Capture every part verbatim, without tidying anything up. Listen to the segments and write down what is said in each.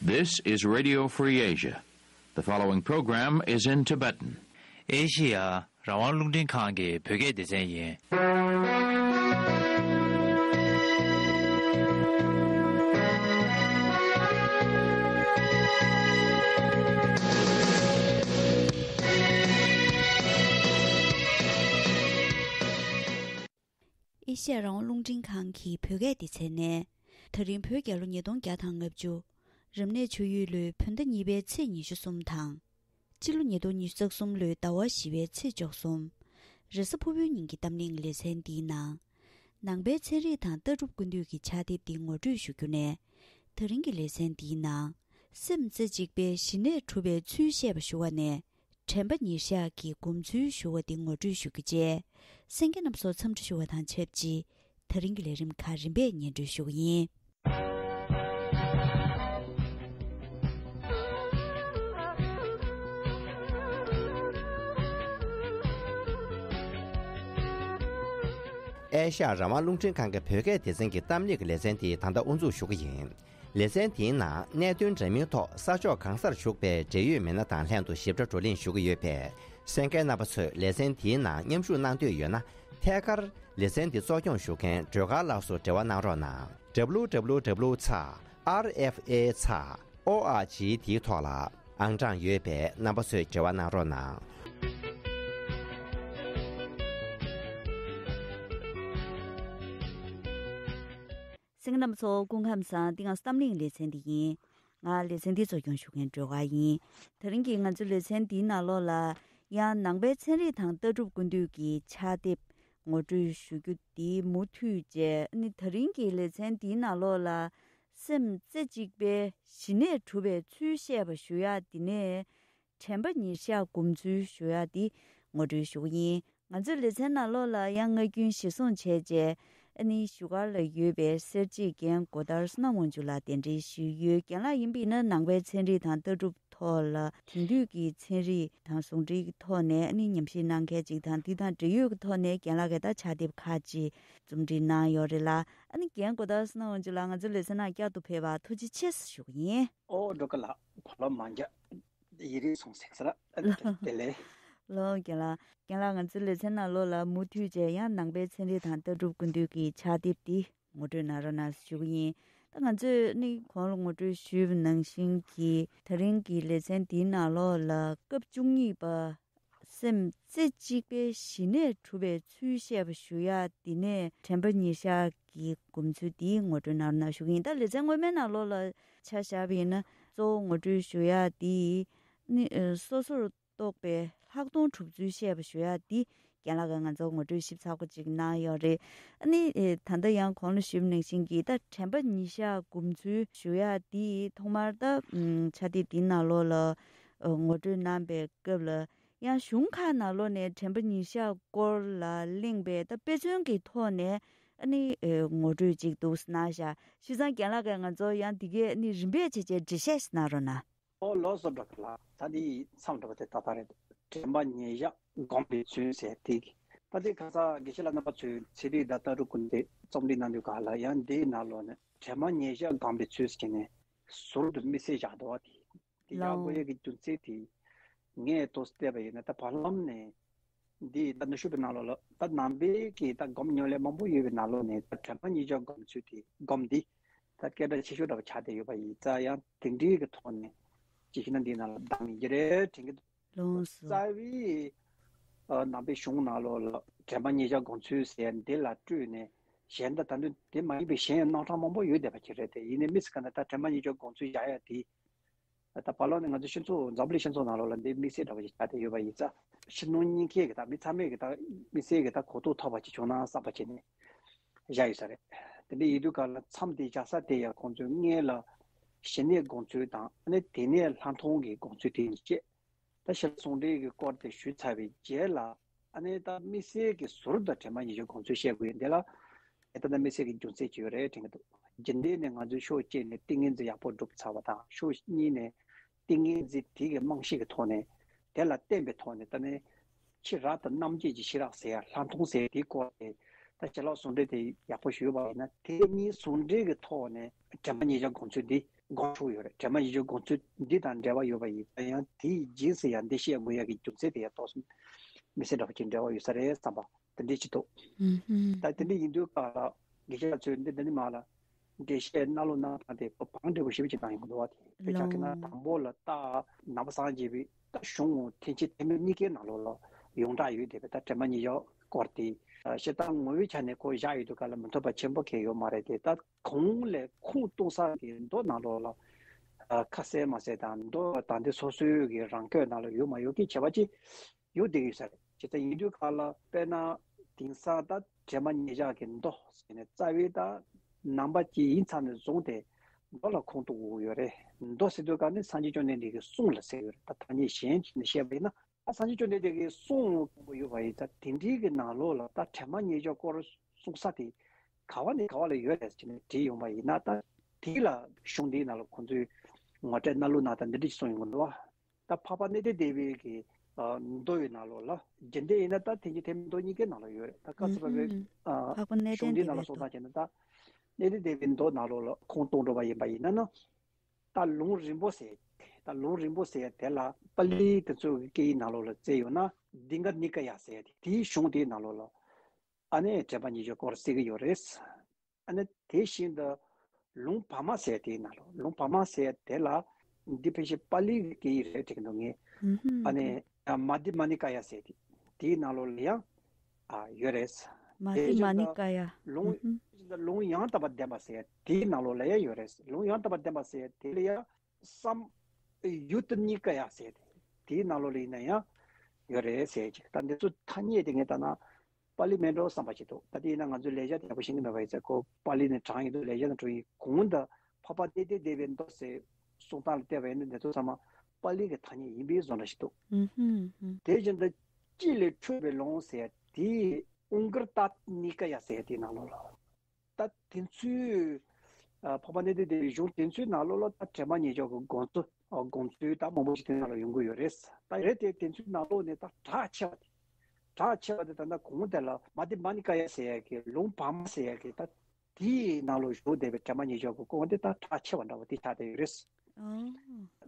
This is Radio Free Asia. The following program is in Tibetan. ཨེ་ཤི་ཡ་རང་དབང་རླུང་འཕྲིན་ཁང་གི་བོད་སྐད་སྡེ་ཚན་ཡིན། ཨེ་ཤ་ཡ་རང་དབང་རླུང་འཕྲིན་ཁང་གི་བོད་སྐད་སྡེ་ཚན་ནས། ད་རིང་བོད་རྒྱལ་ལོ་ཉིས་སྟོང་བརྒྱ་དང་ལྔ་བཅུ། རབ་གནས་ཆུ་ཡོས་ལོའི་བོད་ཟླ་གཉིས་པའི་ཚེས་ཉི་ཤུ་གསུམ་དང་། སྤྱི་ལོ་ཉིས་སྟོང་ཉི་ཤུ་རྩ་གསུམ་ལོའི་ཟླ་བ་བཞི་པའི་ཚེས་བཅུ་གསུམ། རེས་གཟའ་ཕུར་བུའི་ཉིན་གྱི་གཏམ་གླེང་ལེ་ཚན་འདིའི་ནང་། ནང་པའི་ཚན་རིག་དང་ལྟ་གྲུབ་ཀུན་བཏུས་ཀྱི་ཕྱག་དེབ་འདི་ངོ་སྤྲོད་ཞུ་རྒྱུ་ནས། ད་རིང་གི་ལེ་ཚན་འདིའི་ནང་། སེམས་རྩེ་གཅིག་པས་ཞི་གནས་སྒྲུབ་པའི་ཚུལ་བཤད་པ་ཞུ་བ་ནས། དྲན་པ་ཉེར་བཞག་གི་སྒོམ་ཚུལ་ཞུ་བ་འདི་ངོ་སྤྲོད་ཞུ་རྒྱུ་བཅས། གསན་མཁན་རྣམ་ཚོར་འཚམས་འདྲི་ཞུ་བ་དང་ཆབས་ཅིག་ད་རིང་གི་ལས་རིམ་ཁག་རིམ་པས་སྙན་སྒྲོན་ཞུ་གི་ཡིན། ཨེ་ཤ་ཡ་རང་དབང་རླུང་འཕྲིན་ཁང་གི་བོད་སྐད་སྡེ་ཚན་གྱི་གཏམ་གླེང་གི་ལེ་ཚན་དེ་ད་ལྟ་དབུ་འཛུགས་ཞུ་གི་ཡིན། ལེ་ཚན་དེའི་ནང་གནད་དོན་འདྲ་མིན་ཐོག་ས་ཕྱོགས་གང་སར་བཞུགས་པའི་འབྲེལ་ཡོད་མི་སྣ་དང་ལྷན་དུ་ཞིབ་ཕྲ་བགྲོ་གླེང་ཞུ་གི་ཡོད་པས། གསན་མཁན་རྣམ་པ་ཚོས་ལེ་ཚན་དེའི་ནང་མཉམ་ཞུགས་གནང་འདོད་ཡོད་ན། ཐད་ཀར་ལེ་ཚན་འདི་གཙོ་སྐྱོང་ཞུ་མཁན་སྒྲོལ་དཀར་ལགས་སུ་འབྲེལ་བ་གནང་རོགས་གནང་། W W W ཚེག་R F A ཚེག་O R G དེའི་ཐོག་ལ་ཨང་གྲངས་ཡོད་པས་རྣམ་པ་ཚོས་འབྲེལ་བ་གནང་རོགས་གནང་། གསན་མཁན་རྣམ་པ་ཚོ་སྐུ་ཁམས་བཟང་། འདི་ང་ཚོ་གཏམ་གླེང་ལེ་ཚན་འདི་ཡིན། ང་ལེ་ཚན་འདི་གཙོ་སྐྱོང་ཞུ་མཁན་སྒྲོལ་དཀར་ཡིན། དེ་རིང་གི་ང་ཚོའི་ལེ་ཚན་འདིའི་ནང་ལོགས་ལ་ཡང་ནང་པའི་ཚན་རིག་དང་ལྟ་གྲུབ་ཀུན་བཏུས་ཀྱི་ཕྱག་དེབ་ངོ་སྤྲོད་ཞུ་རྒྱུ་འདི་མུ་མཐུད་བྱས། ཨ་ནི་དེ་རིང་གི་ལེ་ཚན་འདིའི་ནང་ལོགས་ལ་སེམས་རྩེ་གཅིག་པས་ཞི་གནས་སྒྲུབ་པའི་ཚུལ་བཤད་པ་ཞུ་ཡག་འདི་ནས། དྲན་པ་ཉེར་བཞག་སྒོམ་ཚུལ་ཞུ་ཡག་འདི་ངོ་སྤྲོད་ཞུ་གི་ཡིན། ང་ཚོའི་ལེ་ཚན་ནང་ལོགས་ལ་ཡང་ངག་རྒྱུན་གཞིར་བཟུང་བྱས་རྗེས། ཨ་ནི་བཞུགས་སྒར་ལ་ཡོད་པའི་སེར་བྱེས་རྒན་གོ་ཐར་བསོད་ནམས་དབང་ཕྱུག་ལགས་གདན་འདྲེན་ཞུས་ཡོད། རྒན་ལགས་ཡིན་པ་ཡིན་ན་ནང་པའི་ཚན་རིག་དང་ལྟ་གྲུབ་ཐོག་ལ་དེང་དུས་ཀྱི་ཚན་རིག་དང་ཟུང་འབྲེལ་གྱི་ཐོག་ནས་ཨ་ནི་ཉམས་ཞིབ་གནང་མཁན་ཅིག་དང་། འདི་དང་འབྲེལ་ཡོད་ཀྱི་ཐོག་ནས་རྒན་ལགས་ཀྱིས་ད་ཕྱག་དེབ་ཁག་ཅིག་རྩོམ་སྒྲིག་གནང་ཡོད་རེད་ལ། ཨ་ནི་རྒན་གོ་ཐར་བསོད་ནམས་དབང་ཕྱུག་ལགས་ང་ཚོའི་ལེ་ཚན་ནང་བསྐྱར་དུ་ཕེབས་པར་ཐུགས་རྗེ་ཆེ་ཞུ་གི་ཡིན། ཨོ་སྒྲོལ་དཀར་ལགས་བག་ལ་མ་འཇགས། ཡིད་རེ་ཟུང་ཟེར་ཟེར། ལགས། བདེ་ལེགས། ལགས་རྒན་ལགས། རྒན་ལགས་ང་ཚོའི་ལེ་ཚན་ནང་ལོགས་ལ་མུ་མཐུད་བྱས་ཡང་ནང་པའི་ཚན་རིག་དང་ལྟ་གྲུབ་ཀུན་བཏུས་ཀྱི་ཕྱག་དེབ་འདི་ངོ་སྤྲོད་གནང་རོགས་གནང་ཞུ་གི་ཡིན། ད་ང་ཚོས་ནི་གོང་ལ་ངོ་སྤྲོད་ཞུས་པ་ནང་བཞིན་གྱི་ད་རིང་གི་ལེ་ཚན་འདིའི་ནང་ལོགས་ལ་སྐབས་བཅུ་གཉིས་པ། སེམས་རྩེ་གཅིག་པས་ཞི་གནས་སྒྲུབ་པའི་ཚུལ་བཤད་པ་ཞུ་ཡག་འདི་ནས་དྲན་པ་ཉེར་བཞག་གི་སྒོམ་ཚུལ་འདི་ངོ་སྤྲོད་གནང་རོགས་གནང་ཞུ་གི་ཡིན། ད་ལེ་ཚན་སྔོན་མའི་ནང་ལོགས་ལ་ཆ་བཞག་པ་ཡིན་ན་གཙོ་བོ་ངོ་སྤྲོད་ཞུ་ཡག་འདི་ནི་སོ་སོར་རྟོག་པའི་ལྷག་མཐོང་གྲུབ་ཚུལ་བཤད་པ་ཞུ་ཡག་འདི་རྒན་ལགས་ཀྱིས་ང་ཚོར་ངོ་སྤྲོད་ཞིབ་ཚགས་པོ་ཅིག་གནང་ཡོད་རེད། ཨ་ནི་ད་ལྟ་ཡང་གོང་ལ་ཞུས་པ་ནང་བཞིན་གྱི་ད་དྲན་པ་ཉེར་བཞག་སྒོམ་ཚུལ་ཞུ་ཡག་འདི་ཐོག་མར་ད་ཕྱག་དེབ་འདིའི་ནང་ལོགས་ལ་ངོ་སྤྲོད་གནང་པའི་སྐབས་ལ། ཡང་གཞུང་ཁག་ནང་ལོགས་ནས་དྲན་པ་ཉེར་བཞག་སྐོར་ལ་གླེང་པའི་ད་དཔེ་མཚོན་གྱི་ཐོག་ནས་ཨ་ནི་ངོ་སྤྲོད་ཅིག་འདུག་གནང་བཞག། བྱས་ཙང་རྒན་ལགས་ཀྱིས་ང་ཚོར་ཡང་འདི་གའི་ཨ་ནི་རིམ་པས་བྱས་བྱས་འགྲེལ་བཤད་ཞིག་གནང་རོགས་གནང་། ཨོ་ལགས་སོ་སྒྲོལ་དཀར་ལགས། ད་འདི་མཚམས་འདྲ་བ་དེ་ད་ལྟ་རེད། དྲན་པ་ཉེར་བཞག་སྒོམ་པའི་ཚུལ་ཟེར་དེ། ད་དེ་ཁ་སང་དགེ་བཤེས་ལགས་རྣམ་པ་ཚོས་ཚན་རིག་དང་ལྟ་གྲུབ་ཀུན་བཏུས་རྩོམ་སྒྲིག་གནང་དུས་ག་ལ་ཡང་འདིའི་ནང་ལོགས་ནས་དྲན་པ་ཉེར་བཞག་སྒོམ་པའི་ཚུལ་ཟེར་ནས་ཟུར་དུ་དམིགས་བསལ་བཞག་འདུག་བ། དེ་དེ་ཡག་པོ་ལའོ། ཡོད་ཀྱི་རྒྱུ་མཚན་དེ་ངས་ཏོག་ཙམ་བལྟས་པ་ཡིན་ན། ད་བར་ལམ་ནས་འདི་ད་ནུ་ཞུ་བའི་ནང་ལོགས་ལ་ད་ནང་པའི་གི་ད་སྒོམ་མྱོང་ལས་མང་པོ་ཡོད་པའི་ནང་ལོགས་ནས་ད་དྲན་པ་ཉེར་བཞག་སྒོམ་ཚུལ་དེ་སྒོམ་འདི་ད་སྐད་གྲགས་ཆེ་ཤོས་འདྲ་བ་ཆགས་བསྡད་ཡོད་པ་ཡིན་ཙང་། ཡང་དེ་འདྲའི་གི་ཐོག་ནས་ཅིག་ཤེས་ན་འདི་ནང་ལ་གདམ་ཡིན་གྱི་རེད་དྲན་གྱི་འདུག། ལགས་སོ། རྩ་བའི་ཨ་ནང་པའི་གཞུང་ནང་ལོགས་ལ་དྲན་པ་ཉེར་བཞག་སྒོམ་ཚུལ་ཟེར་འདི་ལ་སྤྲོས་ནས་གཞན་ད་ད་དུང་དེ་མ་ཡིན་པའི་གཞན་ཡང་རྣམ་གྲངས་མང་པོ་ཡོད་བསྡད་པ་ཅིག་རེད་དེ། ཡིན་ནའི་དམིགས་བསལ་ག་ན་ད་དྲན་པ་ཉེར་བཞག་སྒོམ་ཚུལ་བཞག་ཡ་དེ། ད་བར་ལམ་ནས་ང་ཚོ་སྤྱི་ཚོགས་འཛམ་བུ་གླིང་སྤྱི་ཚོགས་ནང་ལོགས་ལ་འདི་དམིགས་བསལ་འདྲ་བ་ཞིག་ཆགས་བསྡད་ཡོད་པ་ཡིན་ཙང་། ཕྱི་ནང་གཉིས་ཀའི་གི་ད་མི་ཚང་མས་གི་ད་དམིགས་བསལ་གི་ད་གོ་རྟོགས་ཐོབ་པ་ཅིག་བྱུང་ན་བསམ་པ་བྱས་ནས་བཞག་ཡོད་ས་རེད། དེ་འདྲ་ཡིན་དུས་ག་ལ་མཚམས་དེ་བཞག་ས་དེ་ཡང་ཁོང་ཚོས་སྔོན་ལ་ཞི་གནས་སྒོམ་ཚུལ་དང་ཨ་ནི་དེ་ནས་ལྷག་མཐོང་གི་སྒོམ་ཚུལ་དེ་གཉིས་བྱས། ད་ཕྱི་ལ་ཟུང་འབྲེལ་གྱི་སྐོར་དེ་ཞུས་ཚར་བའི་རྗེས་ལ། ཨ་ནི་ད་དམིགས་བསལ་གྱི་ཟུར་དུ་དྲན་པ་ཉེར་བཞག་སྒོམ་ཚུལ་བཤད་དགོས་ཡིན། དེ་ལ་ད་ལྟ་དམིགས་བསལ་གྱི་རྒྱུ་མཚན་ཅིག་ཡོད་རེད་དྲན་གྱི་འདུག། རྒྱུན་ལྡན་ནས་ང་ཚོས་ཕྱོགས་གཅིག་ནས་ཏིང་ངེ་འཛིན་ཡག་པོ་སྒྲུབ་ཚར་བ་དང་། ཕྱོགས་གཉིས་ནས་ཏིང་ངེ་འཛིན་དེ་གི་རྨང་གཞི་གི་ཐོག་ནས་དེ་ལ་བརྟེན་པའི་ཐོག་ནས་ད་ནི་ཕྱི་རབ་དང་རྣམ་འབྱེད་ཀྱི་ཤེས་རབ་ཟེར་ཡ་ལྷག་མཐོང་ཟེར་ཡ་དེའི་སྐོར་དེ་ད་ཕྱི་ལོགས་ཟུང་འབྲེལ་དེ་ཡག་པོ་ཞུས་པ་ཡིན་ན། དེ་གཉིས་ཟུང་འབྲེལ་གྱི་ཐོག་ནས་དྲན་པ་ཉེར་བཞག་སྒོམ་ཚུལ་འདི་ དགོངས་ཆོག་ཡོད་རེད། དྲན་པ་ཉེར་སྦྱོར་དགོངས་ཚུལ་འདི་དང་འབྲེལ་བ་ཡོད་པ་ཡིན་ན་ཡང་། དེའི་རྗེས་སུ་ཡང་འགྲེལ་བཤད་དགོས་ཡ་གི་རྒྱུ་མཚན་དེ་ཡང་ཏོག་ཙམ་མི་སྲིད་འདྲ་བ་ཅིག་འབྲེལ་བ་ཡོད་ས་རེད་བསམ་པ་དེ་འདྲ་ཅིག་འདུག། ད་དེ་འདྲ་ཡིན་དུས་ཀ་ལ་དགེ་བཤེས་ཚོས་འདི་འདི་ནི་མ་ལ་འགྲེལ་བཤད་གནང་ལུགས་གནང་སྟངས་དེ་བང་འབྲས་བུ་ཞེ་པོ་ཅིག་བཏང་ཡོང་གི་འདུག་བ། དེ་དཔེ་ཆ་ཁྱེད་རང་དང་པོ་ལ་ད་ནང་པ་སངས་རྒྱས་པའི་ད་གཞུང་ཐེག་ཆེན་ཐེག་དམན་གཉིས་ཀའི་ནང་ལོགས་ལ་ཡོངས་གྲགས་ཡོད་དེ། ད་དྲན་པ་ཉེར་སྦྱོར་སྐོར་དེ་བཤད་སྟངས་ངོ་བོའི་ཆ་ནས་ཁོ་བཞག་ཡོད་དུས་ཀ་ལ་མི་མཐུན་པ་ཆེན་པོ་གང་ཡང་ཡོད་མ་རེད་དེ། ད་གོང་ལས་ཁུངས་གཏུགས་ས་གི་མདོ་ནང་ལོགས་ལ་ཁ་གསལ་མ་གསལ་དང་། མདོ་ད་འདི་སོ་སོའི་གི་རང་བཀོད་ནང་ལ་ཡོད་མ་ཡོད་ཀྱི་ཁྱད་པར་ཅིག་ཡོད་བསྡད་ཀྱི་ཡོད་ས་རེད། ཇི་ལྟར་ཡིན་དུས་ག་ལ་དཔེར་ན་དེང་སང་ད་དྲན་པ་ཉེར་སྦྱོར་གྱི་མདོ་ཟེར་ནས་རྩ་བའི་ད་ནང་པ་ཅིག་ཡིན་ཙང་ནས་བཟུང་སྟེ་མདོ་ལ་ཁུངས་གཏུགས་དགོས་ཀྱི་ཡོད་རེད། མདོ་ཟེར་དུས་ག་ནི་སངས་རྒྱས་བཅོམ་ལྡན་འདས་ཀྱི་གསུང་ལ་ཟེར་ཡོད་རེད། ད་ཐ་སྙད་གཞན་གྱིས་ནས་བཤད་པ་ཡིན་ན། ད་སངས་རྒྱས་བཅོམ་ལྡན་འདས་ཀྱི་གསུང་ཡོད་པ་ཡིན་ཙང་། དེ་འདྲའི་གི་ནང་ལོགས་ལ་ད་དྲན་པ་ཉེར་སྦྱོར་སྐོར་གསུང་ས་དེ་ག་བ་ནས་ག་བ་ལ་ཡོད་རེད་ཟེར་ནས་དྲིས་ཡོང་པ་ཡིན་ན། ད་དེ་ལ་གཞུང་འདིའི་ནང་ལ་ཁོང་ཚོས་ངོ་སྤྲོད་གནང་ལུགས་གནང་སྟངས་འདི་འདྲ་ཞིག་གསུངས་ཡོང་གི་འདུག་བ། ད་འཕགས་པ་གནས་བརྟན་སྡེ་པའི་གི་ཨ་མདོ་ཡི་ནང་ལོགས་ལ། རྒྱུན་ལྡན་ཡིན་ན་ད་ཐེག་ཆེན་ཐེག་དམན་མདོ་གཉིས་ཀའི་ནང་ལ་ཡོད་རེད། ད་བཀའ་སྩལ་པ་པའི་ཨ་འཕགས་པ་གནས་བརྟན་སྡེ་པའི་མདོ། གཞུང་འདིའི་ནང་ལ་སོང་ཙང་བྱས་ན། ད་གནས་བརྟན་སྡེ་པའི་མདོ་ནང་ལོགས་ལ་ཁུངས་གཏུགས་འགྲོ་བ་ཡིན་པ་ཡིན་ན་ན། ད་ལུང་རིང་པོ་ཟེར། ད་ལུང་རིང་པོ་ཟེར་དེ་ལ་པཱ་ལི་དེ་ཚོ་གི་སྐད་ཡིག་ནང་ལོགས་ལ་བཙལ་ཡོང་ན། དིང་ག་ནི་ཀ་ཡ་ཟེར་དེ། དེའི་གཞུང་དེའི་ནང་ལོགས་ལ་ཨ་ནི་དྲན་པ་ཉེར་སྦྱོར་སྐོར་གསལ་གྱི་ཡོད་རེད། ཨ་ནི་དེ་བཞིན་དུ་ལུང་བར་མ་ཟེར་དེའི་ནང་ལོགས། ལུང་བར་མ་ཟེར་དེ་ལ་འདི་ཕལ་ཆེར་པཱ་ལི་གི་སྐད་ཡིག་རེད་དྲན་གྱི་འདུག་ངས། ཨ་ནི་མ་དྷྱ་མ་ནི་ཀ་ཡ་ཟེར་དེ། དེའི་ནང་ལོགས་ལ་ཡང་ཨ་ཡོད་རེད། མ་དྷྱ་མ་ནི་ཀ་ཡ། ལུང་ལུང་ཡང་དག་པར་ལྡན་པ་ཟེར་དེའི་ནང་ལོགས་ལ་ཡང་ཡོད་རེད། ལུང་ཡང་དག་པར་ལྡན་པ་ཟེར་དེ་ལ་ཡང་སམ་ཡུ་ཏི་ནི་ཀ་ཡ་ཟེར་དེ། དེའི་ནང་ལོགས་ལ་ཡིན་ན་ཡང་ཡོད་རེད་ཟེར་ཅིག། ད་འདི་ཚོ་ཐ་སྙད་དེ་ངས་ལྟ་ན་པཱ་ལི་མིན་འགྲོ་བསམ་པ་ཞིག་འདུག། ད་དེ་ཡིན་ན་ང་ཚོས་ལེགས་སྦྱར་དེ་ཡག་པོ་ཤེས་ཀྱི་མེད་པ་ཡིན་ཙང་། ཁོ་པཱ་ལི་ནས་དྲངས་ཡོང་དུས་ལེགས་སྦྱར་ནང་འགྲོ་ཡིན། གོང་དུ་འཕགས་པ་གནས་བརྟན་སྡེ་པའི་མདོ་ཟེར་གསུང་སྟངས་ལ་བལྟས་པ་ཡིན་ན། འདི་ཚོ་ཚང་མ་པཱ་ལི་གི་ཐ་སྙད་ཡིན་པའི་བཟོ་འདྲ་ཞིག་འདུག། དེ་བཞིན་དུ་དཀྱིལ་ལས་འཕྲོས་པའི་ལུང་ཟེར་དེ་ཨུ་གར་ཏ་ནི་ཀ་ཡ་ཟེར་དེའི་ནང་ལོགས་ལ། ད་དེ་ཚོའི་ཨ་འཕགས་པ་གནས་བརྟན་སྡེ་པའི་གཞུང་དེ་ཚོའི་ནང་ལོགས་ལ་ད་དྲན་པ་ཉེར་སྦྱོར་གྱི་དགོངས་ཚུལ། ཨ་དགོངས་ཚུལ་ད་མང་པོ་ཞིག་དེ་ནང་ལ་ཡོང་གི་ཡོད་རེད། ད་རེད་དེ། དེ་ཚོའི་ནང་ལོགས་ནས་ད་གྲགས་ཆེ་བ་དེ། གྲགས་ཆེ་བ་དེ་ད་ལྟ་གོང་དེ་ལ་མ་དྷྱ་མ་ནི་ཀ་ཡ་ཟེར་ཡ་གི་ལུང་བར་མ་ཟེར་ཡ་གི། ད་དེའི་ནང་ལོགས་བཞུགས་བསྡད་པའི་དྲན་པ་ཉེར་སྦྱོར་གྱི་སྐོར་དེ་ད་གྲགས་ཆེ་བ་འདྲ་བོ་དེ་ཆགས་བསྡད་ཡོད་རེད། ཨོ།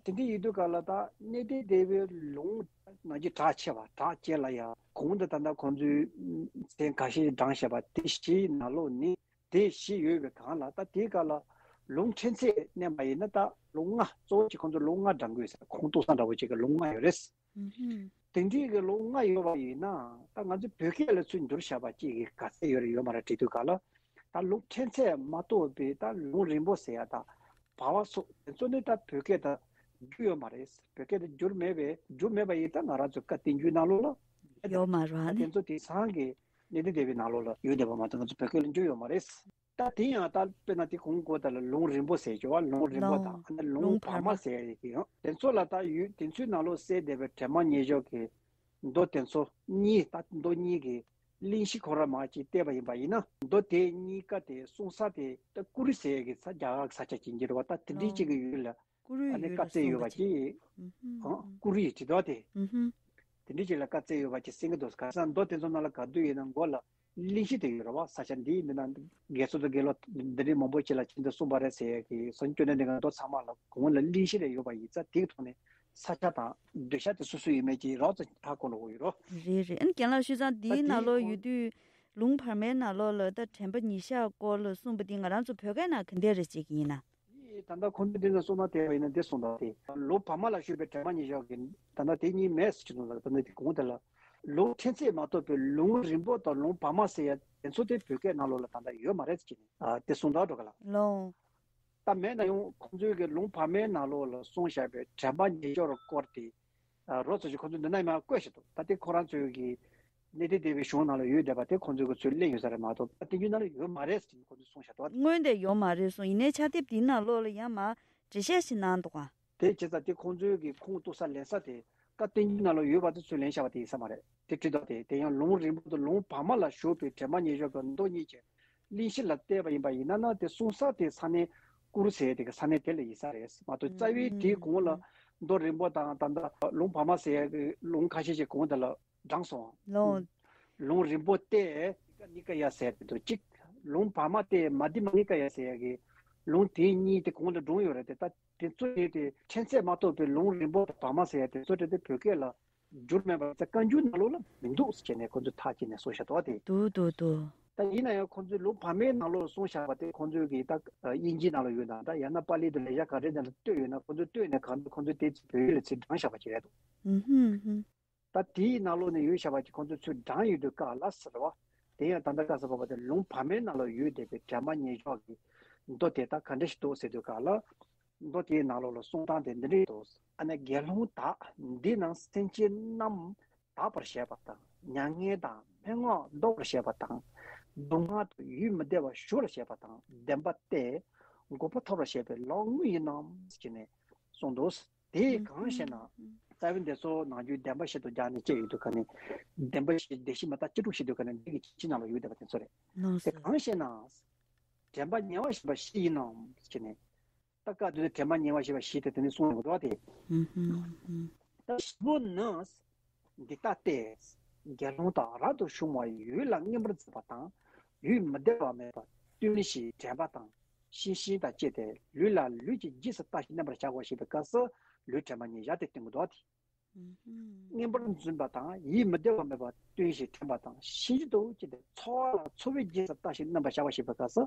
དེ་འདྲ་ཡིན་དུས་ག་ལ་ད་གནས་བརྟན་སྡེ་པའི་ལུང་ནང་གི་གྲགས་ཆེ་བ། གྲགས་ཆེ་ལ་ཡང་གོང་དུ་ད་ལྟ་ཁོང་ཚོས་མཚན་ཁ་ཤས་བགྲངས་བཞག་པ་དེ་བཞིའི་ནང་ལོགས་ནས། དེ་བཞི་ཡོད་པའི་སྒང་ལ་ད་དེའི་སྒང་ལ་ལུང་ཕྲན་ཚེགས་བསྣན་པ་ཡིན་ན་ད་ལུང་ལྔ། གཙོ་བོ་གཅིག་ཁོང་ཚོ་ལུང་ལྔ་བགྲང་དགོས་ཟེར། ཁུངས་གཏུགས་ས་འདྲ་བོ་གཅིག་གི་ལུང་ལྔ་ཡོད་རེད། དེ་འདྲའི་གི་ལུང་ལྔ་ཡོད་པ་ཡིན་ན། ད་ང་ཚོ་བོད་སྐད་ལ་ཚུར་བསྒྱུར་བཞག་པ་གཅིག་གི་ག་ཚད་ཡོད་རེད་ཡོད་མ་རེད་དྲིས་དུས་ག་ལ། ད་ལུང་ཕྲན་ཚེགས་མ་གཏོགས་པའི་ད་ལུང་རིང་པོ་ཟེར་ཡ་དང་བར་བ་སོགས་དེ་ཚོ་ནི་ད་བོད་སྐད་དུ་བསྒྱུར་ཡོད་མ་རེད། བོད་སྐད་དུ་བསྒྱུར་མེད་པས། བསྒྱུར་མེད་པ་ཡིན་ད་ང་རང་ཚོ་བཀའ་བསྟན་འགྱུར་ནང་ལོགས་ལ་ཡོད་མ་རེད། ད་དེ་ཚོ་དེང་སང་གི་གནས་བརྟན་སྡེ་པའི་ནང་ལོགས་ལ་ཡོད་བསྡད་པ་མ་གཏོགས་ང་ཚོ་བོད་སྐད་ལ་བསྒྱུར་ཡོད་མ་རེད། ད་དེ་ཡང་ད་དཔེར་ན་དེ་གོང་གོ་ད་ལ་ལུང་རིང་པོ་ཟེར་གྱི་བ། ལུང་རིང་པོ་དང་། ལུང་ཨ་ནི་ལུང་ལུང་བར་བར་མ་མ་ཟེར་གྱི་ཡང་དེ་ཚོ་ལ་ད་ཡོད། དེ་ཚོའི་ནང་ལོགས་གསལ་བསྡད་པའི་དྲན་པ་ཉེར་སྦྱོར་གྱི་མདོ་དེ་ཚོ་གཉིས། ད་མདོ་གཉིས་ཀྱི་གླེང་གཞི་ཁོ་ར་མ་ཅིག་བལྟས་པ་ཡིན་པ་ཡིན་ན། མདོ་དེ་གཉིས་ཀ་དེ་གསུང་ས་དེ་ད་ཀུ་རི་ཟེར་གྱི་ས་རྒྱ་གར་གྱི་ས་ཆ་ཅིག་ཡིན་གྱི་རེད་བ། ད་དེ་འདྲའི་ལོ་ཅིག་གི་ཡུལ་ལ་ཀུ་རུའི་ཨ་ནི་ཡུལ་བཀའ་ལ་སྩལ་ཡོད་པ་སོང་པ་ཅིག། ཅིག། ཨུ་ཧུམ། ཨ། ཨུ་ཧུམ། ཀུ་རུའི་དྲི་དོ་དེ། ཨུ་ཧུམ། དེ་འདྲའི་ཅིག་ལ་བཀའ་སྩལ་ཡོད་པ་ཅིག་གསན་གྱི་འདུག། ག་ས་མདོ་དེ་ཚོ་ནང་ལ་ག་དུས་ཡིན་ན་མགོ་ལ་གླེང་གཞི་དེ་ཡོད་རེད་བ། ས་ཆ་འདི་འདི་ན་དགེ་ཚུལ་དང་དགེ་སློང་འདི་འདྲའི་མང་པོ་ཅིག་ལ་ཅི་འདྲ་གསུངས་པ་རེད་ཟེར་ཡ་གི། སངས་རྒྱས་བཅོམ་ལྡན་འདས་ཀྱི་མདོ་ཚང་མ་ལ་གོང་ལ་གླེང་གཞི་རེ་ཡོད་པ་ཡིན་ཙང་། དེའི་ཐོག་ནས་ས་ཆ་དང་གདུལ་བྱ་དེ་སུ་སུ་ཡོད་མེད་ཅིག་རོབ་ཙམ་ཧ་གོ་འགྲོ་གི་ཡོད་རེད། རེད་རེད། ཨ་ནི་རྒན་ལགས་ཞུས་ཙང་། ད་འདིའི་དེའི་ནང་ལོགས་གོང་ཡོད་དུས་ལུང་བར་མའི་ནང་ལོགས་ལ་ད་དྲན་པ་ཉེར་སྦྱོར་སྐོར་ལ་གསུངས་པ་འདི་ང་རང་ཚོ་བོད་སྐད་ནང་ག་འདྲས་རེད་ཅིག་ཡིན་ན། ད་ལྟ་ཁོང་ཚོས་འདི་ནས་གསུང་ན་དེ་བ་ཡིན་ན་འདི་གསུང་དང་དེ། ལུང་བར་མ་ལ་ཞུགས་པའི་དྲན་པ་ཉེར་སྦྱོར་གྱི་ད་ལྟ་དེ་གཉིས་མེད་ཟེར་གྱི་འདུག་ལ། ད་ལྟ་དེ་གོང་དེ་ལ་ལུང་ཕྲན་ཚེགས་མ་གཏོགས་པའི་ལུང་རིང་པོ་དང་ལུང་བར་མ་ཟེར་ཡ་དེ་ཚོ་དེ་བོད་སྐད་ནང་ལོགས་ལ་ད་ལྟ་ཡོད་མ་རེད་ཟེར་གྱི་ནས། ཨ། དེ་གསུང་དང་འགྲོ་ག་ལ། ལོང་། ད་མེད་ན་ཡང་ཁོང་ཚོའི་གི་ལུང་བར་མའི་ནང་ལོགས་ལ་གསུངས་བཞག་པའི་དྲན་པ་ཉེར་སྦྱོར་སྐོར་དེ། ཨ། རོབ་ཙམ་ཞིག་ཁོང་ཚོས་འདི་ན་ཡང་བཀོད་བཞག་འདུག། ད་དེ་ཁོ་རང་ཚོའི་གི་གནས་བརྟན་སྡེ་པའི་གཞུང་ནང་ལ་ཡོད་བསྡད་པ་དེ་ཁོང་ཚོས་གི་ཚུར་ལེན་ཡོད་ས་རེད་མ་གཏོགས། ད་བསྟན་འགྱུར་ནང་ལ་ཡོད་མ་རེད་ཟེར་ཁོང་ཚོས་གསུངས་བཞག་འདུག། སྔོན་དེ་ཡོད་མ་རེད་གསུངས། ཡིན་ནའི་ཆ་དེབ་དེའི་ནང་ལོགས་ལ་ཡང་མར་འགྲེལ་བཤད་ཞིག་གནང་འདུག་ག། དེ་བྱས་ཙང་དེ་ཁོང་ཚོའི་གི་ཁུངས་གཏུགས་ས་ལེན་ས་དེ་བཀའ་བསྟན་འགྱུར་ནང་ལ་ཡོད་པ་དེ་ཚུར་ལེན་བཞག་པ་དེ་ཡིན་ས་མ་རེད། དེ་བྲིས་འདུག། དེ་དེ་ཡང་ལུང་རིང་པོ་དང་ལུང་བར་མ་ལ་ཞུགས་པའི་དྲན་པ་ཉེར་སྦྱོར་གྱི་མདོ་གཉིས་ཀྱི་གླེང་གཞི་ལ་བལྟས་པ་ཡིན་པ་ཡིན་ན་ན། དེ་གསུང་ས་དེ་ས་གནས་ཀུ་རུ་ཟེར་དེ་གི་ས་གནས་དེ་ལ་ཡིན་ས་རེད་མ་གཏོགས། རྩ་བའི་དེའི་གོང་ལ་མདོ་རིང་པོ་དང་ད་ལྟ་ལུང་བར་མ་ཟེར་ཡ་གི་ལུང་ཁ་ཤས་ཤིག་གོང་དེ་ལ་བགྲངས་སོང་། ལོང་། ལུང་རིང་པོ་སྟེ་ནི་ཀ་ནི་ཀ་ཡ་ཟེར་དེ་འདུག་གཅིག། ལུང་བར་མ་སྟེ་མ་དྷྱ་མ་ནི་ཀ་ཡ་ཟེར་ཡ་གི་ ལུང་དེ་གཉིས་དེ་གོང་དུ་བགྲངས་ཡོད་རེད་དེ། ད་དེ་ཚོ་ཡོད་དེ་ཕྲན་ཚེགས་མ་གཏོགས་པའི་ལུང་རིང་པོ་དང་བག་མ་ཟེར་ཡ་དེ་ཚོ་དེ་དེ་བོད་སྐད་ལ་བསྒྱུར་མེད་པ་ཚེ་བཀའ་འགྱུར་ནང་ལོགས་ལ་མི་འདུག་ཟེར་ནས་ཁོ་ཚོས་ཐག་བཅད་ནས་གསུངས་བཞག་འདུག་བ་དེ། འདུག་འདུག་འདུག་ད་ཡིན་ན་ཡང་ཁོ་ཚོས་ལུང་བག་མའི་ནང་ལོགས་གསུངས་བཞག་པ་དེ་ཁོ་ཚོས་ཀྱིས་ད་དབྱིན་ཇིའི་ནང་ལ་ཡོད་ན་འདྲ། ཡང་ན་པཱ་ལི་དང་ལེགས་སྦྱར་ག་རེ་ནང་ལ་བཏོན་ཡོད་ན། ཁོ་ཚོས་བཏོན་ནས་གང་འདུག་ཁོ་ཚོས་དེ་ཚོ་བོད་ཡིག་ལ་ཚུར་བགྲངས་བཞག་པ་ཅིག་རེད་འདུག་ཨུ་ཧུམ་ཧུམ། ད་དེའི་ནང་ལོགས་ནས་ཡོད་བཞག་པ་ཅིག་ཁོ་ཚོས་ཚུར་བགྲངས་ཡོད་དུས་སྐབས་ལ་ཟེར་བ། དེ་ཡང་ད་ལྟ་སྐབས་སུ་བབས་པ་དེ་ལུང་བག་མའི་ནང་ལ་ཡོད་བསྡད་པའི་དྲན་པ་ཉེར་བཞག་གི་མདོ་དེ་དག་ག་འདྲ་ཞིག་འདུག་ཟེར་དུས་སྐབས་ལ། མདོ་དེའི་ནང་ལོགས་ལ་གསུང་སྟངས་དེ་འདི་འདྲ་ཞིག་འདུག་ཨ་ནི་དགེ་སློང་དག་འདི་ནང་སེམས་ཅན་རྣམས་དག་པར་བྱེད་པ་དང་། མྱ་ངན་དང་སྨྲེ་སྔགས་བཟློག་པར་བྱེད་པ་དང་། སྡུག་བསྔལ་དུ་ཡིད་མི་བདེ་བ་ཞི་བར་བྱེད་པ་དང་། བདེན་པ་སྟེ་འགོག་པ་ཐོབ་པར་བྱེད་པའི་ལམ་དངོས་ཡིན་ནམ་ཞེས་ནས་གསུངས་འདུག་དེ་གང་ཞེ་ན། རྩ་བའི་འདི་ཚོ་ནང་རྒྱུད་བདེན་པ་བཞི་དང་སྦྱར་ནས་བཅས་ཡོད་དུས་ག་ནས། བདེན་པ་བཞི་བདེན་བཞི་མ་དག་བཅུ་དྲུག་བཤད་དུས་ག་ནས་འདི་གི་ཁྱད་ཆོས་ནང་ལ་ཡོད་བསྡད་པ་དེ་ཚོ་རེད། ལགས་དེ་སོ། གང་ཞེ་ན། དྲན་པ་ཉེ་བར་ཞི་བ་བཞི་ཡིན་ནམ་ཞེས་ནས། ད་སྐབས་དེ་དུས་དྲན་པ་ཉེ་བར་ཞི་བ་བཞི་དེ་དེ་ནས་གསུངས་ཡོང་གི་འདུག་བ་དེ། ཨུ་ཧུམ་ཧུམ། ད་བཞི་པོ་ནི། འདི་ལྟ་སྟེ། དགེ་སློང་དག་རབ་ཏུ་བྱུང་བ་ཡུལ་ལ་མངོན་པར་འཛིན་པ་དང་། ཡུལ་མི་བདེ་བ་མེད་པར་སྟོན་ཞེས་དྲན་པ་དང་ཤེས་བཞིན་དང་བཅས་ཏེ་ལུས་ལ་ལུས་ཀྱི་རྗེས་སུ་བལྟ་ཞིང་མནན་པར་བྱ་དགོས་ཞེས་པའི་སྐབས་སུ་ལུས་དྲན་པ་ཉེར་བཞག་དེ་སྟོན་གྱི་འདུག་སྟེ། ཨུ་ཧུམ། མངོན་པར་འཛིན་པ་དང་ཡིད་མི་བདེ་བ་མེད་པར་སྟོན་ཞེས་དྲན་པ་དང་ཤེས་བཞིན་དུ་བཅས་ཏེ་ཚོར་བ་ལ་ཚོར་བའི་རྗེས་སུ་བལྟ་ཞིང་མནན་པར་བྱ་བ་ཞེས་པའི་སྐབས་སུ་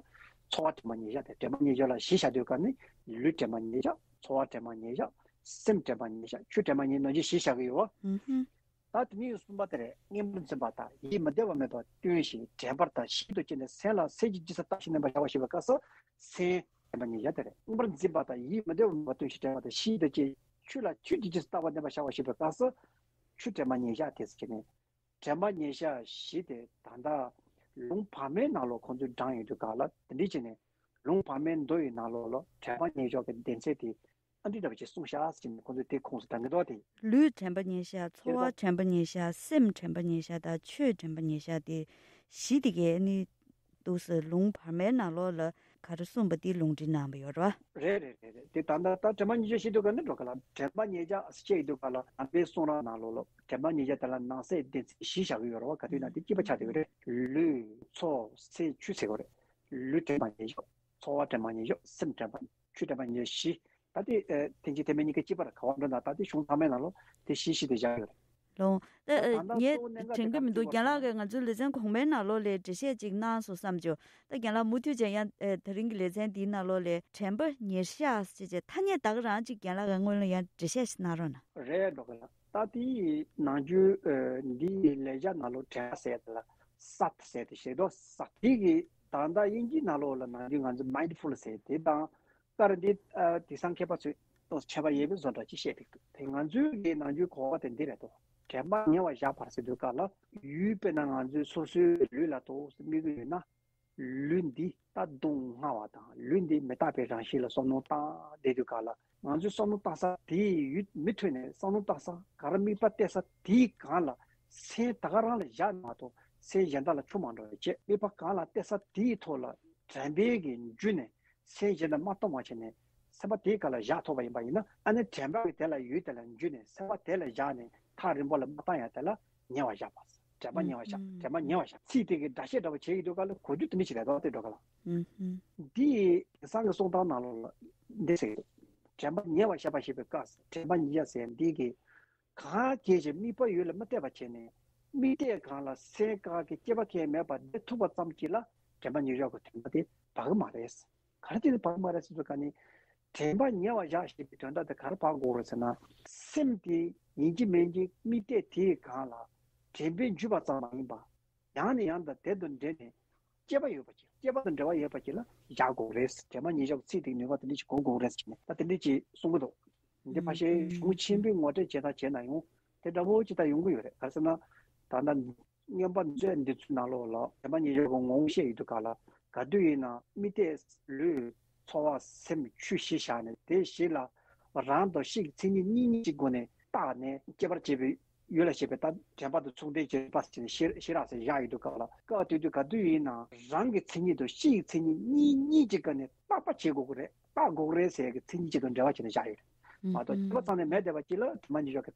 ཚོར་བ་དྲན་པ་ཉེར་བཞག་སྟེ། དྲན་པ་ཉེར་བཞག་ལ་བཞི་བཞག་དུས་ག་ནས་ལུས་དྲན་པ་ཉེར་བཞག་ཚོར་བ་དྲན་པ་ཉེར་བཞག་སེམས་དྲན་པ་ཉེར་བཞག་ཆོས་དྲན་པ་ཉེར་ནང་བཞིན་བཞི་བཞག་གི་ཡོད་བ། ཨུ་ཧུམ། ད་དེ་ནས་གསུམ་པ་དེ་རེད། མངོན་པར་འཛིན་པ་དང་ཡིད་མི་བདེ་བ་མེད་པར་སྟོན་ཞིང་དྲན་པ་དང་ཤེས་བཞིན་དུ་བཅས་ནས་སེམས་ལ་སེམས་ཀྱི་རྗེས་སུ་བལྟ་ཞིང་མནན་པར་བྱ་བ་ཞེས་པའི་སྐབས་སུ་སེམས་དྲན་པ་ཉེར་བཞག་དེ་རེད། མངོན་པར་འཛིན་པ་དང་ཡིད་མི་བདེ་བ་མེད་པར་སྟོན་ཞིང་དྲན་པ་དང་ཤེས་བཞིན་དུ་བཅས། ཆོས་ལ་ཆོས་ཀྱི་རྗེས་སུ་བལྟ་བར་མནན་པར་བྱ་བ་ཞེས་པའི་སྐབས་སུ་ཆོས་དྲན་པ་ཉེར་བཞག་དེ་ཟེར་གྱི་ནས། དྲན་པ་ཉེར་བཞག་བཞི་དེ་ད་ལྟ་ལུང་བག་མའི་ནང་ལོགས་ཁོང་ཚོས་བགྲངས་ཡོད་དུས་ག་ལ་དེ་འདྲ་བྱས་ནས་ལུང་བག་མའི་མདོ་ཡི་ནང་ལོགས་ལ་དྲན་པ་ཉེར་བཞག་གི་སྡེ་ཚན་དེ་ཨ་འདི་འདྲ་བ་ཅིག་གསུངས་ཤག་ཟེར་ནས་ཁོང་ཚོས་དེ་ཁོངས་སུ་བགྲང་གི་འདུག་སྟེ། ལུས་དྲན་པ་ཉེར་བཞག་ཚོར་བ་དྲན་པ་ཉེར་བཞག་སེམས་དྲན་པ་ཉེར་བཞག་དང་ཆོས་དྲན་པ་ཉེར་བཞག་དེ་བཞི་དེ་གས་ནི་འདུག་ཟེར། ལུང་བག་མའི་ནང་ལོགས་ལ་ག་རེ་གསུངས་པ་དེ་ལུང་འདྲེན་གནང་བ་ཡོད་རེད་བ། རེད་རེད་རེད་རེད། དེ་ད་ལྟ་ད་དྲན་པ་ཉེར་བཞག་བཤད་དུས་ག་ནས་འགྲོ་ག་ལ། དྲན་པ་ཉེར་བཞག་བཤད་ཡོད་དུས་ག་ལ་ནང་པའི་གསུང་རབ་ནང་ལོགས་ལ་དྲན་པ་ཉེར་བཞག་དེ་ལ་ནང་གསེས་སྡེ་ཚན་བཞི་བཞག་གི་ཡོད་རེད་བ། ག་དུས་ན་དེ་གཅིག་པ་ཆགས་བསྡད་ཡོད་རེད། ལུས་ཚོར་སེམས་ཆོས་ཟེར་གི་རེད། ལུས་དྲན་པ་ཉེར་བཞག་ཚོར་བ་དྲན་པ་ཉེར་བཞག་སེམས་དྲན་པ་ཆོས་དྲན་པ་ཉེར་བཞི། ད་དེ་ཨ་ཐེངས་གཅིག་ཐེངས་མ་གཉིས་ཀ་གཅིག་པར་ག་བ་འགྲོ་ན་ད་དེ་གཞུང་ཚང་མའི་ནང་ལོགས་དེ་བཞི་བཞི་དེ་བཞག་ཡོད་རེད། ལོང་། ད་ད་ད་ལྟ་ངས་གཙོ་བོ་གནད་འགག་དྲན་གྱི་མི་འདུག་རྒན་ལགས་ཀྱིས་ང་ཚོའི་ལེ་ཚན་གོང་མའི་ནང་ལོགས་ལ་འགྲེལ་བཤད་ཅིག་གནང་སོང་བསམ་བྱུང་། ད་རྒན་ལགས་མུ་མཐུད་བྱས་ཡང་ཨ་དེ་རིང་གི་ལེ་ཚན་འདིའི་ནང་ལོགས་ལ་དྲན་པ་ཉེར་བཞག་ཅེས་བྱས་ཐ་སྙད་ད་ག་རང་ཅིག་རྒན་ལགས་ཀྱིས་སྔོན་ལ་ཡང་འགྲེལ་བཤད་ཞིག་གནང་རོགས་གནང་། རེད་འགྲོ་གི་ལ། ད་དེའི་ནང་རྒྱུད་ཨ་འདིའི་ལེགས་སྦྱར་ནང་ལོགས་དྲན་པ་ཟེར་དེ་ལ་སཏ་ཟེར་དེ་བཤད་དོ། སཏ་དེ་གི་ད་ལྟ་དབྱིན་ཇིའི་ནང་ལོགས་ལ་ནང་རྒྱུད་ང་ཚོ་མའིན་ཌི་ཕུལ་ཟེར་དེ་དང་། ཀར་འདི་ཨ་དེང་སང་མཁས་པ་ཚོས་ཏོག་ཙམ་ཁྱད་པར་ཡོད་པའི་བཟོ་འདྲ་ཅིག་བཤད་འདུག་དེ་ང་ཚོའི་གི་ནང་རྒྱུད་གོ་བ་དེ་འདི་རེད་དོ། དྲན་པ་ཉེ་བར་བཞག་པར་ཟེར་དུས་སྐབས་ལ་ཡུལ་དཔེར་ན་ང་ཚོའི་སོ་སོའི་ལུས་ལ་ཏོག་ཙམ་དམིགས་ཀྱི་ཡོད་ན། ལུས་འདི་ད་གདུང་ལྔ་བ་དང་ལུས་འདི་མི་རྟག་པའི་རང་བཞིན་ལ་བསམ་བློ་བཏང་བསྡད་དུས་སྐབས་ལ་ང་ཚོའི་བསམ་བློ་བཏང་ས་དེའི་ཡུལ་མུ་མཐུད་ནས་བསམ་བློ་བཏང་ས་ག་རེ་དམིགས་པ་གཏད་ས་དེའི་སྒང་ལ་སེམས་ད་ག་རང་ལ་བཞག་མ་གཏོགས་སེམས་གཞན་དག་ལ་འཁྱུར་མ་འགྲོ་བའི་ཆེད་དམིགས་པ་གང་ལ་གཏད་ས་དེའི་ཐོག་ལ་དྲན་པའི་གི་འཇུ་ནས། སེམས་གཞན་དུ་མ་གཏོང་བ་བྱས་ནས་སེམས་པ་དེའི་སྒང་ལ་བཞག་ཐུབ་པ་ཡིན་པ་ཡིན་ན། ཨ་ནི་དྲན་པ་གི་དེ་ལ་ཡུལ་དེ་ལ་འཇུས་ནས་སེམས་པ་དེ་ལ་བཞག་ནས་ཐག་རིང་པོ་ལ་མ་བཏང་ཡ་དེ་ལ་ཉེ་བར་བཞག་པ། དྲན་པ་ཉེ་བར་བཞག་དྲན་པ་ཉེ་བར་བཞག་ཚིག་དེ་གི་སྒྲ་བཤད་འདྲ་བོ་བྱེད་ཀྱི་འདུག་ག་ལ་གོ་རྒྱུ་དེ་འདྲ་ཞིག་རེད་དོ། དེ་འགྲོ་ག་ལ། འདི་ཡི་དེང་སང་གི་གསུང་སྟངས་ནང་ལོགས་ལ་འདི་ཟེར་གི་འདུག་དྲན་པ་ཉེ་བར་བཞག་པ་ཞེས་པའི་སྐབས་དྲན་པ་ཉེ་བར་ཟེར་འདི་གི་གང་གལ་ཞིག་དམིགས་པ་ཡུལ་ལ་མི་གཏད་པ་བྱས་ནས་དམིགས་གཏད་གང་ལ་སེམས་གང་གི་སྐྱེ་བ་ཁས་མེད་པར་བསྡད་ཐུབ་པ་ཙམ་གྱིས་ལ་དྲན་པ་ཉེར་བཞག་གི་དྲན་པ་དེ་བབས་ཀྱི་མ་རེད། ག་རེ་བྱས་ནས་བབས་ཀྱི་མ་རེད་ཟེར་དུས་ག་ནི་དྲན་པ་ཉེ་བར་བཞག་ཞེས་པའི་དོན་དག་དེ་ག་རེ་བབས་དགོས་རེད་ཟེར་ན། སེམས་དེ་ཡིན་གཅིག་མིན་གཅིག་དམིགས་གཏད་དེའི་གང་ལ་དྲན་པས་འཇུས་པ་ཙམ་མ་ཡིན་པ། ཡང་ནས་ཡང་དུ་དེ་དང་འབྲེལ་ནས་སྐྱེ་བ་ཡོད་པ་ཅིག་སྐྱེ་བ་དང་འབྲེལ་བ་ཡོད་པ་ཅིག་ལ་བཞག་དགོས་རེད། དྲན་པ་ཉེར་བཞག་ཚིག་དེའི་ནུས་པ་དེ་འདྲ་ཞིག་གོ་དགོས་རེད་ཟེར་ནས་ད་དེ་འདྲ་ཅིག་གསུང་གི་འདུག་འདི་ཕལ་ཆེར་གཞུང་ཆེན་པོའི་ངོ་སྤྲོད་བྱེད་སྟངས་བྱས་ན་ཡང་དེ་འདྲ་པོ་ཅིག་ད་ཡོང་གི་ཡོད་རེད། ག་རེ་ཟེར་ན། ད་ལྟ་མངོན་པ་མཛོད་འདི་ཚོའི་ནང་ལོགས་ལ་དྲན་པ་ཉེར་བཞག་གི་ངོ་བོ་བཤད་ཡོད་དུས་ག་ལ་ག་དུས་ཡིན་ན་དམིགས་གཏད་ལུས་ཚོར་བ་སེམས་ཆོས་བཞི་བཞག་ནས་དེ་བཞི་ལ་རང་དང་གཤིས་ཀྱི་མཚན་ཉིད་གཉིས་གཉིས་ཀྱི་སྒོ་ནས་བརྟགས་ནས་སྐྱེད་པར་བྱེད་པའི་ཡུལ་ལ་བྱེད་པའི་ད་དྲན་པ་དང་མཚུངས་ལྡན་གྱི་རིག་པ་ཟེར་ནས་ཤེས་ཤེས་རབ་ཟེར་བཞག་ཡོད་དུས་ག་ལ་སྐབས་དེ་དུས་ག་དུས་ཡིན་ན་རང་གི་མཚན་ཉིད་དང་གཤིས་ཀྱི་མཚན་ཉིད་གཉིས་གཉིས་ཀྱི་སྒོ་ནས་བརྟག་པ་བྱེད་དགོས་ཀྱི་རེད། བརྟག་དགོས་ཀྱི་རེད་ཟེར་ཡ་གི་མཚན་ཉིད་ཅིག་དང་འབྲེལ་བ་བྱས་ནས་བཞག་ཡོད་རེད་མ་གཏོགས་སྐྱེ་བ་ཙམ་ནས་མེད་བསྡད་པ་ཅིག་ལ་དྲན་པ་ཉེར་བཞག་གི་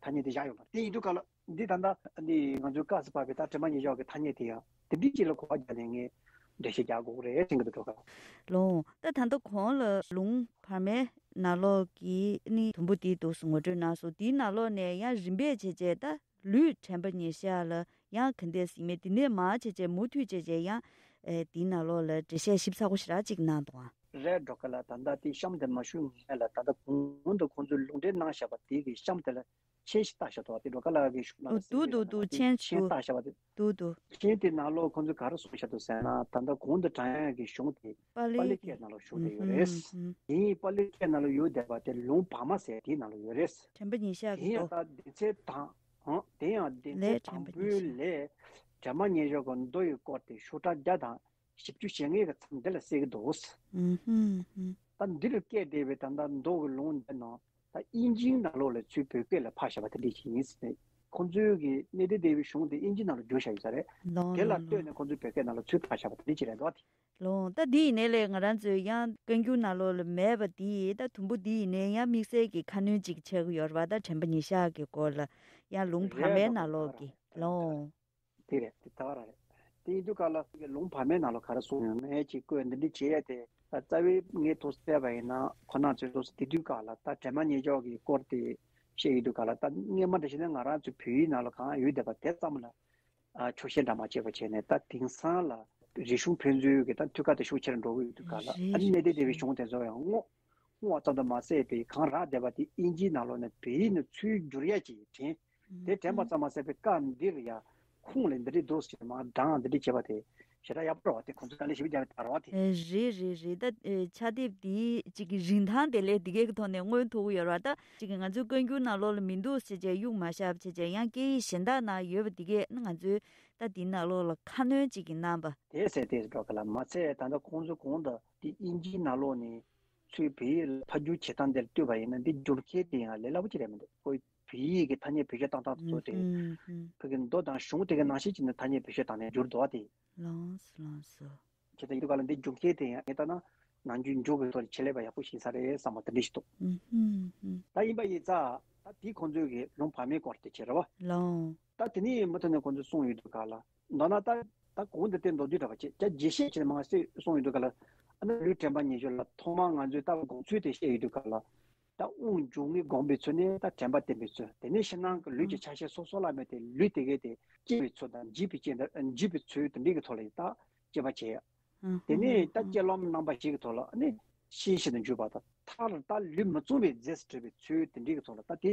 ཐ་སྙད་དེ་བཞག་ཡོད་མ་རེད། དེ་ཡིན་དུས་ག་ལ། འདི་ད་ལྟ་འདི་ང་ཚོའི་སྐབས་སུ་བབས་པའི་ད་དྲན་པ་ཉེར་བཞག་གི་ཐ་སྙད་དེ་ཡང་དེ་འདྲའི་ཅིག་ལ་གོ་བ་བརྒྱབ་ནས་ངས་ འགྲེལ་བཤད་རྒྱག་དགོས་རེད་དྲན་གྱི་འདུག་གྲོགས་ལ། ལོང་། ད་ད་ལྟ་གོང་ལ་ལུང་བར་མའི་ནང་ལོགས་ཀྱི་ནི་དུམ་བུ་དེའི་འདུག་སེ་ངོ་སྤྲོད་གནང་སོང་། དེའི་ནང་ལོགས་ནས་ཡང་རིམ་པས་བྱས་བྱས་ད་ལུས་དྲན་པ་ཉེར་བཞག་ལ་ཡང་ག་འདྲས་ཟེར་མེད། དེ་ནས་མར་བྱས་བྱས་མུ་མཐུད་བྱས་བྱས་ཡང་ཨེ་དེའི་ནང་ལོགས་ལ་འགྲེལ་བཤད་ཞིབ་ཚགས་པོ་ཞེ་དྲག་ཅིག་གནང་འདུག་ཨ། རེད་འགྲོ་ག་ལ། ད་ལྟ་དེ་གཤམ་དེ་མ་ཞུ་སྔོན་ལ་ད་ལྟ་གོང་དུ་ཁོང་ཚོས་ལུང་འདྲེན་གནང་བཞག་པ་དེ་གི་གཤམ་དེ་ལ་མཆན་ཞིག་བཏགས་བཞག་འདུག་བ། དེ་འགྲོ་ག་ལ་གི་ཤུགས་ལ་འོ་འདུག་འདུག་འདུག་མཆན་མཆན་ཞིག་འདུག་བཏགས་བཞག་པ་དེ། འདུག་འདུག་མཆན་དེ་ནང་ལོགས་ཁོང་ཚོས་ག་རེ་གསུངས་བཞག་འདུག་ཟེར་ན། ད་ལྟ་གོང་དུ་དྲངས་ཡག་གི་གཞུང་དེ་པཱ་ལི་ཀའི་ནང་ལོགས་བཞུགས་བསྡད་ཡོད་རེད། དེ་ཡིན་པཱ་ལི་ཀའི་ནང་ལོགས་ཡོད་བསྡད་པ་དེ་ལུང་བར་མ་ཟེར་དེའི་ནང་ལོགས་ཡོད་རེད། དྲན་པ་ཉེར་བཞག་གི་དེ་ཡང་འདུག་ད་སྡེ་ཚན་དང་། ཨང་། དེ་ཡང་སྡེ་ཚན་དང་པོའི་ལས་དྲན་པ་ཉེར་བཞག་གི་མདོ་ཡི་སྐོར་དེ་ཤོག་གྲངས་བརྒྱ་དང་བཞི་བཅུ་ཞེ་ལྔའི་གི་མཚམས་འདི་ལ་གསལ་གི་འདུག་ཨུ་ཧུམ་ཧུམ། ད་འདི་ལ་བཀལ་བསྡད་པའི་ད་ལྟ་མདོ་གི་ལུང་འདི་ནང་ད་དབྱིན་ཇིའི་ནང་ལོགས་ལ་ཚུར་བོད་སྐད་ལ་ཕབ་བཞག་པ་དེ་འདྲ་ཞིག་ཡིན་ཟེར་ནས། ཁོང་ཚོའི་གི་གནས་བརྟན་སྡེ་པའི་གཞུང་དེ་དབྱིན་ཇི་ནང་ལ་བསྒྱུར་བཞག་ཡོད་ས་རེད། ལོང་། དེ་ལ་ལོང་། ལྟོས་ནས་ཁོང་ཚོས་བོད་སྐད་ནང་ལ་ཚུར་ཕབ་བཞག་པ་དེ་འདྲ་ཅིག་རེད་འདུག་བ། དེ། ལོང་། ད་འདི་ཡིན་ནའི་ལས་ང་རང་ཚོའི་ཡང་བཀའ་འགྱུར་ནང་ལོགས་ལ་མེད་པ་འདི་ད་དུམ་བུ་འདི་ཡིན་ནའི་ཡང་དམིགས་བསལ་གྱི་ཁ་སྣོན་ཅིག་ཆགས་ཀྱི་ཡོད་རེད་བ། ད་དྲན་པ་ཉེར་བཞག་གི་སྐོར་ལ་ཡང་ལུང་བར་མའི་ནང་ལོགས་ཀྱི། ལོང་། དེ་རེད། དེ་ད་ག་རང་རེད། དེ་ཡིན་དུས་ག་ལ་ལུང་བར་མའི་ནང་ལ་ག་རེ་གསུངས་ཡོད་མེད་ཅིག་བཀོད། འདི་འདྲ་བྱེད་ཡས་དེ་རྩ་བའི་ངས་ཐུགས་བསྟན་པ་ཡིན་ན། ཁོ་རང་ཚོས་ཐུགས་དེ་དུས་ག་ལ་ད་དྲན་པ་ཉེར་བཞག་གི་སྐོར་དེ་བཤད་ཡོད་དུས་ག་ལ། ད་སྔས་མ་འདྲ་བྱས་ན་ང་རང་ཚོའི་བོད་ཡིག་ནང་ལ་གང་ཡོད་བསྡད་པ་དེ་ཙམ་ལ་ཨ་ཆོག་ཤེས་འདྲ་མ་བྱས་པ་བྱས་ནས། ད་དེང་སང་ལ་རིག་གཞུང་ཕན་ཚུན་གྱི་ད་མཐུད་ཁ་དེ་ཤུགས་ཆེར་འགྲོ་གི་ཡོད་དུས་ག་ལ། རེད། ཨ་ནི་གནས་བརྟན་སྡེ་པའི་གཞུང་དེ་ཚོ་ཡང་སྔོ་སྔོ་བ་ཙམ་དུ་མ་ཟད་པའི་གང་རག་བསྡད་པ་དེ་དབྱིན་ཇིའི་ནང་ལོགས་ནས་བོད་ཡིག་ནང་ཚུར་བསྒྱུར་ཡ་ཅིག་དྲན། དེ་དྲན་པ་ཙམ་མ་ཟད་པའི་སྐབས་འདིར་ཡ་ཁུངས་ལ་འདི་འདྲའི་འདུག་ཟེར་མར་བགྲངས་འདི་འདྲ་བྱས་པ་དེ་ཞེ་དྲག་ཡག་པོ་རེད་བ། དེ་ཁོང་ཚོས་དཀའ་ལས་ཞེ་པོ་རྒྱག་གི་འདུག་རེད་བ། དེ། ཨེ། རེད་རེད་རེད། ད་ཨེ་ཕྱག་དེབ་འདིའི་གཅིག་གི་རིན་ཐང་དེ་ལས་འདི་གའི་ཐོག་ནས་མངོན་ཐུབ་ཀྱི་ཡོད་རེད་བ། ད་གཅིག་གི་ང་ཚོའི་བཀའ་འགྱུར་ནང་ལོགས་ལ་མི་འདུག་ཟེར་བྱས་གཡུག་མ་བཞག་བྱས་བྱས་ཡང་སྐད་ཡིག་གཞན་དག་ནང་ཡོད་པ་འདི་གས་ནི་ང་ཚོའི་ད་འདིའི་ནང་ལོགས་ལ་ཁ་སྣོན་གཅིག་གི་གནང་པ། དེ་ཟེར་དེ་འགྲོ་ག་ལ། མ་ཚད་ད་ལྟ་ཁོང་ཚོ་གོང་དུ་དེ་དབྱིན་ཇིའི་ནང་ལོགས་ནས་ཚུར་བོད་ཡིག་ལ་ཕབ་བསྒྱུར་བྱེད་སྟངས་དེར་ལྟོས་པ་ཡིན་ན། འདི་སྒྱུར་མཁན་དེ་ཡང་ལས་སླ་པོ་ཅིག་རེད་མི་འདུག་ཁོ་བོད་ཡིག་གི་ཐ་སྙད་བེད་སྤྱོད་བཏང་སྟངས་དེ་ཚོ་དེ། ཨུམ་ཨུམ། ཕ་གི་མདོ་དང་གཞུང་དེ་གི་ནང་བཞིན་བྱས་ནས་ཐ་སྙད་བེད་སྤྱོད་བཏང་ནས་བསྒྱུར་འདུག་བ་དེ། ལོངས་སོ་ལོངས་སོ། བྱས་ཙང་ཡིན་དུས་ག་ལ་འདི་སྒྱུར་མཁན་དེ་ཡང་ངས་ལྟ་ན་ནམ་རྒྱུན་མགྱོགས་པའི་ཐོག་ནས་བྱེད་ལས་པ་ཡག་པོ་ཞིག་ཡིན་ས་རེད་བསམ་པ་དེ་འདྲ་ཞིག་འདུག་ཨུམ་ཧུམ་ཧུམ། ད་ཡིན་པ་ཡིན་ཙང་ད་དེ་ཁོང་ཚོའི་གི་ལུང་བར་མའི་སྐོར་དེ་བྱས་རེད་བ། ལོངས། ད་དེ་ནས་མུ་མཐུད་ནས་ཁོང་ཚོས་གསུངས་ཡོད་དུས་ག་ལ། མདོར་ན་ད་ད་གོང་དུ་བསྟན་མདོ་རྒྱུད་འདྲ་བ་བྱས་ཀྱང་རྒྱས་བཤད་བྱས་མ་ཟད་གསུངས་ཡོད་དུས་ག་ལ། ཨ་ནི་ལུས་དྲན་པ་ཉེར་བཞག་ལ་ཐོག་མར་ང་ཚོས་ལྟ་བ་སྒོམ་ཚུལ་དེ་བཤད་ཡོད་དུས་ག་ལ། ད་དབུགས་འབྱུང་གནས་སྒོམ་པའི་ཚུལ་ནི་ད་དྲན་པ་བསྟེན་པའི་ཚུལ། དེ་ནས་ཕྱི་ནང་གི་ལུས་ཀྱི་ཆ་ཤས་སོ་སོ་ལ་དམིགས་ཏེ་ལུས་དེ་གའི་དེ་སྐྱེ་བའི་ཚུལ་དང་འཇིག་པའི་སྐྱེ་འཇིག་པའི་ཚུལ་དེ་འདྲའི་གི་ཐོག་ལ་ད་དཔྱད་པ་བྱེད་ཡ། དེ་ནས་ད་སྤྱོད་ལམ་རྣམ་པ་བཞི་གི་ཐོག་ལ་ནི་ཤེས་བཞིན་དུ་འཇུག་པ་དང་། མཐར་ད་ལུས་མི་བཙོང་བའི་རྫས་སུ་གྲུབ་པའི་ཚུལ་དེ་འདྲའི་གི་ཐོག་ལ། ད་དེ་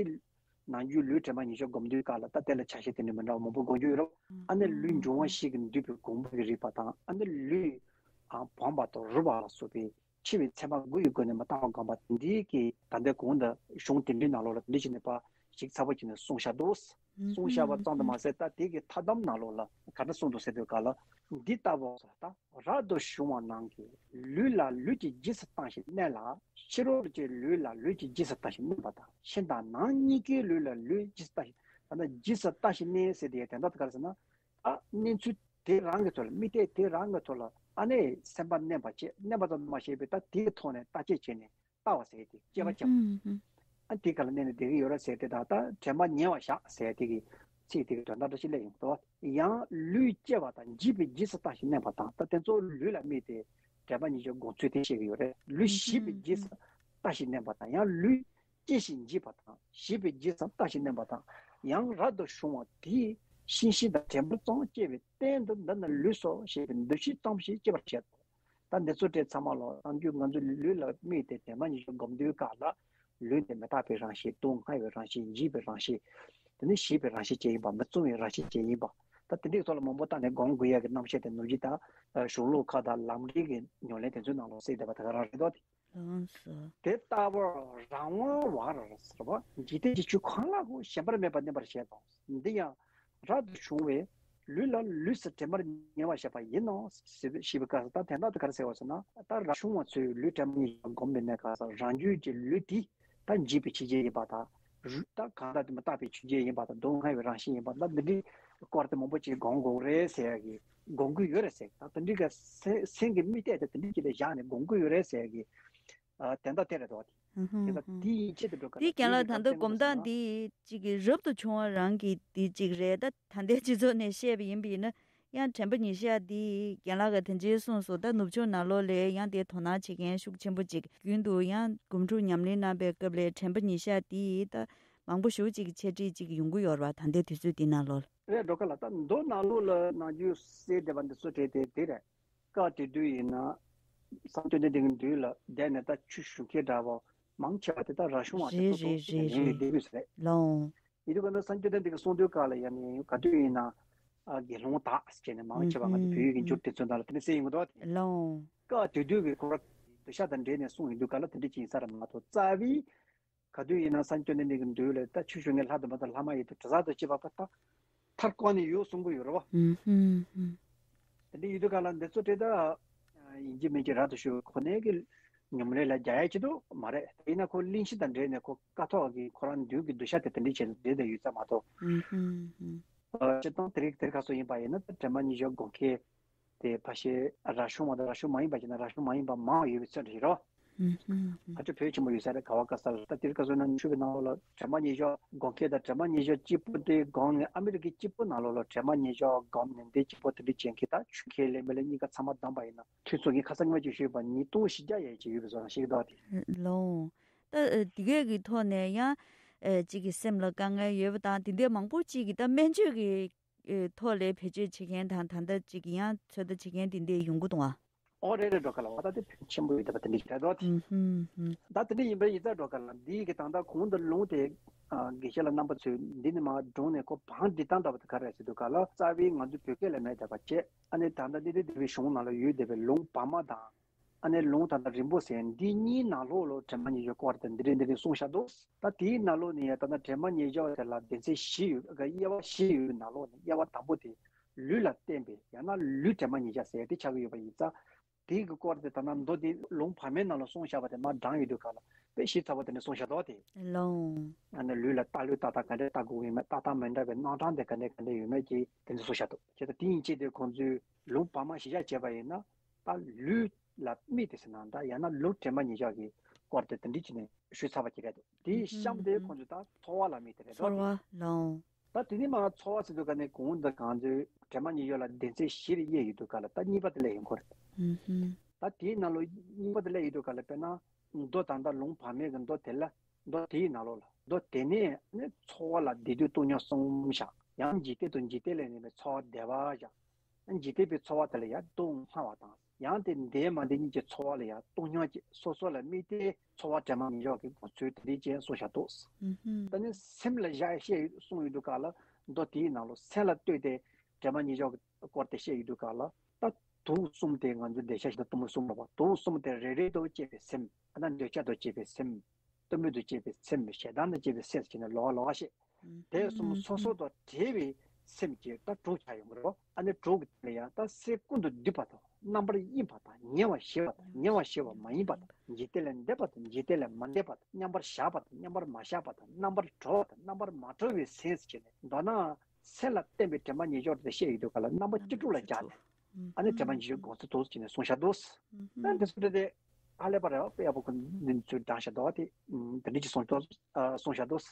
ནང་རྒྱུད་ལུས་དྲན་པ་ཉེར་བཞག་སྒོམ་དུས་སྐབས་ལ་ད་དེ་ལ་ཆ་ཤས་དེ་འདྲ་མི་འདྲ་བ་མང་པོ་དགོངས་རྒྱུ་ཡོད་རེད། ཨ་ནི་ལུས་འབྱུང་བ་བཞི་གི་འདུས་པའི་གོང་བུ་གི་རིག་པ་དང་། ཨ་ནི་ལུས་ཨ་བོངས་པ་དང་རུལ་བ་ལ་སོགས་པའི་འཆི་བའི་ཚད་མ་དགུ་ཡི་སྒོ་ནས་མི་རྟག་པ་སྒོམ་པ་འདི་གི་ད་ལྟའི་གོང་དུ་གཞུང་དེ་འདྲའི་ནང་ལོགས་ལ་འདི་བྱས་ནས་ཕར་ཞིབ་ཚགས་པོ་བྱས་ནས་གསུངས་བཞག་འདུག་གསུངས་བཞག་པ་ཙམ་དུ་མ་ཟད་ད་དེ་གི་མཐའ་དམ་ནང་ལོགས་ལ་ག་འདྲ་གསུངས་འདུག་ཟེར་དུས་ག་ལ། འདི་ལྟ་བུ་ད་རབ་ཏུ་བྱུང་བ་རྣམས་ཀྱིས་ལུས་ལ་ལུས་ཀྱི་རྗེས་སུ་བལྟ་ཞིང་གནས་ལ། ཕྱི་རོལ་གྱི་ལུས་ལ་ལུས་ཀྱི་རྗེས་སུ་བལྟ་ཞིང་གནས་པ་དང་། ཕྱི་དང་ནང་གཉིས་ཀའི་ལུས་ལ་ལུས་རྗེས་སུ་བལྟ་ཞིང་། ད་ལྟ་རྗེས་སུ་བལྟ་ཞིང་གནས་ཟེར་དེ་དོན་དག་དེ་ག་རེ་ཟེར་ན། ད་གནས་ཚུལ་དེ་རང་གི་ཐོག་ལ། དམིགས་གཏད་དེ་རང་གི་ཐོག་ལ་ཨ་ནི་སེམས་པ་མནན་པ་བྱས། མནན་པ་ཙམ་དུ་མ་ཟད་པའི་ད་དེའི་ཐོག་ནས་བརྟག་དཔྱད་བྱས་ནས་ལྟ་བ་ཟེར་དེ་དཔྱད་པ་བྱས་པ། ཨ་དེ་ག་ལ་གནས་ནས་བསྡད་ཀྱི་ཡོད་རེད་ཟེར་དེ་དང་། ད་དྲན་པ་ཉེ་བར་བཞག་ཟེར་དེ་གི་ཚིག་དེ་གི་དོན་དག་འདྲ་ཞིག་སླེབས་ཡོང་གི་འདུག་བ། ཡང་ལུས་སྐྱེ་བ་དང་འཇིག་པའི་རྗེས་སུ་བལྟ་ཞིང་གནས་པ་དང་། ད་དེ་ཚོ་ལུས་ལ་དམིགས་ཏེ་དྲན་པ་ཉེར་བཞག་སྒོམ་ཚུལ་དེ་བཤད་ཀྱི་ཡོད་རེད། ལུས་ཤི་བའི་རྗེས་སུ་བལྟ་ཞིང་གནས་པ་དང་། ཡང་ལུས་སྐྱེ་ཞིང་འཇིག་པ་དང་ཤི་བའི་རྗེས་སུ་བལྟ་ཞིང་གནས་པ་དང་། ཡང་རབ་ཏུ་བྱུང་བ་དེས་ཤིང་ཤིང་དང་བྲན་པོ་ཙམ་སྐྱེ་བའི་སྟེང་དུ་འདི་ནི་ལུས་སོ་ཞེས་པའི་འདུ་ཤེས་ཙམ་ཞིག་སྐྱེ་བར་བྱེད་དོ། ད་འདི་ཚོ་དེ་ཚང་མ་ལོ་ནམ་རྒྱུན་ང་ཚོ་ལུས་ལ་དམིགས་ཏེ་དྲན་པ་ཉེར་བཞག་སྒོམ་དུས་སྐབས་ལ་ལུས་འདི་མི་རྟག་པའི་རང་བཞིན། སྡུག་བསྔལ་བའི་རང་བཞིན། འཇིག་པའི་རང་བཞིན། དེ་ནི་ཤི་བའི་རང་བཞིན་ཅན་ཡིན་པ། མི་བཙོང་བའི་རང་བཞིན་ཅན་ཡིན་པ། ད་དེ་འདྲའི་ཐོག་ལ་མང་པོ་བཏང་ནས་སྒོམ་དགོས་ཡ་གི་རྣམ་བཤད་དེ་ནམ་རྒྱུན་ད་གཞུང་ལུགས་ཁག་དང་ལམ་རིམ་གྱི་ཉམས་ལེན་དེ་ཚོའི་ནང་ལ་གསལ་བསྡད་པ་དེ་ག་རང་རེད་དོ། ལགས་སོ། དེ་ལྟ་བུར་རང་དབང་བར་ཟེར་བ། འཇིག་རྟེན་གྱི་ཆོས་གང་ལ་གང་ཞེན་པ་མེད་པར་གནས་པར་བྱེད་དོ། འདི་ཡང་རབ་ཏུ་བྱུང་བས་ལུས་ལ་ལུས་སུ་དྲན་པར་ཉེ་བར་བཞག་པ་ཡིན་ནོ་ཞེས་པའི་སྐབས་སུ། ད་དོན་དག་དེ་ག་རེ་ཟེར་བ་ཟེར་ན། ད་རབ་བྱུང་བ་ཚོས་ལུས་དྲན་པ་ཉེར་བཞག་སྒོམ་པའི་གནས་སྐབས་སུ་རང་རྒྱུད་ཀྱི་ལུས་དེ་ད་འཇིག་པའི་ཆོས་ཅན་ཡིན་པ་དང་། རུ་ད་གང་ལྟར་དུ་མི་རྟག་པའི་ཆོས་ཅན་ཡིན་པ་དང་། སྡུག་བསྔལ་བའི་རང་བཞིན་ཡིན་པ། ད་འདི་འདྲའི་སྐོར་དེ་མང་པོ་ཅིག་སྒོམ་དགོས་རེད་ཟེར་ཡ་གི། སྒོམ་གྱི་ཡོད་རེད་ཟེར། ད་དེ་འདྲའི་གི་སེམས་སེམས་ཀྱི་དམིགས་གཏད་དེ་དེ་འདྲའི་ཅིག་ལ་བཞག་ནས་སྒོམ་གྱི་ཡོད་རེད་ཟེར་ཡ་གི། ཨ་དོན་དག་དེ་རེད་དོ། ཨུ་ཧུམ། དེ་ལ་དེ་ཡི་ཆེད་དུ་འགྲོ་ག་དེའི་རྒྱན་ལ་ད་ལྟ་སྒོམ་སྟངས་འདི་ཅིག་གི་རབ་ཏུ་བྱུང་བ་རང་གི་འདི་ཅིག་རེད། ད་ད་ལྟའི་སྤྱི་ཚོགས་ནས་བཤད་པ་ཡིན་པ་ཡིན་ན། ཡང་དྲན་པ་ཉེར་བཞག་འདི་རྒན་ལགས་ཀྱིས་དེ་འདྲའི་གསུངས་སོང་། ད་ནུབ་ཕྱོགས་ནང་ལོགས་ལ་ཡང་དེ་དོ་སྣང་བྱེད་མཁན་ཤུགས་ཆེན་པོ་ཅིག་རྒྱུན་དུ་ཡང་སྒོམ་སྒྲུབ་ཉམས་ལེན་གནང་པའི་སྐབས་ལ་དྲན་པ་ཉེར་བཞག་འདི་ད་མང་པོ་ཞེ་ཅིག་འཆད་ཁྲིད་ཅིག་ཡོང་གི་ཡོད་རེད་བ། ད་ལྟའི་དུས་ཚོད་འདི་ནང་ལོགས་ལ། རེད། སྒྲོལ་དཀར་ལགས། ད་མདོ་ནང་ལོགས་ལ་ནམ་རྒྱུན་གསལ་བསྡད་པ་འདི་ཚོ་གྲས་དེ་དེ་རེད། སྐབས་དེ་དུས་ཡིན་ན་སངས་རྒྱས་བཅོམ་ལྡན་འདས་ཀྱི་མདུན་ལ་བསྡད་ནས་ད་ཆོས་ཞུ་མཁན་འདྲ་བོ་མང་ཆེ་བ་དེ་ད་རབ་བྱུང་བ་དེ་རེད་ཚོ་རེད་རེད་ལས་ངན་རེད། བསྡད་དུས་རེད། ལགས་འོང་། ཡིན་དུས་ག་ན་སངས་རྒྱས་བཅོམ་ལྡན་འདས་ཀྱིས་གསུངས་དུས་སྐབས་ལ་ཡང་ནི་ག་དུས་ཡིན་ན་ཨ་དགེ་སློང་དག་ཟེར་ནས་མང་ཆེ་བ་ང་ཚོ་བོད་ཡིག་གི་འགྱུར་དེ་ཚོའི་ནང་ལ་དེ་འདྲ་གསལ་ཡོང་གི་འདུག་བ། དེ་ལགས་འོང་། སྐབས་དེ་དུས་ཀྱི་ཁོ་ར་གདུལ་བྱ་དང་འབྲེལ་ནས་གསུངས་ཡོང་དུས་སྐབས་ལ་དེ་འདྲ་ཅིག་ཡིན་ས་རེད་མ་གཏོགས། རྩ་བའི་ག་དུས་ཡིན་ན་སངས་རྒྱས་བཅོམ་ལྡན་འདས་ཀྱི་མདུན་ལ་ད་ཆོས་ཞུ་མཁན་ལྷ་དང་མི་དང་ལྷ་མ་ཡིན་དང་དྲི་ཟ་དང་བཅས་པ་ད་མཐར་བཀོད་ནས་ཡོད་གསུང་གི་ཡོད་རེད་བ། ཨུམ་ཧུམ་ཧུམ། དེ་འདྲ་ཡོད་དུས་ག་ལ་འདི་ཚོ་དེ་ད་ཡིན་གཅིག་མིན་གཅིག་རབ་ཏུ་ཞུ་བའི་གོ་གནས་ཀྱི་ཉམས་ལེན་ལ་རྒྱག་ཡ་ཅིག་ཏུ་མ་རེད། དེ་ཡིན་ན་ཁོ་གླེང་གཞི་དང་འབྲེལ་ནས་ཁོ་ཀཿཐོག་གི་ཁོ་རང་མདུན་གྱི་གདུལ་བྱ་དེ་དེ་འདྲ་བྱས་ནས་བསྡད་བསྡད་ཡོད་ས་མ་གཏོགས། ཨུམ་ཧུམ་ཧུམ། སྤྱིར་བཏང་དེ་རིང་དེ་རིང་ཁ་སང་ཡིན་པ་ཡིན་ན་ད་དྲན་པ་ཉེར་བཞག་སྒོམ་མཁན་དེ་ཕལ་ཆེར་རབ་བྱུང་བ་དང་རབ་བྱུང་མ་ཡིན་པ་བྱས་ན་རབ་བྱུང་མ་ཡིན་པ་མང་བ་ཡོད་པའི་ཚོད་རེད་རོ། ཧུམ་ཧུམ་ཧུམ། ཨ་ཅོ་བོད་ཆེན་པོ་ཡོད་ས་རེད། ག་བ་ག་ས་ལ་ད་དེ་རིང་ཁ་སང་ན་ཆོས་པའི་ནང་ལོགས་ལ་དྲན་པ་ཉེར་བཞག་སྒོམ་མཁན་དང་དྲན་པ་ཉེར་བཞག་གཅིག་པུ་དེ་སྒོམ་ནས་ཨ་མི་རི་ཀའི་གཅིག་པུ་ནང་ལོགས་ལ་དྲན་པ་ཉེར་བཞག་སྒོམ་ནས་འདི་གཅིག་པུ་དེ་འདྲ་བྱེད་མཁན་ད་ཆོས་མཁས་ལས་མི་ལས་གཉིས་ཀ་ཚང་མ་བསྡོམས་པ་ཡིན་ན་ཐོན་ཚོགས་ཀྱི་ཁ་སང་ངས་ཅིག་ཞུས་པ་ཉིས་སྟོང་བཞི་བརྒྱ་ཡས་ཅིག་ཡོད་པའི་བཟོ་འདྲ་ཞིག་འདུག་དེ། ལོང་། ད་ཨ་དེ་གས་ཀྱི་ཐོག་ནས་ཡང་ཨ་གཅིག་གི་སེམས་ལ་དཀའ་ངལ་ཡོད་པ་དང་དེ་འདྲའི་མང་པོ་གཅིག་གི་ད་སྨན་བཅོས་ཀྱི་ཨ་ཐོག་ལ་བེད་སྤྱོད་བྱེད་མཁན་དང་ད་ལྟ་གཅིག་གི་ཡང་ཚོད་ལྟ་བྱེད་མཁན་དེ་འདྲའི་ཡོང་གི་འདུག་ཨ། ཨོ་རེད་རེད། སྒྲོལ་དཀར་ལགས། ད་དེ་ཕན་ཆེན་པོ་ཡོད་པ་དེ་འདྲ་ཞིག་རེད་དོ། ཨུམ་ཧུམ་ཧུམ། ད་དེ་འདྲ་ཡིན་པའི་ཡིན་ཙང་སྒྲོལ་དཀར་ལགས་འདི་གི་ད་ལྟ་གོང་དུ་ལུང་དེ་ཨ་དགེ་བཤེས་ལགས་རྣམ་པ་ཚོས་འདི་ནས་མར་དྲངས་ནས་ཁོ་བང་སྒྲིག་སྟངས་འདྲ་བ་དེ་ག་རེ་རེད་ཟེར་དུས་སྒང་ལ་རྩ་བའི་ང་ཚོ་བོད་སྐད་ལ་མེད་བསྡད་པ་བྱས། ཨ་ནི་ད་ལྟ་འདི་འདི་འདི་བའི་གཞུང་ནང་ལ་ཡོད་བསྡད་པའི་ལུང་བར་མ་དང་། ཨ་ནི་ལུང་ད་ལྟ་རིང་པོ་ཟེར་འདི་གཉིས་ནང་ལོགས་ལ་དྲན་པ་ཉེར་བཞག་སྐོར་དེ་འདི་རེད་འདི་རེད་གསུངས་བཞག་འདུག་ད་དེའི་ནང་ལོགས་ནས་ཡང་ད་ལྟ་དྲན་པ་ཉེར་བཞག་དེ་ལ་སྡེ་ཚན་བཞི་ཡོད། དབྱེ་བ་བཞི་ཡོད་པའི་ནང་ལོགས་ནས་དབྱེ་བ་དང་པོ་དེ་ལུས་ལ་བརྟེན་པའི་ཡང་ན་ལུས་དྲན་པ་ཉེར་བཞག་ཟེར་དེ་ཆགས་ཀྱི་ཡོད་པ་ཡིན་ཙང་། དེ་གི་སྐོར་དེ་ད་ལྟ་མདོ་དེ་ལུང་བར་མའི་ནང་ལ་གསུངས་བཞག་པ་དེ་མར་དྲངས་ཡོད་དུས་སྒང་ལ་དཔེ་ཞིབ་ཚགས་པོ་དེ་འདྲ་གསུངས་བཞག་འདུག་དེ། ལོང་། ཨ་ནི་ལུས་ལ་ལྟ་ལུས་ལྟ་སྟངས་ག་འདྲ་ལྟ་དགོས་ཡོད་མེད། ལྟ་སྟངས་མི་འདྲ་བའི་རྣམ་གྲངས་དེ་ག་འདྲ་ག་འདྲ་ཡོད་མེད་ཀྱི་དེ་འདྲ་གསུངས་བཞག་འདུག་བྱས་ཙང་དེ་ཡིན་ཕྱིར་དེ་ཁོང་ཚོས་ལུང་བར་མ་གཞི་བཞག་བྱས་པ་ཡིན་ན། ད་ལུས་ལ་དམིགས་ཏེ་ཟེར་ན་འདྲ། ཡང་ན་ལུས་དྲན་པ་ཉེར་བཞག་གི་སྐོར་དེ་དེ་འདྲ་བྱས་ནས་ཞུས་ཚར་བ་ཅིག་རེད་འདུག་དེའི་གཤམ་དེ་ཁོང་ཚོས་ད་ཚོར་བ་ལ་དམིགས་ཏེ་རེད་འདུག་དེ། ཚོར་བ་ལའང་། ད་དེ་ནས་མར་ཚོར་བ་ཟེར་དུས་ག་ནས་གོང་དུ་གང་ཚོས་དྲན་པ་ཉེར་བཞག་ལ་སྡེ་ཚན་བཞིར་དབྱེ་ཡོད་དུས་ག་ལ་ད་གཉིས་པ་དེ་ལ་ཡིན་སྐོར། ཧུམ་ཧུམ། ད་དེའི་ནང་ལོགས་གཉིས་པ་དེ་ལ་ཡོད་དུས་ག་ལ་དཔེར་ན་མདོ་ད་ལྟ་ལུང་བར་མའི་གི་མདོ་དེ་ལ་མདོ་དེའི་ནང་ལོགས་ལ་མདོ་དེ་ནས་ནི་ཚོར་བ་ལ་བདེ་སྡུག་སྡུག་བསྔལ་གསུམ་བཞག་ཡང་འཇིག་རྟེན་དང་འཇིག་རྟེན་ལས་འདས་པའི་ཚོར་བ་བདེ་བ་བཞག་འཇིག་རྟེན་པའི་ཚོར་བ་དེ་ལ་ཡང་སྡུག་བསྔལ་བ་དང་། ཡང་དེ་འདས་མ་འདས་གཉིས་ཀྱི་ཚོར་བ་ལ་ཡང་སྡུག་བསྔལ་གྱི་སོ་སོ་ལ་དམིགས་ཏེ་ཚོར་བ་དྲན་པ་ཉེར་བཞག་གི་སྒོམ་ཚུལ་དེ་འདྲའི་ཅན་གསུངས་བཞག་འདུག་ཨུ་ཧུམ། ད་ནི་སེམས་ལ་བཞག་བཤད་གསུངས་ཡོད་དུས་ག་ལ་མདོ་དེའི་ནང་ལ་སེམས་ལ་ལྟོས་ཏེ་དྲན་པ་ཉེར་བཞག་གི་སྐོར་དེ་བཤད་ཡོད་དུས་ག་ལ་ད་དུག་གསུམ་དེ་ང་ཚོ་འདོད་ཆགས་ཞེ་སྡང་གཏི་མུག་གསུམ་རེད་པ། དུག་གསུམ་དེ་རེ་རེ་དང་བཅས་པའི་སེམས། ཨ་ན་འདོད་ཆགས་དང་བཅས་པའི་སེམས། གཏི་མུག་དང་བཅས་པའི་སེམས། ཞེ་སྡང་དང་བཅས་པའི་སེམས་ཟེར་ནས་ལོགས་ཀ་ལོགས་ཀ་བཤད། དེ་གསུམ་སོ་སོ་དང་བྲལ་བའི་སེམས་ཀྱི་ད་དྲུག་ཆགས་ཡོང་གི་རེད། ཨ་ནི་དྲུག་གི་དེ་ལ་ཡང་ད་སེམས་ཀུན་ཏུ་འདུས་པ་དང་རྣམ་པར་གཡེང་བ་དང་ཉེ་བར་ཞི་བ་དང་ཉེ་བར་ཞི་བ་མ་ཡིན་པ་དང་འཇིག་རྟེན་ལས་འདས་པ་དང་འཇིག་རྟེན་ལས་མ་འདས་པ་དང་མཉམ་པར་བཞག་པ་དང་མཉམ་པར་མ་བཞག་པ་དང་རྣམ་པར་གྲོལ་བ་དང་རྣམ་པར་མ་གྲོལ་བའི་སེམས་ཟེར་བྱས་ནས་མདོར་ན་སེམས་ལ་བརྟེན་པའི་དྲན་པ་ཉེར་བཞག་དེ་བཤད་ཡོད་དུས་ག་ལ་རྣམ་པ་བཅུ་དྲུག་ལ་སྦྱར་ཏེ། ཨ་ནི་དྲན་པ་ཉེར་བཞག་སྒོམ་ཚུལ་དུ་བྱས་ནས་གསུངས་བཞག་འདུག་ཨ་ནི་དེ་ཚོ་དེ་དེ་ཧ་ལས་པ་རེད་པ། དཔེ་ཡག་པོ་ཁོ་འདི་ཚོས་དྲངས་བཞག་འདུག་པ། དེ་དེ་འདྲ་ཅིག་གསུངས་འདུག་གསུངས་བཞག་འདུག་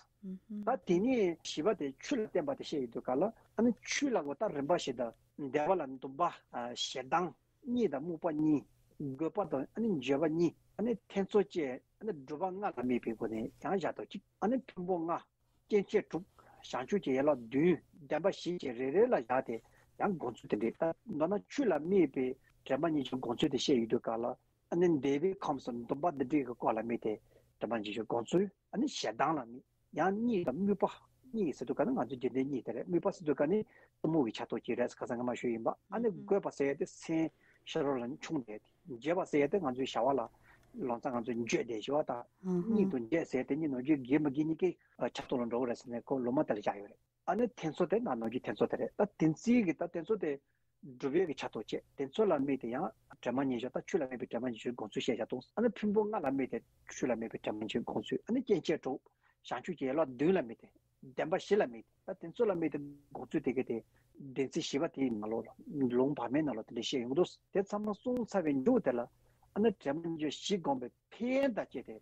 ད་དེ་ནས་བཞི་པ་དེ་ཆོས་ལ་བརྟེན་པ་དེ་བཤད་ཡོད་དུས་ག་ལ་ཨ་ནི་ཆོས་ལ་གོ་ད་རིམ་པ་བཞིན་དུ་འདོད་པ་ལ་འདུན་པ། ཞེ་སྡང་། གཉིད་དང་རྨུགས་པ་གཉིས། རྒོད་པ་དང་ཨ་ནི་འགྱོད་པ་གཉིས། ཨ་ནི་ཐེ་ཚོམ་བཅས་ཨ་ནི་སྒྲིབ་པ་ལྔ་ལ་དམིགས་པའི་སྒོ་ནས་ཡང་བཞག་འདུག་གཅིག་ཨ་ནི་ཕུང་པོ་ལྔ། སྐྱེ་མཆེད་དྲུག་བྱང་ཆུབ་ཀྱི་ཡན་ལག་བདུན། བདེན་པ་བཞི་བཅས་རེ་རེ་ལ་བཞག་སྟེ་ཡང་སྒོམ་ཚུལ་དེ་འདྲས། ད་མདོར་ན་ཆོས་ལ་དམིགས་པའི་དྲན་པ་ཉེར་བཞག་སྒོམ་ཚུལ་དེ་བཤད་ཡོད་དུས་ག་ལ་ཨ་ནི་འདོད་པའི་ཁམས་སུ་འདུན་པ་འདི་འདྲའི་གི་སྐོར་ལ་དམིགས་ཏེ་དྲན་པ་ཉེར་བཞག་སྒོམ་ཚུལ། ཨ་ནི་ཞེ་སྡང་ལ་དམིགས། ཡང་གཉིད་དང་རྨུགས་པ། གཉིད་ཟེར་དུས་ག་ནི་ང་ཚོའི་འཇིག་རྟེན་གཉིད་དེ་རེད། རྨུགས་པ་ཟེར་དུས་ག་ནི་གཏི་མུག་གི་ཆ་ཐོག་ཅིག་རེད། ཁ་སང་ང་མ་ཞུས་ཡིན་པ། ཨ་ནི་རྒོད་པ་ཟེར་ཡ་དེ་སེམས་ཤ་རོགས་ལ་མཆོང་བསྡད་དེ། འགྱོད་པ་ཟེར་ཡ་དེ་ང་ཚོའི་བྱ་བ་ལ་ལོ་ཙཱ་ང་ཚོས་འགྱོད་བསྡད་བྱ་བ་དང་། གཉིད་དང་འགྱོད་ཟེར་ཡ་དེ་གཉིད་ནོར་འགྱོད་དགེ་མི་དགེ་གཉིས་ཀའི་ཆ་ཐོག་ལ་འགྲོ་གི་རེད་ཟེར་ནས་ཁོ་ལོ་མ་དེ་ལ་བཞག་ཡོད་རེད། ཨ་ནི་ཐེ་ཚོམ་དེ་ནང་ནོར་གྱི་ཐེ་ཚོམ་དེ་རེད། ད་དེ་ཚིག་གི་ད་ཐེ་ཚོམ་དེ་སྒྲུབ་ཡས་ཀྱི་ཆ་ཐོག་བྱས། དེ་ཚོ་ལ་དམིགས་ཏེ་ཡང་དྲན་པ་ཉེར་བཞག་ད་ཆོས་ལ་དམིགས་པའི་དྲན་པ་ཉེར་བཞག་སྒོམ་ཚུལ་བཤད་བཞག་དང་། ཨ་ནི་ཕུང་པོ་ལྔ་ལ་དམིགས་ཏེ་ཆོས་ལ་དམིགས་པའི་དྲན་པ་ཉེར་བཞག་སྒོམ་ཚུལ། ཨ་ནི་སྐྱེ་མཆེད་དྲུག་བྱང་ཆུབ་ཀྱི་ཡན་ལག་བདུན་ལ་དམིགས་ཏེ། བདེན་པ་བཞི་ལ་དམིགས་ཏེ། ད་དེ་ཚོ་ལ་དམིགས་ཏེ་སྒོམ་ཚུལ་དེ་ག་དེ་སྡེ་ཚན་བཞི་པ་དེའི་ནང་ལོགས་ལ་ལུང་བར་མའི་ནང་ལ་དེ་འདྲ་བཤད་ཡོང་འདུག་དེ་ཚང་མ་གསུངས་ཚར་བའི་མཇུག་དེ་ལ་ཨ་ནི་དྲན་པ་ཉེར་བཞག་བཞི་བསྒོམས་པའི་ཕན་དང་བཅས་ཏེ་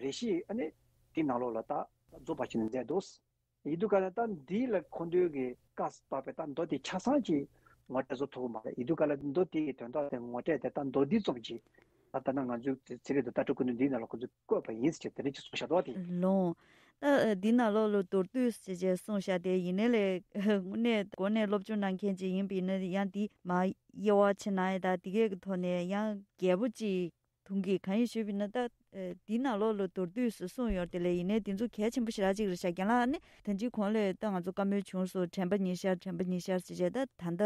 རེ་ཞིག་ཨ་ནི་དེའི་ནང་ལོགས་ལ་ད་རྫོགས་པ་ཞིག་ནས་མཛད་འདུག་ཡིན་དུས་ག་ནས་ད་འདི་ལ་ཁོང་ཚོའི་གི་བཀའ་བཏགས་པའི་ད་མདོ་དེ་ཆ་ཚང་གཅིག་ ངོ་སྤྲོད་བཟོ་ཐུབ་ཀྱི་མ་རེད། ཡིན་དུས་ག་ལ་མདོ་དེ་གི་དོན་དག་དེ་ངོ་སྤྲོད་དེ་ད་མདོ་འདི་ཙམ་གྱིས་ད་ལྟ་ན་ང་ཚོའི་ཚན་རིག་དང་ལྟ་གྲུབ་ཀུན་ཏུ་འདིའི་ནང་ལ་ཁོ་ཚོས་བཀོད་པ་ཡིན་ཟེར་དེ་འདྲ་ཅིག་གསུངས་བཞག་འདུག་བ་དེ། ལོང་། ད་ཨ་འདི་ནང་ལོགས་ལ་མདོར་བསྡུས་ཟེར་བྱས་གསུངས་བཞག་དེ་ཡིན་ནའི་ལས་དངོས་གནས་འགོ་ནས་སློབ་སྦྱོང་གནང་མཁན་ཅིག་ཡིན་པ་ཡིན་ན་ཡང་འདི་མ་དབྱེ་བ་ཕྱེ་ན་ཡང་ད་འདི་གས་ཀྱི་ཐོག་ནས་ཡང་རྒྱས་པོ་ཅིག་མཐོང་གི། གང་ཡིན་ཞུས་པ་ཡིན་ན་ད་ཨ་འདི་ནང་ལོགས་ལ་མདོར་བསྡུས་སུ་གསུངས་ཡོད་དེ་ལས་ཡིན་ནའི་འདི་ཚོ་གལ་ཆེན་པོ་ཞེ་དྲག་ཅིག་རེད་ཤག་རྒན་ལགས། ཨ་ནི་ད་ཅི་གོང་ལས་ད་ང་ཚོ་བཀའ་མོལ་བྱུང་སོང་། དྲན་པ་ཉེར་ཤར། དྲན་པ་ཉེར་ཤར་ཟེར་བྱས་ད་ད་ལྟ་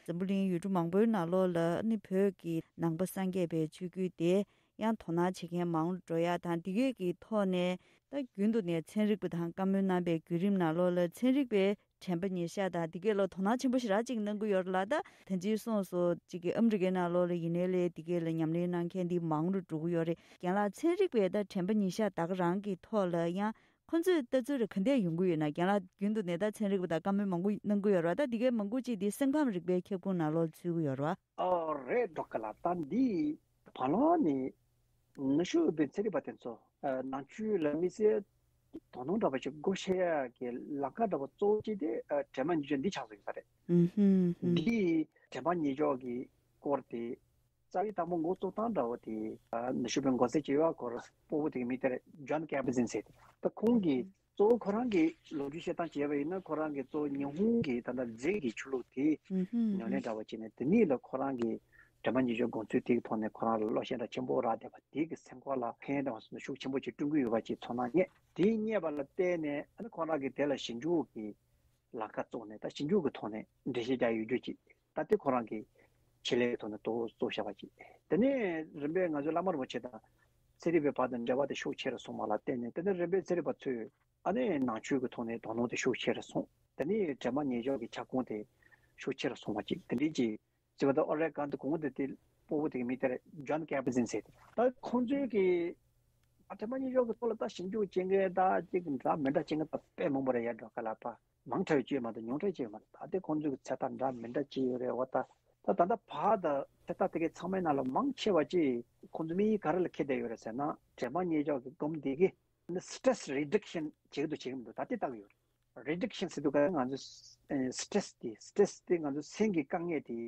འཛམ་བུ་གླིང་ཡུལ་གྲུ་མང་པོའི་ནང་ལོགས་ལ་ཨ་ནི་བོད་ཀྱི་ནང་པ་སངས་རྒྱས་པའི་ཆོས་བརྒྱུད་དེ་ཡང་དོ་སྣང་བྱེད་མཁན་མང་རུ་འགྲོ་ཡ་དང་འདི་གས་ཀྱི་ཐོག་ནས་ད་རྒྱུན་དུ་ནས་ཚན་རིག་པ་དང་བཀའ་མོལ་གནང་པའི་བརྒྱུད་རིམ་ནང་ལོགས་ལ་ཚན་རིག་པའི་དྲན་པ་ཉེར་ཤར་དང་འདི་གས་ལ་དོ་སྣང་ཆེན་པོ་ཞེ་དྲག་ཅིག་གནང་གི་ཡོད་རེད་ལ། ད་ད་ཅི་གསུངས་སོང་ཅིག་གི་ཨ་མི་རི་ཀའི་ནང་ལོགས་ལ་ཡིན་ནའི་ལས་འདི་གས་ལ་ཉམས་ལེན་གནང་མཁན་འདི་མང་རུ་འགྲོ་གི་ཡོད་རེད། རྒན་ལགས་ཚན་རིག་པའི་ད་དྲན་པ་ཉེར་ཤར་ད་ག་རང་གི་ཐོག་ལ་ཡང་ཁོ་ཚོས་ལྟ་ཚུལ་རེ་ག་འདྲས་ཡོང་གི་ཡོད་ན། རྒན་ལགས་རྒྱུན་དུ་ནས་ད་ཚན་རིག་པ་དང་བཀའ་མོལ་མང་པོ་གནང་གི་ཡོད་རེད་བ། ད་འདི་གས་མང་པོ་ཅིག་འདི་སེམས་ཁམས་རིག་པའི་ཁྱབ་ཁོངས་ནང་ལོགས་ཚུད་ཀྱི་ཡོད་རེད་བ། ཨོ་རེད་འགྲོ་གི་ལ། ད་འདི་བར་ལོགས་ནས་ནུབ་ཕྱོགས་པའི་ཚན་རིག་པ་དེ་ཚོ་ནང་ཆོས་ལ་དམིགས་བསལ་དོ་སྣང་འདྲ་པོ་ཞིག་སྒོ་ཕྱེ་ཡག་གི་ལམ་ཁ་འདྲ་པོ་གཙོ་བོ་གཅིག་དེ་དྲན་པ་ཉེར་ཤར་འདི་ཆགས་སོང་ཡོད་ས་རེད། ཨུ་ཧུམ་ཧུམ། འདིས་དྲན་པ་ཉེར་ཤར་གྱི་སྐོར་དེ་རྩ་བའི་དང་པོ་འགོ་བཙུགས་སྟངས་འདྲ་བོ་དེ་ནུབ་ཕྱོགས་པའི་མགོ་སེར་གྱི་ཡོ་ག་སྐོར་སྤོ་བོ་དེ་གི་མི་དེ་རེད། ཇོན་ཀེམ་པ་སན་ཟེར་དེ། ད་ཁོང་གིས་གཙོ་བོ་ཁོ་རང་གི་ལོ་རྒྱུས་བཤད་སྟངས་བྱས་པ་ཡིན་ན་ཁོ་རང་གིས་གཙོ་བོ་ཉི་ཧོང་གི་ད་ལྟ་རྫས་ཀྱི་ཆོས་ལུགས་དེ་ཨུ་ཧུམ་ཉམས་ལེན་འདྲ་བོ་བྱས་ནས་དེ་ནས་ལ་ཁོ་རང་གི་དྲན་པ་ཉེར་ཤར་དགོངས་ཚུལ་དེའི་ཐོག་ནས་ཁོ་རང་ལ་བློ་ཤེས་འདྲ་ཆེན་པོ་རག་བསྡད་པ་དེ་གི་སེམས་ཁོག་ལ་ཕན་དང་ཤུགས་ཆེན་པོ་ཅིག་བསྐྲུན་གྱི་ཡོད་པ་ཅིག་ཚོར་སྣང་རྙེད། དེ་རྙེད་པ་ལ་བརྟེན་ནས་ཨ་ནི་ཁོ་རང་གིས་དེ་ལ་ཞིབ་འཇུག་གི་ལམ་ཁ་བཙུགས་ནས་ད་ཞིབ་འཇུག་གི་ཐོག་ནས་འགྲེལ་བཤད་རྒྱག་ཡོད་རྒྱུ་ཅིག་ད་དེ་ཁོ་རང་གི་ཆེད་ལས་ཀྱི་ཐོག་ནས་ཏོག་ཙམ་བཞག་པ་ཅིག་དེ་ནས་རིམ་པས་ང་ཚོའི་བླ་མ་རིན་པོ་ཆེ་དང་ཚན་རིག་པའི་བར་དུ་འབྲེལ་བ་དེ་ཤུགས་ཆེ་རུ་སོང་བ་ལ་བརྟེན་ནས་དེ་ནས་རིམ་པས་ཚན་རིག་པ་ཚོས་ཨ་ནི་ནང་ཆོས་ཀྱི་ཐོག་ནས་དོ་སྣང་དེ་ཤུགས་ཆེ་རུ་སོང་། དེ་ནས་དྲན་པ་ཉེར་ཤར་གྱི་ཁྱབ་ཁོངས་དེ་ཤུགས་ཆེ་རུ་སོང་བ་ཅིག་དེ་འདྲའི་ཅིག་ཅེས་པ་དང་ཨོ་རེ་གང་དུ་གོང་དུ་དེ་སྤོ་བོ་དེ་གི་མི་དེར་ཇོན་ཀེམ་པ་སན་ཟེར་ཏེ། ད་ཁོང་ཚོའི་གི་ཨ་དྲན་པ་ཉེར་ཤར་གི་ཐོག་ལ་ད་ཞིབ་འཇུག་བྱེད་མཁན་ད་ཅིག་འདྲ་མི་འདྲ་བྱེད་མཁན་ད་དཔེ་མང་པོ་རེད་ཡ། འགྲོ་ག་ལ་པ་མང་དྲགས་བྱས་མ་གཏོགས་ཉུང་དྲགས་བྱས་མ་རེད། ད་དེ་ཁོང་ཚོའི་གི་ཚད་ལྡན་འདྲ་མི་འདྲ་ཅིག་ཡོད་རེད། འོ་ད་ད་ད་ལྟ་བར་ད་ཚད་ལྡན་དེ་གའི་ཚང་མའི་ནང་ལ་མང་ཆེ་བ་ཅིག་ཁོང་ཚོ་དམིགས་ཡུལ་ག་རེ་ལ་འཁེལ་བསྡད་ཡོད་རེད་ཟེར་ན་དྲན་པ་ཉེར་ཤར་གི་སྒོམ་དེ་གི་ནི་སི་ཊེ་རེ་སི་རི་ཌག་ཤན་བྱེད་ཀྱི་འདུག་བྱེད་ཀྱི་མི་འདུག་ད་དེ་ལྟ་གི་ཡོད་རེད། རི་ཌག་ཤན་ཟེར་དུས་ག་ང་ཚོ་སི་ཊེ་རེ་སི་དེ་སི་ཊེ་རེ་སི་དེ་ང་ཚོ་སེམས་ཀྱི་དཀའ་ངལ་དེ་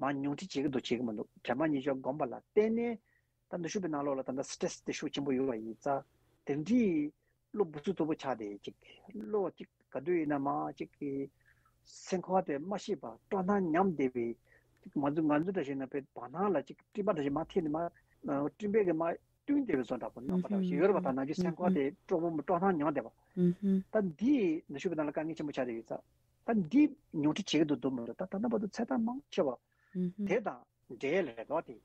མར་ཉུང་འཕྲི་བྱེད་ཀྱི་འདུག་བྱེད་ཀྱི་མི་འདུག་དྲན་པ་ཉེར་ཤར་སྒོམ་པ་ལ་བརྟེན་ནས་ད་ནུབ་ཕྱོགས་པའི་ནང་ལོགས་ལ་ད་ལྟ་སི་ཊེ་རེ་སི་དེ་ཤུགས་ཆེན་པོ་ཡོད་པ་ཡིན་ཙང་དེ་འདྲའི་བློ་སྦུག་ཚུགས་སྟོབས་པོ་ཆགས་བསྡད་ཅིག་བློ་ཅིག་ག་དུས་ཡིན་ན་མར་ཅིག་གི་སེམས་ཁོག་དེ་མ་ཤེས་པ་སྤྲོ་སྣང་ཉམས་བསྡད་པའི་ང་ཚོ་ང་ཚོ་འདྲ་ཞིག་ན་པའི་བར་སྣང་ལ་ཅིག་སྤྲིན་པ་འདྲ་ཞིག་མར་ཐིག་ནས་མར་སྤྲིན་པས་གི་མར་བཏུམས་བསྡད་པའི་བཟོ་འདྲ་པོ་རྣམ་པ་འདྲ་ཞིག་ཡོད་རེད་པ། ད་ནང་ཆོས་སེམས་ཁོག་དེ་སྤྲོ་པོ་སྤྲོ་སྣང་ཉམས་བསྡད་པ། ད་འདི་ནུབ་ཕྱོགས་པའི་ནང་ལ་དཀའ་ངལ་ཆེན་པོ་ཆགས་བསྡད་ཡོད་ཙང་ད་འདི་ཉུང་འཕྲི་བྱེད་ཀྱི་འདུག་འདུག་མི་འདུག་ད་ད་ལྟ་བར་དུ་ཚད་ལྡན་མང་ཆེ་བ་དེ་དང་འབྲེལ་ལས་དོ་དེ།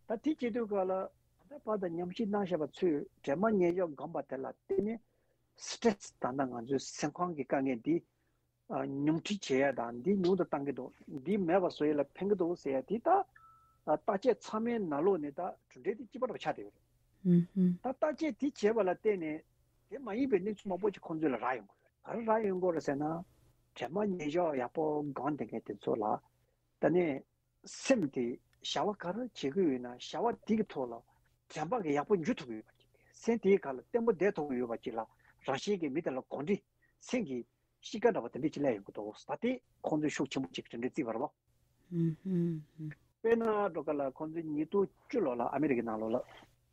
ད་དེ་བྱེད་དུས་ག་ལ་ད་ལྟ་བར་དུ་ཉམས་ཞིབ་གནང་བཞག་པ་ཚོས་དྲན་པ་ཉེར་ཤར་སྒོམ་པ་དེ་ལ་བརྟེན་ནས་སི་ཊེ་རེ་སི་ད་ལྟ་ང་ཚོའི་སེམས་ཁོང་གི་དཀའ་ངལ་འདི་ཨ་ཉུང་འཕྲི་བྱེད་ཡ་དང་འདི་ཉུང་དུ་གཏང་གི་འདུག་འདི་མེད་པ་བཟོ་ཡ་ལ་ཕན་གི་འདུག་ཟེར་ཡ་དེ་ད་ཨ་བརྟག་དཔྱད་ཚང་མའི་ནང་ལོགས་ནས་ད་གྲུབ་འབྲས་དེ་གཅིག་པ་འདྲ་པོ་ཆགས་བསྡད་ཡོད་རེད། ད་བརྟག་དཔྱད་དེ་བྱས་པ་ལ་བརྟེན་ནས་དེ་མ་ཡིན་པའི་གནས་ཚུལ་མང་པོ་ཅིག་ཁོང་ཚོ་ལ་རག་ཡོང་གི་ཡོད་རེད། ག་རེ་རག་ཡོང་གི་ཡོད་རེད་ཟེར་ན་དྲན་པ་ཉེར་ཤར་ཡག་པོ་སྒོམ་བསྡད་མཁན་དེ་ཚོ་ལ་ད་ནས་སེམས་དེ་བྱ་བ་ག་རེ་བྱེད་ཀྱི་ཡོད་ན་བྱ་བ་དེ་གི་ཐོག་ལ་དྲན་པ་གི་ཡག་པོ་འཇུ་ཐུབ་ཀྱི་ཡོད་པ་ཅིག་སེམས་དེའི་ཁ་ལ་བརྟན་པོ་བསྡད་ཐུབ་ཀྱི་ཡོད་པ་ཅིག་ལ་རང་བཞིན་གྱི་མི་དེ་ལ་གོ་འདྲི་སེམས་ཀྱི་གཤིས་ཀ་འདྲ་བ་དེ་འདྲ་ཅིག་སླེབས་ཡོང་གི་འདུག་ད་དེ་ཁོང་ཚོས་ཤུགས་ཆེན་པོ་ཅིག་དེ་འདྲ་བརྩིས་པ་རེད་བ། དཔེར་ན་འགྲོ་ག་ལ་ཁོང་ཚོས་ཉིས་སྟོང་བཅུ་ལོ་ལ་ཨ་མི་རི་ཀའི་ནང་ལོགས་ལ་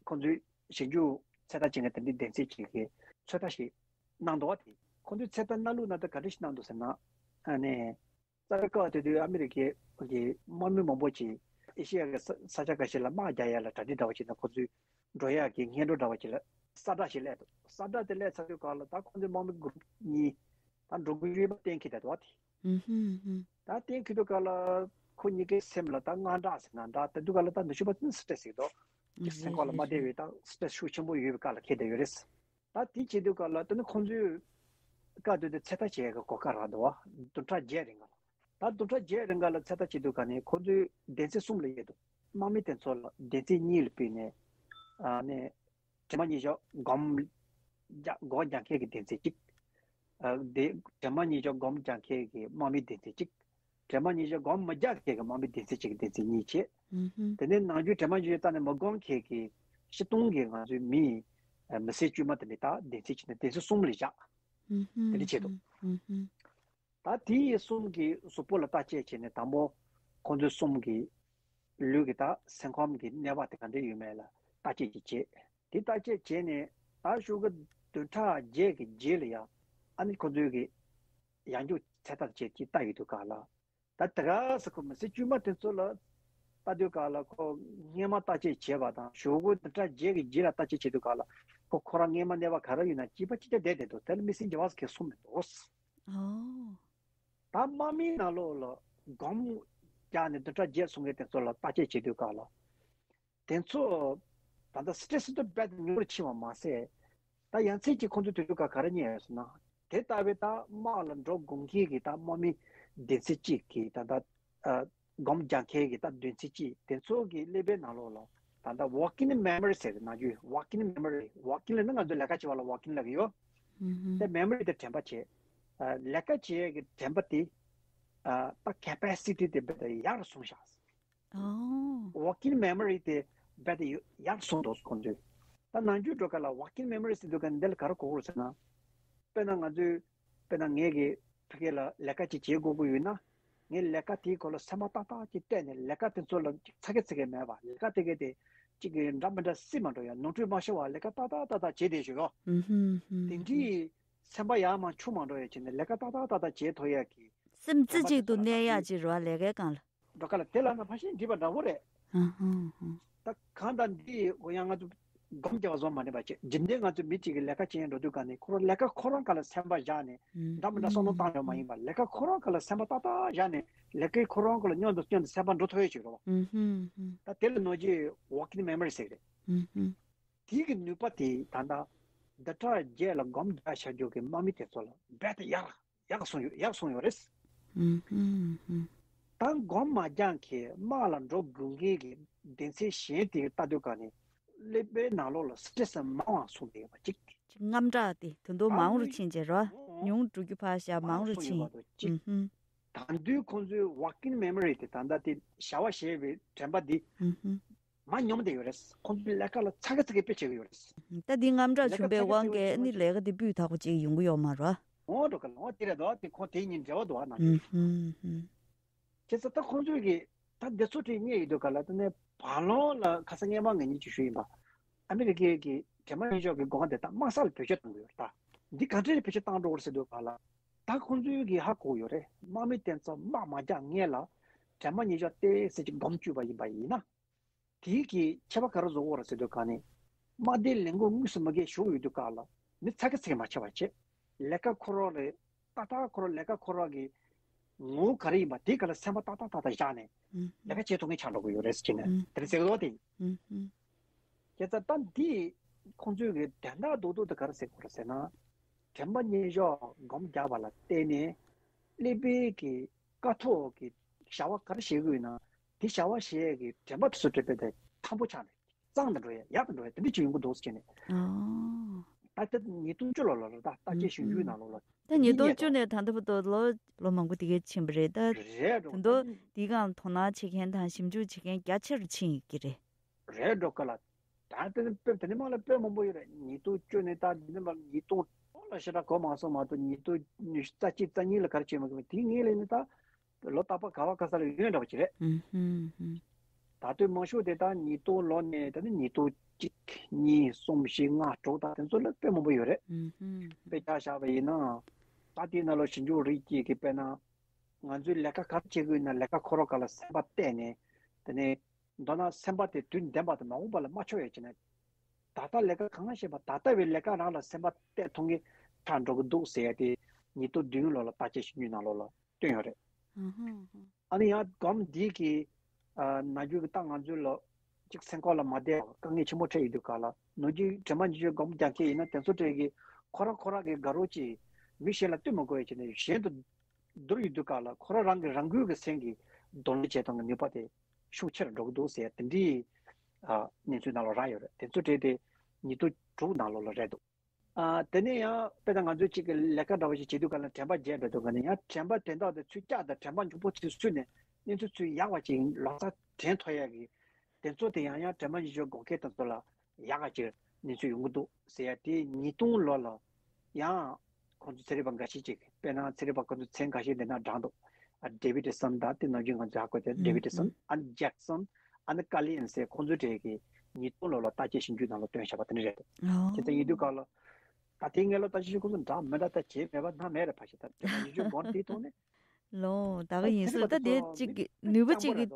ཁོང་ཚོས་ཞིབ་འཇུག་ཚོད་ལྟ་བྱེད་མཁན་དེ་འདྲའི་སྡེ་ཚན་ཅིག་གིས་ཚོད་ལྟ་ཞིག་གནང་འདུག་བ། དེ་ཁོང་ཚོས་ཚོད་ལྟ་གནང་ལུགས་ནང་དུ་ག་འདྲ་ཞིག་གནང་འདུག་ཟེར་ན་ཨ་ནི། རྩ་བའི་སྐབས་དེ་དུས་ཨ་མི་རི་ཀའི་གི་དམག་མི་མང་པོ་ཅིག་ཨེ་ཤི་ཡ་གི་ས་ས་ཆ་ཁ་ཤས་ལ་དམག་རྒྱག་ཡ་ལ་གྲ་སྒྲིག་འདྲ་བ་ཅིག་དང་ཁོ་ཚོའི་འགྲོ་ཡ་གི་སྔོན་འགྲོ་འདྲ་བ་ཅིག་ལ་གསལ་བསྒྲགས་ཤིག་སླེབས་འདུག་གསལ་བསྒྲགས་དེ་སླེབས་ཚར་དུས་སྒང་ལ་ད་ཁོ་ཚོའི་དམག་མི་གུ་རུབ་གཉིས་ད་འགྲོ་མགོན་ཡོད་པ་གཏན་འཁེལ་བསྡད་འདུག་བ། དེ་ད་གཏན་འཁེལ་དུས་སྒང་ལ་ཁོ་གཉིས་ཀའི་སེམས་ལ་ད་དངངས་སྐྲག་ཟེར་ན་འདྲ། དེ་དུས་སྒང་ལ་ད་ནུབ་ཕྱོགས་པ་ཚོས་སི་ཊེ་རེ་སི་ཟེར་གི་འདུག་སེམས་ཁོག་ལ་མ་བདེ་བའི་ད་སི་ཊེ་རེ་སི་ཤུགས་ཆེན་པོ་ཡོད་པའི་སྐབས་ལ་འཁེལ་བསྡད་ཡོད་རེད། ད་དེ་བྱེད་དུས་སྐབས་ལ་དེ་ནི་ཁོང་ཚོས་སྐབས་དེ་དུས་ཚོད་ལྟ་བྱེད་ཡག་གི་གོ་སྐབས་རག་འདུག་བ། བདུན་ཕྲག་བརྒྱད་རིང་ལ། ད་བདུན་ཕྲག་བརྒྱད་རིང་ལ་ཚོད་ལྟ་བྱེད་དུས་ག་ནས་ཁོང་ཚོས་སྡེ་ཚན་གསུམ་ལ་དབྱེ་འདུག་དམག་མི་དེ་ཚོ་ལ་སྡེ་ཚན་གཉིས་ལ་ཕུད་ནས་ཨ་ནས་དྲན་པ་ཉེར་ཤར་སྒོམ་རྒྱག་སྒོམ་རྒྱག་མཁན་གྱི་སྡེ་ཚན་གཅིག་ཨ་དེ་དྲན་པ་ཉེར་ཤར་སྒོམ་རྒྱག་མཁན་གྱི་དམག་མི་སྡེ་ཚན་གཅིག་དྲན་པ་ཉེར་ཤར་སྒོམ་མི་རྒྱག་མཁན་གྱི་དམག་མི་སྡེ་ཚན་གཅིག་གི་སྡེ་ཚན་གཉིས་བྱས། དེ་ནས་ནམ་རྒྱུན་དྲན་པ་ཉེར་ཤར་རྩ་ནས་མ་སྒོམ་མཁན་གྱི་སྤྱིར་བཏང་གི་ང་ཚོའི་མི་མི་སེར་དཀྱུས་མ་དེ་འདྲ་ད་སྡེ་ཚན་གཅིག་ནས་སྡེ་ཚན་གསུམ་ལ་བཞག་དེ་འདྲ་བྱས་འདུག་ད་དེ་ཡི་གསུམ་གྱི་གཟུགས་པོ་ལ་བརྟག་དཔྱད་བྱས་ནས་དང་པོ་ཁོང་ཚོའི་གསུམ་གྱི་ལུས་ཀྱི་ད་སེམས་ཁམས་ཀྱི་གནས་བབ་དེ་ག་འདྲ་ཡོད་མེད་ལ་བརྟག་དཔྱད་ཅིག་བྱས། དེ་བརྟག་དཔྱད་བྱས་ནས་ད་ཞོགས་ཀ་བདུན་ཕྲག་བརྒྱད་ཀྱི་རྗེས་ལ་ཡང་ཨ་ནི་ཁོང་ཚོའི་གི་ཡང་འཇུག་ཚད་ལྟར་བྱས་ཀྱི་ལྟ་ཡོད་དུས་ག་ལ། ད་དེ་ག་ས་ཁོ་མི་སེར་དཀྱུས་མ་དེ་ཚོ་ལ་ལྟ་དུས་ག་ལ་ཁོ་སྔས་མ་བརྟག་དཔྱད་བྱས་པ་དང་ཞོགས་ཀ་བདུན་ཕྲག་བརྒྱད་ཀྱི་རྗེས་ལ་བརྟག་དཔྱད་བྱེད་དུས་ག་ལ་ཁོ་ཁོ་རང་སྔས་མ་གནས་བབ་ག་རེ་ཡོད་ན་གཅིག་པ་གཅིག་རྐྱང་བསྡད་བསྡད་འདུག་དེ་ལ་མི་སེར་འགྱུར་བ་གང་ཡང་སོང་མི་འདུག་ཨོ། ད་དམག་མིའི་ནང་ལོགས་ལ་སྒོམ་རྒྱག་ནས་བདུན་ཕྲག་བརྒྱད་སོང་མཁན་དེ་ཚོ་ལ་བརྟག་དཔྱད་བྱེད་དུས་ག་ལ། དེ་ཚོ་ད་ལྟ་སི་ཊེ་སི་དེ་རྦད་དེ་ཉུང་རུ་ཕྱིན་པ་མ་ཟད། ད་ཡང་སེ་གཅིག་ཁོང་ཚོས་དུས་ཚོད་ག་ག་རེ་རྙེད་ཡོད་ཟེར་ན། དེ་ལྟ་བུའི་ད་དམག་ལ་འགྲོ་དགོས་མཁན་གྱི་ད་དམག་མི་སྡེ་ཚན་གཅིག་གི་ད་ལྟ་ཨ་སྒོམ་རྒྱག་མཁན་གྱི་ད་སྡེ་ཚན་གཅིག་དེ་ཚོ་གི་ཀླད་པའི་ནང་ལོགས་ལ་ད་ལྟ་ཝོར་ཀིང་མེ་མོ་རི་ཟེར་གི་ནང་རྒྱུད་ཝོར་ཀིང་མེ་མོ་རི་ཝོར་ཀིང་ལབ་ན་ང་ཚོ་ལས་ཀ་བྱེད་པ་ལ་ཝོར་ཀིང་ལབ་ཀྱི་ཡོད། ཨུ་ཧུམ། དེ་མེ་མོ་རི་དེ་དྲན་པ་བྱེད། ཨ་ལས་ཀ་བྱེད་ཡས་ཀྱི་དྲན་པ་དེ་ཨ་ད་ཁེ་པེ་སི་ཊི་དེ་རྦད་དེ་ཡར་སོང་ཤག་ཨོ། ཝོར་ཀིང་མེ་མོ་རི་དེ་རྦད་དེ་ཡར་སོང་འདུག་ཁོང་ཚོས། ད་ནམ་རྒྱུན་འགྲོ་ག་ལ་ཝོར་ཀིང་མེ་མོ་རི་ཟེར་དུས་ག་འདི་ལ་ག་རེ་གོ་དགོས་རེད་ཟེར་ན། དཔེར་ན་ང་ཚོས་དཔེར་ན་ངས་ཀྱི་ཕ་གི་ལ་ལས་ཀ་ཅིག་བྱེད་དགོས་ཀྱི་ཡོད་ན། ངས་ལས་ཀ་དེའི་སྐོར་ལ་སེམས་པ་ཏག་ཏག་ཅིག་གཏད་ནས་ལས་ཀ་དེ་ཚོ་ལ་ཅིག་ཚ་གི་ཚི་གི་མེད་པ་ལས་ཀ་དེ་གའི་དེ་ཅིག་གི་འདྲ་མི་འདྲ་སྲིད་མ་འགྲོ་ཡ་ནོར་འཁྲུལ་མ་ཤོར་བ་ལས་ཀ་ཏག་ཏག་ཏག་ཏག་བྱེད་བསྡད་བཞུགས་ཡོད། ཨུ་ཧུམ་ཧུམ། དེ་འདྲའི་སེམས་པ་ཡར་མར་འཕྱུག་མ་འགྲོ་ཡ་བྱས་ནས་ལས་ཀ་ཏག་ཏག་ཏག་ཏག་བྱེད་ཐུབ་ཡ་གི་སེམས་རྩེ་གཅིག་ཏུ་གནས་ཡག་ཅིག་རེད་བ་ལས་ཀའི་སྒང་ལ། འགྲོ་ཁ་ལ་དེ་ལ་ན་ཕ་ཤིང་འདྲིས་པ་འདྲ་བོ་རེད། ཧ་ཧ་ཧ། ད་གང་ལྟར་འདི་འོ་ཡང་ང་ཚོ་སྒོམ་རྒྱག་པ་བཟོ་མ་ནུས་པ་བྱས། རྒྱུ་མཚན་ང་ཚོ་མི་གཅིག་གིས་ལས་ཀ་བྱེད་འགྲོ་དུས་ག་ནས་ཁོ་རང་ལས་ཀ་ཁོ་རང་ག་ལ་སེམས་པ་བཞག་ནས་ཨུམ། འདྲ་མི་འདྲ་བསམ་བློ་བཏང་ཡོད་མ་ཡིན་པ་ལས་ཀ་ཁོ་རང་ག་ལ་སེམས་པ་ཏག་ཏག་བཞག་ནས་ལས་ཀའི་ཁོ་རང་ག་ལ་སྙོན་དུ་སྙོན་དུ་སེམས་པ་འགྲོ་ཐུབ་ཡོད་ཅིག་རེད་བ། ཨུམ་ཧུམ་ཧུམ། ད་དེ་ལ་ནོར་གྱི་ཝོར་ཀིང་མེ་མོ་རི་ཟེར་གི་རེད། ཨུམ་ཧུམ། དེའི་གི་ནུས་པ་དེ་ད་ལྟ་བདུན་ཕྲག་བརྒྱད་ལ་སྒོམ་རྒྱག་བྱ་རྒྱུ་གི་དམག་མི་དེ་ཚོ་ལ་རྦད་དེ་ཡག་ཡག་སོང་ཡོད་ཡག་སོང་ཡོད་རེད། ཨུམ་ཧུམ་ཧུམ། ད་སྒོམ་མ་རྒྱག་མཁན་དམག་ལ་འགྲོ་དགོས་མཁན་གྱི་སྡེ་ཚན་གཞན་དེ་ལྟ་དུས་ག་ནས་ཀླད་པའི་ནང་ལོགས་ལ་སི་ཊེ་སི་མང་བ་སོང་བསྡད་ཡོད་པ་གཅིག་ཅིག་དངངས་སྐྲག་དེ་དུ་མདོ་མང་རུ་ཕྱིན་རྗེས་རོ། ཉུང་འགྲོ་རྒྱུ་ཕར་བཞག་མང་རུ་སོང་ཡོད་ཕྱིན། པ་དང་གཅིག་ཨུམ་ཧུམ། ད་དུང་ཁོང་ཚོའི་ཝོར་ཀིང་མེ་མོ་རི་དེ་ད་ལྟ་དེ་བྱ་བ་བྱས་པའི་དྲན་པ་འདི་ཨུམ་ཧུམ། མ་ཉམས་བསྡད་ཡོད་རེད། ཁོང་ཚོའི་ལས་ཀ་ལ་ཚ་གི་ཚ་གི་དཔེ་བྱེད་ཀྱི་ཡོད་རེད། ད་འདི་དངངས་སྐྲག་བྱུང་བའི་དབང་གིས་ནི་ལས་ཀ་འདི་སྤུས་དག་པོ་ཅིག་ཡོང་གི་ཡོད་མ་རེད། འོ་འགྲོ་གི་ལ་འོ་དེ་རེད་དོ། དེ་ཁོང་དེ་གཉིས་འབྲེལ་བ་འདུག་ཨ་ནང་ཨུམ་ཧུམ་ཧུམ། བྱས་ཙང་ད་ཁོང་ཚོས་ཀྱི་ད་འདི་ཚོ་དེ་རྙེད་ཡོད་དུས་ག་ལ་ད་ནས་བར་ལོང་ལ་ཁ་སང་སྔས་མ་ངེད་གཉིས་ཀྱིས་ཞུས་ཡིན་པ། ཨ་མི་རི་ཀའི་གི་གྲོས་མོལ་ཡིན་ཆོག་གི་སྒོ་ང་དེ་ད་དམག་ས་ལ་བེད་སྤྱོད་གཏོང་གི་ཡོད་རེད་ད། འདི་ག་འདྲས་བེད་སྤྱོད་གཏོང་འགྲོ་གི་རེད་ཟེར་དུས་ག་ལ། ད་ཁོང་ཚོས་ཀྱི་ཧ་གོ་ཡོད་རེད། དམག་མི་དེ་ཚོ་དམག་མ་རྒྱག་སྔོན་ལ་གྲོས་མོལ་ཡིན་ཆོག་ཏོག་ཙམ་ཅིག་སྒོམ་བཅུག་པ་ཡིན་པ་ཡིན་ན། དེའི་གི་ཁྱད་པར་ག་རེ་བཟོ་དགོས་རེད་ཟེར་དུས་ག་ནས། དམག་སྡེའི་ལས་འགུལ་དངོས་སུ་མ་གིར་ཞུགས་ཡོད་དུས་ག་ལ་མི་ཚ་གི་ཚ་གི་མ་ཆགས་པ་བྱེད། ལས་ཀ་ཁོ་རང་རེད། ཏག་ཏག་ཁོ་རང་ལས་ཀ་ཁོ་རང་གི་ངོ་བོ་ག་རེ་ཡིན་པ་དེ་ག་ལ་སེམས་པ་ཏག་ཏག་ཏག་ཏག་བཞག་ནས་ཨུམ་ལས་ཀ་བྱེད་ཐུབ་མཁན་ཆགས་འགྲོ་གི་ཡོད་རེད་ཟེར་གྱི་ནས་ཨུམ་དེ་རེད་ཟེར་གི་འདུག་དེ། ཨུམ་ཨུམ། བྱས་ཙང་ད་འདི་ཁོང་ཚོའི་གི་དོན་དག་རྡོག་རྡོག་དེ་ག་རེ་ཟེར་དགོས་རེད་ཟེར་ན། དྲན་པ་ཉེར་ཞོག་སྒོམ་རྒྱག་པ་ལ་བརྟེན་ནས་ཀླད་པའི་གི་ཀ་ཐོག་གི་བྱ་བ་ག་རེ་བྱེད་དགོས་ན་དེ་བྱ་བ་བྱེད་ཡས་ཀྱི་དྲན་པ་དེ་ཚོ་དྲན་པའི་དེ་ཐང་པོ་ཆགས་ནས་གཙང་དུ་འགྲོ་ཡས་ཡག་ཏུ་འགྲོ་ཡས་དེ་འདྲ་ཅིག་ཡོང་གི་འདུག་ཟེར་ནས། ཨོ། ད་ལྟ་ཉིས་སྟོང་བཅུ་ལོ་ལ་རེད་ད་ལྟ་ཅེས་ཞུ་རྒྱུའི་ནང་ལོགས་ལ་དེ་ཉིས་སྟོང་བཅུ་ནས་ད་ལྟ་བར་དུ་ལོ་ལོ་མང་པོ་དེ་གའི་ཕྱིན་པ་རེད་ད། རེད་འགྲོ་ད་དུང་དེའི་སྒང་དོ་སྣང་བྱེད་མཁན་དང་ཞིབ་འཇུག་བྱེད་མཁན་རྒྱ་ཆེ་རུ་ཕྱིན་ཡོད་ཀྱི་རེད། རེད་འགྲོ་ག་ལ། ད་དེ་ནི་དཔེ་དེ་ནི་མ་ལ་དཔེ་མང་པོ་ཡོད་རེད། ཉིས་སྟོང་བཅུ་ནས་ད་འདི་ནི་མ་ཉིས་སྟོང་ལ་ཞེ་དྲག་གོ་མ་སོང་མ་གཏོགས་ཉིས་སྟོང་ཉི་ཤུ་རྩ་གཅིག་རྩ་གཉིས་ལ་ག་རེ་བྱས་མ་གི་མེད་དེའི་སྔོན་ལ་ནི་ད་ལོ་རྟག་པར་ག་བ་ག་ས་ལ་ཡོད་འདྲ་བ་ཅིག་རེད། ཨུམ་ཧུམ་ཧུམ། ད་དུས་མང་ཤོས་དེ་ད་ཉིས་སྟོང་ལོ་ནས་ད་ནི་ཉིས་སྟོང་གཅིག་གཉིས་གསུམ་བཞི་ལྔ་དྲུག་ད་དེ་ཚོ་ལ་དཔེ་མང་པོ་ཡོད་རེད། ཨུམ་ཧུམ་ཧུམ། དཔེ་ཆ་བཞག་པ་ཡིན་ན་ད་དེའི་ནང་ལ་ཞིབ་འཇུག་རིགས་ཀྱིས་ཀྱི་དཔེར་ན་ང་ཚོའི་ལས་ཀ་ག་རེ་བྱེད་དགོས་ཡིན་ན་ལས་ཀ་ཁོ་རང་ག་ལ་སེམས་པ་གཏད་ནས་དེ་ནས། མདོར་ན་སེམས་པ་དེ་དུས་འདས་པ་དང་མ་འོངས་པ་ལ་མ་འཆོར་ཡས་བྱས་ནས། ད་ལྟ་ལས་ཀ་གང་བྱེད་པ་ད་ལྟ་བའི་ལས་ཀ་རང་ལ་སེམས་པ་གཏད་ཐུབ་མཁན་ཆགས་འགྲོ་གི་འདུག་ཟེར་ཡ་དེ་ཉིས་སྟོང་བདུན་ལོ་ལ་བརྟག་དཔྱད་ཞིབ་འཇུག་ནང་ལོགས་ལ་བཏོན་ཡོད་རེད། ཨ་ནི་ཡང་སྒོམ་འདི་གི་ནམ་རྒྱུན་གྱི་ད་ང་ཚོའི་ལ་གཅིག་སེམས་ཁོག་ལ་མ་བདེ་བ་དཀའ་ངལ་ཆེན་པོ་འཕྲད་ཡོད་དུས་ག་ལ་ནམ་རྒྱུན་དྲན་པ་ཉེར་ཞོག་སྒོམ་རྒྱག་མཁན་ཡིན་ན་དེ་ཚོ་འཕྲད་གི་ཁོ་རང་ཁོ་རང་གི་དགའ་རོགས་ཀྱིས་མི་གཞན་ལ་སྟོན་མ་དགོས་ཡས་བྱས་ནས་གཞན་དུ་བསྡུར་ཡོད་དུས་ག་ལ་ཁོ་རང་རང་གི་རང་འགུལ་གྱི་སེམས་ཀྱི་གདོང་ལེན་བྱེད་སྟངས་ཀྱི་ནུས་པ་དེ་ཤུགས་ཆེ་རུ་འགྲོ་གི་འདུག་ཟེར་དེ་འདྲའི་ཨ་གནས་ཚུལ་ནང་ལ་རག་ཡོད་རེད། དེ་ཚོ་གྲས་དེ་ཉིས་སྟོང་དྲུག་ནང་ལོགས་ལ་རེད་འདུག་ཨ་དེ་ནས་ཡང་དཔེར་ན་ང་ཚོས་གཅིག་གི་ལས་ཀ་འདྲ་བ་ཞིག་བྱེད་དུས་ག་ལ་དྲན་པ་བརྗེད་འགྲོ་དུས་ག་ནས་ཡང་དྲན་པ་དོན་དག་དེ་ཚུར་བཀྱག་དང་དྲན་པ་མགྱོགས་པོ་ཚུར་བསུས་ནས་གནས་ཚུལ་ཚུར་ཡག་པ་ཅིག་ལོ་ཙཱ་དྲན་ཐུབ་ཡག་གི་དེ་ཚོ་དེ་ཡང་ཡང་དྲན་པ་ཉེར་ཞོག་སྒོམ་མཁན་དེ་ཚོ་ལ་ཡག་ག་ཅིག་གནས་ཚུལ་ཡོང་གི་འདུག་ཟེར་ཡ་དེ་ཉིས་སྟོང་ལོ་ལ་ཡང་ ཁོང་ཚོ་ཚན་རིག་པ་འགའ་ཤས་ཅིག་དཔེར་ན་ཚན་རིག་པ་ཁོང་ཚོ་མཚན་འགའ་ཤས་འདི་ན་བགྲངས་འདུག་ཨ་ཌེ་བི་ཌི་སན་དང་དེ་ནང་བཞིན་ང་ཚོས་ཧ་གོ་དེ་ཌེ་བི་ཌི་སན་ཨ་ནི་ཇེག་སན་ཨ་ནི་ཀ་ལི་ཡན་ཟེར་ཁོང་ཚོའི་གྲས་ཀྱི་ཉིས་སྟོང་ལོ་ལ་བརྟག་དཔྱད་ཞིབ་འཇུག་ནང་ལ་བཏོན་བཞག་པ་དེ་འདྲ་རེད་འདུག་ཨོ། དེ་ལྟར་ཡིན་དུས་སྐབས་ལ་ད་དེའི་སྔོན་ལ་བརྟག་དཔྱད་ཞིབ་ཁོང་ཚོ་འདྲ་མི་འདྲ་ད་བྱས་མེད་པ་སྣང་མེད་རེད། ཕལ་ཆེར་ད་དེ་ནང་ཉིས་བརྒྱ་སྒོར་དེའི་ཐོག་ནས། ལོ། ད་ག་ཡིན་ཟེར་ད་དེ་གཅིག་གི་ནུས་པ་གཅིག་གི་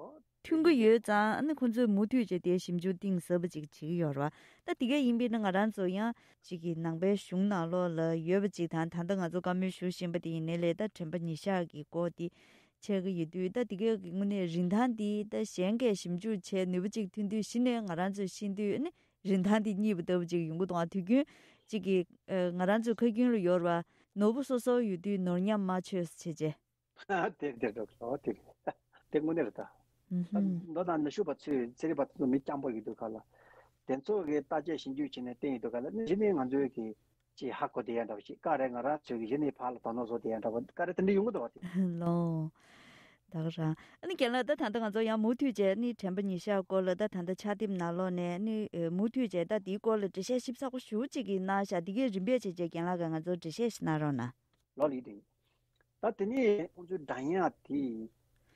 ཐོན་གི་ཡོད་ཙང་ཨ་ནི་ཁོང་ཚོས་མུ་མཐུད་བྱས་དེ་ཞིབ་འཇུག་གཏིང་ཟབ་པ་ཅིག་བྱེད་ཀྱི་ཡོད་རེད་བ། ད་དེ་ག་ཡིན་པས་ན་ང་རང་ཚོ་ཡང་གཅིག་གི་ནང་པའི་གཞུང་ནང་ལོགས་ལ་ཡོད་པ་ཅིག་དང་ད་ལྟ་ང་ཚོ་བཀའ་མོལ་ཞུ་བཞིན་པ་དེ་ཡིན་ནའི་ལས་ད་དྲན་པ་ཉེར་བཞག་གི་སྐོར་དེ་བྱེད་ཀྱི་ཡོད་དུས་ད་དེ་ག་གི་དངོས་གནས་རིན་ཐང་དེ་ད་གཞན་གྱིས་ཞིབ་འཇུག་བྱས་ནུས་པ་ཅིག་ཐོན་དུས་གཞི་ནས་ང་རང་ཚོས་ཤེས་དུས་ཨ་ནི་རིན་ཐང་དེ་རྙེད་པ་ལྟ་བུ་ཅིག་ཡོང་གི་འདུག་ཨ་དུས་རྒྱུན་གཅིག་གི་ང་རང་ཚོའི་ཁ་རྒྱུན་ལ་ཡོད་རེད་བ། ནོར་བུ་སོ་སོ་ཡོད་དུས་ནོར་ཉམས་མ་ཆོད་ཟེར་བྱས་རྗེས། དེ་དེ་འགྲོ་གི་འདུག་དེ་དེ་དངོས་གནས་རེད་ད། ཨུ་ཧུམ། མདོ་དང་ནུ་ཞོ་པ་ཚོས་ཚན་རིག་པ་ཚོ་མི་སྤྱང་པོ་ཡོད་དུས་ག་ལ། དེ་ཚོ་གི་བརྟག་དཔྱད་ཞིབ་འཇུག་བྱས་ནས་བསྟན་ཡོད་དུས་ག་ལ་ནི་གཞི་ནས་ང་ཚོའི་གི་ཅིག་ཧ་གོ་བསྡད་ཡ་འདྲ་བ་ཞིག་ག་རེ་ང་རང་ཚོའི་གི་གཞི་ནས་ཕར་ལ་དོ་སྣང་བཟོ་བསྡད་ཡ་འདྲ་བ་ག་རེ་དེ་འདྲ་ཡོང་གི་འདུག་བ་དེ། ལོ། ད་ག་རང་། ཨ་ནི་རྒན་ལགས་ད་ད་ལྟ་ང་ཚོ་ཡང་མུ་མཐུད་བྱས་ནི་དྲན་པ་ཉེར་བཞག་སྐོར་ལ་ད་ད་ལྟ་ཕྱག་དེབ་ནང་ལོགས་ནས་ནི་མུ་མཐུད་བྱས་ད་དེའི་སྐོར་ལ་འགྲེལ་བཤད་ཞིབ་ཚགས་པོ་ཞེ་པོ་ཅིག་གི་གནང་བཞག་དེ་གའི་རིམ་པས་བྱས་བྱས་རྒན་ལགས་ཀྱིས་ང་ཚོར་འགྲེལ་བཤད་ཞིག་གནང་རོགས་གནང་། ལོ་ལི་ཏིང་། ད་དེ་ནས་ཁོང་ཚོའི་སྒྲ་དབྱངས་དེ་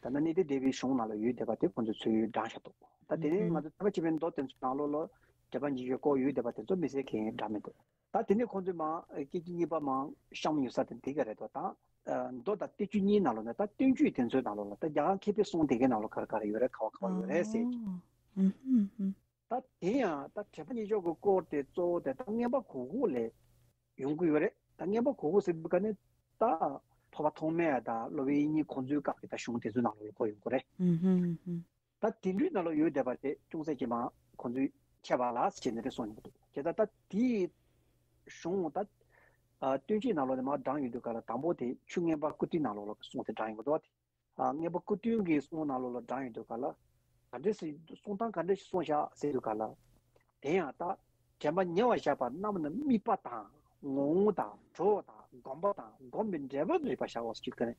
ད་ལྟ་གནས་བརྟན་སྡེ་པའི་གཞུང་ནང་ལ་ཡོད་བསྡད་པ་དེ་ཁོང་ཚོས་ཚུར་བགྲངས་བཞག་འདུག་ད་དེ་ནས་ང་ཚོ་ད་ཕྱི་པའི་མདོ་དེ་ཚོའི་ནང་ལོགས་ལ་དྲན་པ་ཉེར་བཞག་སྐོར་ཡོད་བསྡད་པ་དེ་ཚོ་མི་སེར་གྱིས་བགྲངས་མི་འདུག་ད་དེ་ནས་ཁོང་ཚོས་མ་སྐད་ཅིག་གཉིས་པ་མ་གཤམ་ཉོ་ས་དེ་དེ་ག་རེད་དོ་ད། མདོ་དང་བསྟན་བཅོས་གཉིས་ནང་ལོགས་ནས་ད་བསྟན་བཅོས་དེ་ཚོའི་ནང་ལོགས་ལ་ད་རྒྱ་གར་མཁས་པའི་གསུང་དེ་གའི་ནང་ལོགས་ག་རེ་ག་རེ་ཡོད་རེད་ག་བ་ག་བ་ཡོད་རེད་ཟེར་གྱི། ད་དེ་ཡང་ད་དྲན་པ་ཉེར་བཞག་གི་སྐོར་དེ་གཙོ་བོ་དེ་ད་རྔན་པ་གོང་འོག་ལས་ཡོང་གི་ཡོད་རེད། ད་རྔན་པ་གོང་འོག་ཟེར་བའི་སྐབས་ནི་ད་ཐོགས་པ་ཐོགས་མེད་དང་སློབ་དཔོན་དབྱིག་གཉེན་ཁོང་ཚོའི་སྐབས་ཀྱི་ད་གཞུང་དེ་ཚོའི་ནང་ལ་ཡོད་གོ་ཡོང་གི་རེད། ད་དེ་འདྲའི་ནང་ལ་ཡོད་བསྡད་པ་དེ་ཅུང་ཟད་ཅིག་མ་ཁོང་ཚོས་འཆད་པ་ལ་ཟེར་ནས་དེ་གསུངས་ཡོང་གི་འདུག་དེ་ལྟར་ད་དེའི་གཞུང་ད་ཨ་བསྟན་བཅོས་ནང་ལོགས་ནས་མར་བགྲངས་ཡོང་དུས་ག་ལ་དང་པོ་དེ་ཆུ་རྔན་པ་སྐུ་བསྟི་ནང་ལོགས་ལ་གསུངས་ཏེ་བགྲངས་ཡོང་གི་འདུག་བ། དེ་ཨ་རྔན་པ་སྐུ་བསྟི་གི་གསུང་ནང་ལོགས་ལ་བགྲངས་ཡོང་དུས་ག་ལ་ག་འདྲས་སེ་གསུང་སྟངས་ག་འདྲས་ཤིག་གསུངས་བཞག་ཟེར་དུས་ག་ལ། དེ་ཡང་ད་དྲན་པ་ཉེ་བར་བཞག་པ་རྣམས་ནི་དམིགས་པ་དང་ངོ་བོ་དང་གྲོགས་དང་སྒོམ་པ་དང་སྒོམ་པའི་འབྲས་བུ་རིག་པར་བྱའོ་ཟེར་གྱི་ནས།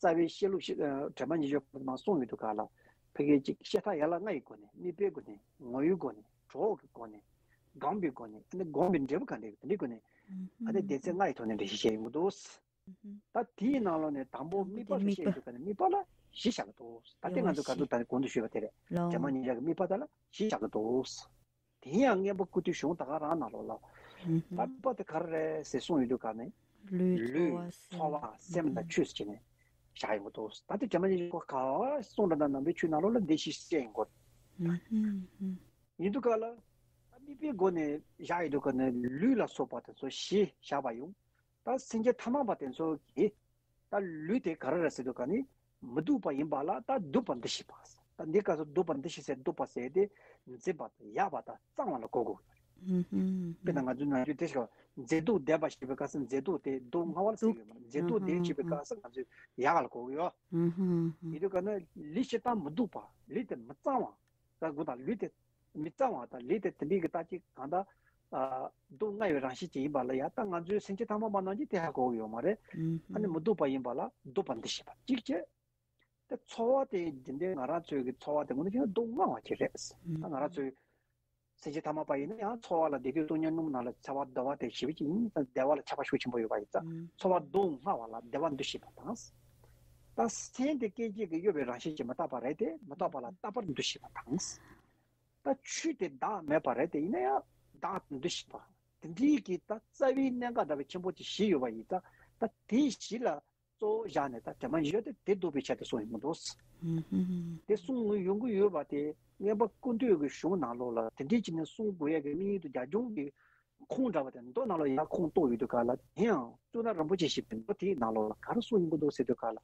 རྩ་བའི་བཤད་ལུགས་ཤིག་ཨ་དྲན་པ་ཉེར་བཞག་པ་མ་གསུངས་ཡོད་དུས་ག་ལ། ཕ་གིའི་ཅིག་བཤད་ཐབས་ཡན་ལག་ལྔ་ཡི་སྒོ་ནས་དམིགས་པའི་སྒོ་ནས་ངོ་བོའི་སྒོ་ནས་གྲོགས་ཀྱི་སྒོ་ནས་སྒོམ་པའི་སྒོ་ནས་ཨ་ནི་སྒོམ་པའི་འབྲས་བུ་ག་འདྲ་ཡོད་དེ་འདྲའི་སྒོ་ནས་ཨ་ནི་སྡེ་ཚན་ལྔ་ཡི་ཐོག་ནས་འགྲེལ་བཤད་བྱས་ཡོང་གི་འདུག་ད་དེའི་ནང་ལོགས་ནས་དང་པོ་དམིགས་པ་ལ་བཤད་ཡོང་དུས་ག་ནས་དམིགས་པ་ལ་གཞི་བཞག་གི་འདུག་ད་ལྟ་ང་ཚོ་ག་དུས་ད་ནས་གོང་དུ་ཞུས་པ་དེ་རེད། དྲན་པ་ཉེར་བཞག་གི་དམིགས་པ་དག་ལ་གཞི་བཞག་གི་འདུག་དེ་ཡང་རྔན་པ་སྐུ་བསྟི་གཞུང་ད་ག་རང་ནང་ལོགས་ལ། ད་དམིགས་པ་དེ་ག་རེ་རེད་ཟེར་གསུངས་ཡོང་དུས་ག་ནས། ལུས་ཚོར་བ་སེམས་དང་ཆོས་སུ་བྱས་ནས་བཞག་ཡོང་གི་འདུག་ད་ལྟ་དྲན་པ་ཉེར་བཞག་ག་རེ་གསུངས་འདྲ་ད་ནང་པའི་ཆོས་ནང་ལོགས་ལ་བདེ་གཤེགས་བཤད་ཡོང་གི་ཡོད། ཡིན་དུས་ག་ལ། ད་དམིགས་པའི་སྒོ་ནས་བཞག་ཡོང་དུས་ག་ནས་ལུས་ལ་སོགས་པ་དེ་ཚོ་གཞི་བཞག་པ་ཡིན། ད་སེམས་ཅན་ཐ་མལ་པ་དེ་ཚོ་གིས་ད་ལུས་དེ་ག་རེ་རེད་ཟེར་དུས་ག་ནི་མི་སྡུག་པ་ཡིན་པ་ལ་ད་སྡུག་པ་འདུ་ཤེས་པ། ད་འདི་སྐབས་སུ་སྡུག་པ་འདུ་ཤེས་ཟེར་སྡུག་པ་ཟེར་དེ་འཛིན་པ་དང་གཡག་པ་དང་གཙང་བ་ལ་གོ་དགོས། དཔེར་ན་ང་ཚོའི་ནམ་རྒྱུན་དེ་ཞིག་མཛེས་སྡུག་ལྡན་པ་ཞེས་པའི་སྐབས་སུ་མཛེས་སྡུག་དེ་སྡུག་བསྔལ་བ་ལ་ཟེར་གྱི་ཡོད་མ་རེད། མཛེས་སྡུག་ལྡན་ཞེས་པའི་སྐབས་སུ་ང་ཚོས་གཡག་ལ་གོ་གི་ཡོད། ཡིན་དུས་ག་ནི་ལུས་སྤྱིར་བཏང་མི་སྡུག་པ་ལུས་དེ་མི་གཙང་བ། ད་དགུ་དང་ལུས་དེ་མི་གཙང་བ་དང་ལུས་དེ་དེ་འདྲའི་གི་ལྟ་ཅི་གང་ལྟར་སྡུག་བསྔལ་བའི་རང་བཞིན་ཅིག་ཡིན་པ་ལ་ཡང་ད་ང་ཚོའི་སེམས་ཅན་ཐ་མལ་པ་རྣམས་ཀྱིས་དེ་ཧ་གོ་གི་ཡོད་མ་རེད། ཨ་ནི་མི་སྡུག་པ་ཡིན་པ་ལ་སྡུག་པ་འདུ་ཤེས་པ་གཅིག་བྱས། དེ་ཚོར་བ་དེ་འདི་འདྲའི་ང་རང་ཚོའི་གི་ཚོར་བ་དེ་ངོ་ནས་བྱས་ན་སྡུག་བསྔལ་བ་ཅིག་རེད། ད་ང་རང་ཚོའི་སེམས་ཅན་ཐ་མལ་པ་ཡིན་ན་ཡང་ཚོར་བ་ལ་བདེ་སྡུག་སྟོང་ཉིད་སྣོམ་ནང་ལ་ཚོར་བ་བདེ་བ་དེ་ཞེ་པོ་ཅིག་ཡིན་ཙང་བདེ་བ་ལ་ཆགས་པ་ཤུགས་ཆེན་པོ་ཡོད་པ་ཡིན་ཙང་ཚོར་བ་སྡུག་བསྔལ་བ་ལ་བདེ་བ་འདུ་ཤེས་པ་དང་། ད་སེམས་དེ་སྐད་ཅིག་གིས་གཡོ་བའི་རང་བཞིན་གྱིས་མི་རྟག་པ་རེད་དེ་མི་རྟག་པ་ལ་རྟག་པར་འདུ་ཤེས་པ་དང་། ད་ཆོས་དེ་བདག་མེད་པ་རེད་དེ་ཡིན་ན་ཡང་བདག་ཏུ་འདུ་ཤེས་པ། དེ་འདྲའི་གི་ད་རྩ་བའི་གནད་འགག་འདྲ་བའི་ཆེན་པོ་ཅིག་བཞི་ཡོད་པ་ཡིན་ཙང་ད་དེ་བཞི་ལ་གཙོ་བོ་བཞག་ནས་ད་དྲན་པ་ཉེར་བཞག་དེ་དེ་བསྡུ་བའི་ཆེད་དུ་གསུངས་ཡོང་གི་འདུག་དེ་གསུངས་ཡོང་གི་ཡོད་པ་དེ་རྔན་པ་སྐུ་བསྟི་གི་གཞུང་ནང་ལོགས་ལ་དེ་འདྲའི་ཅིག་ནས་གསུང་དགོས་ཡས་ཀྱི་དམིགས་ཡུལ་དུ་རྒྱ་གཞུང་གི་ཁུངས་འདྲ་བ་དེ་མདོ་ནང་ལ་ཡང་ཁུངས་གཏོགས་ཡོད་དུས་ག་ལ། དེ་ཡང་གཙུག་ན་རིན་པོ་ཆེ་ཞེས་པའི་མདོ་དེའི་ནང་ལོགས་ལ་ག་རེ་གསུངས་ཡོང་གི་འདུག་ཟེར་དུས་ག་ལ།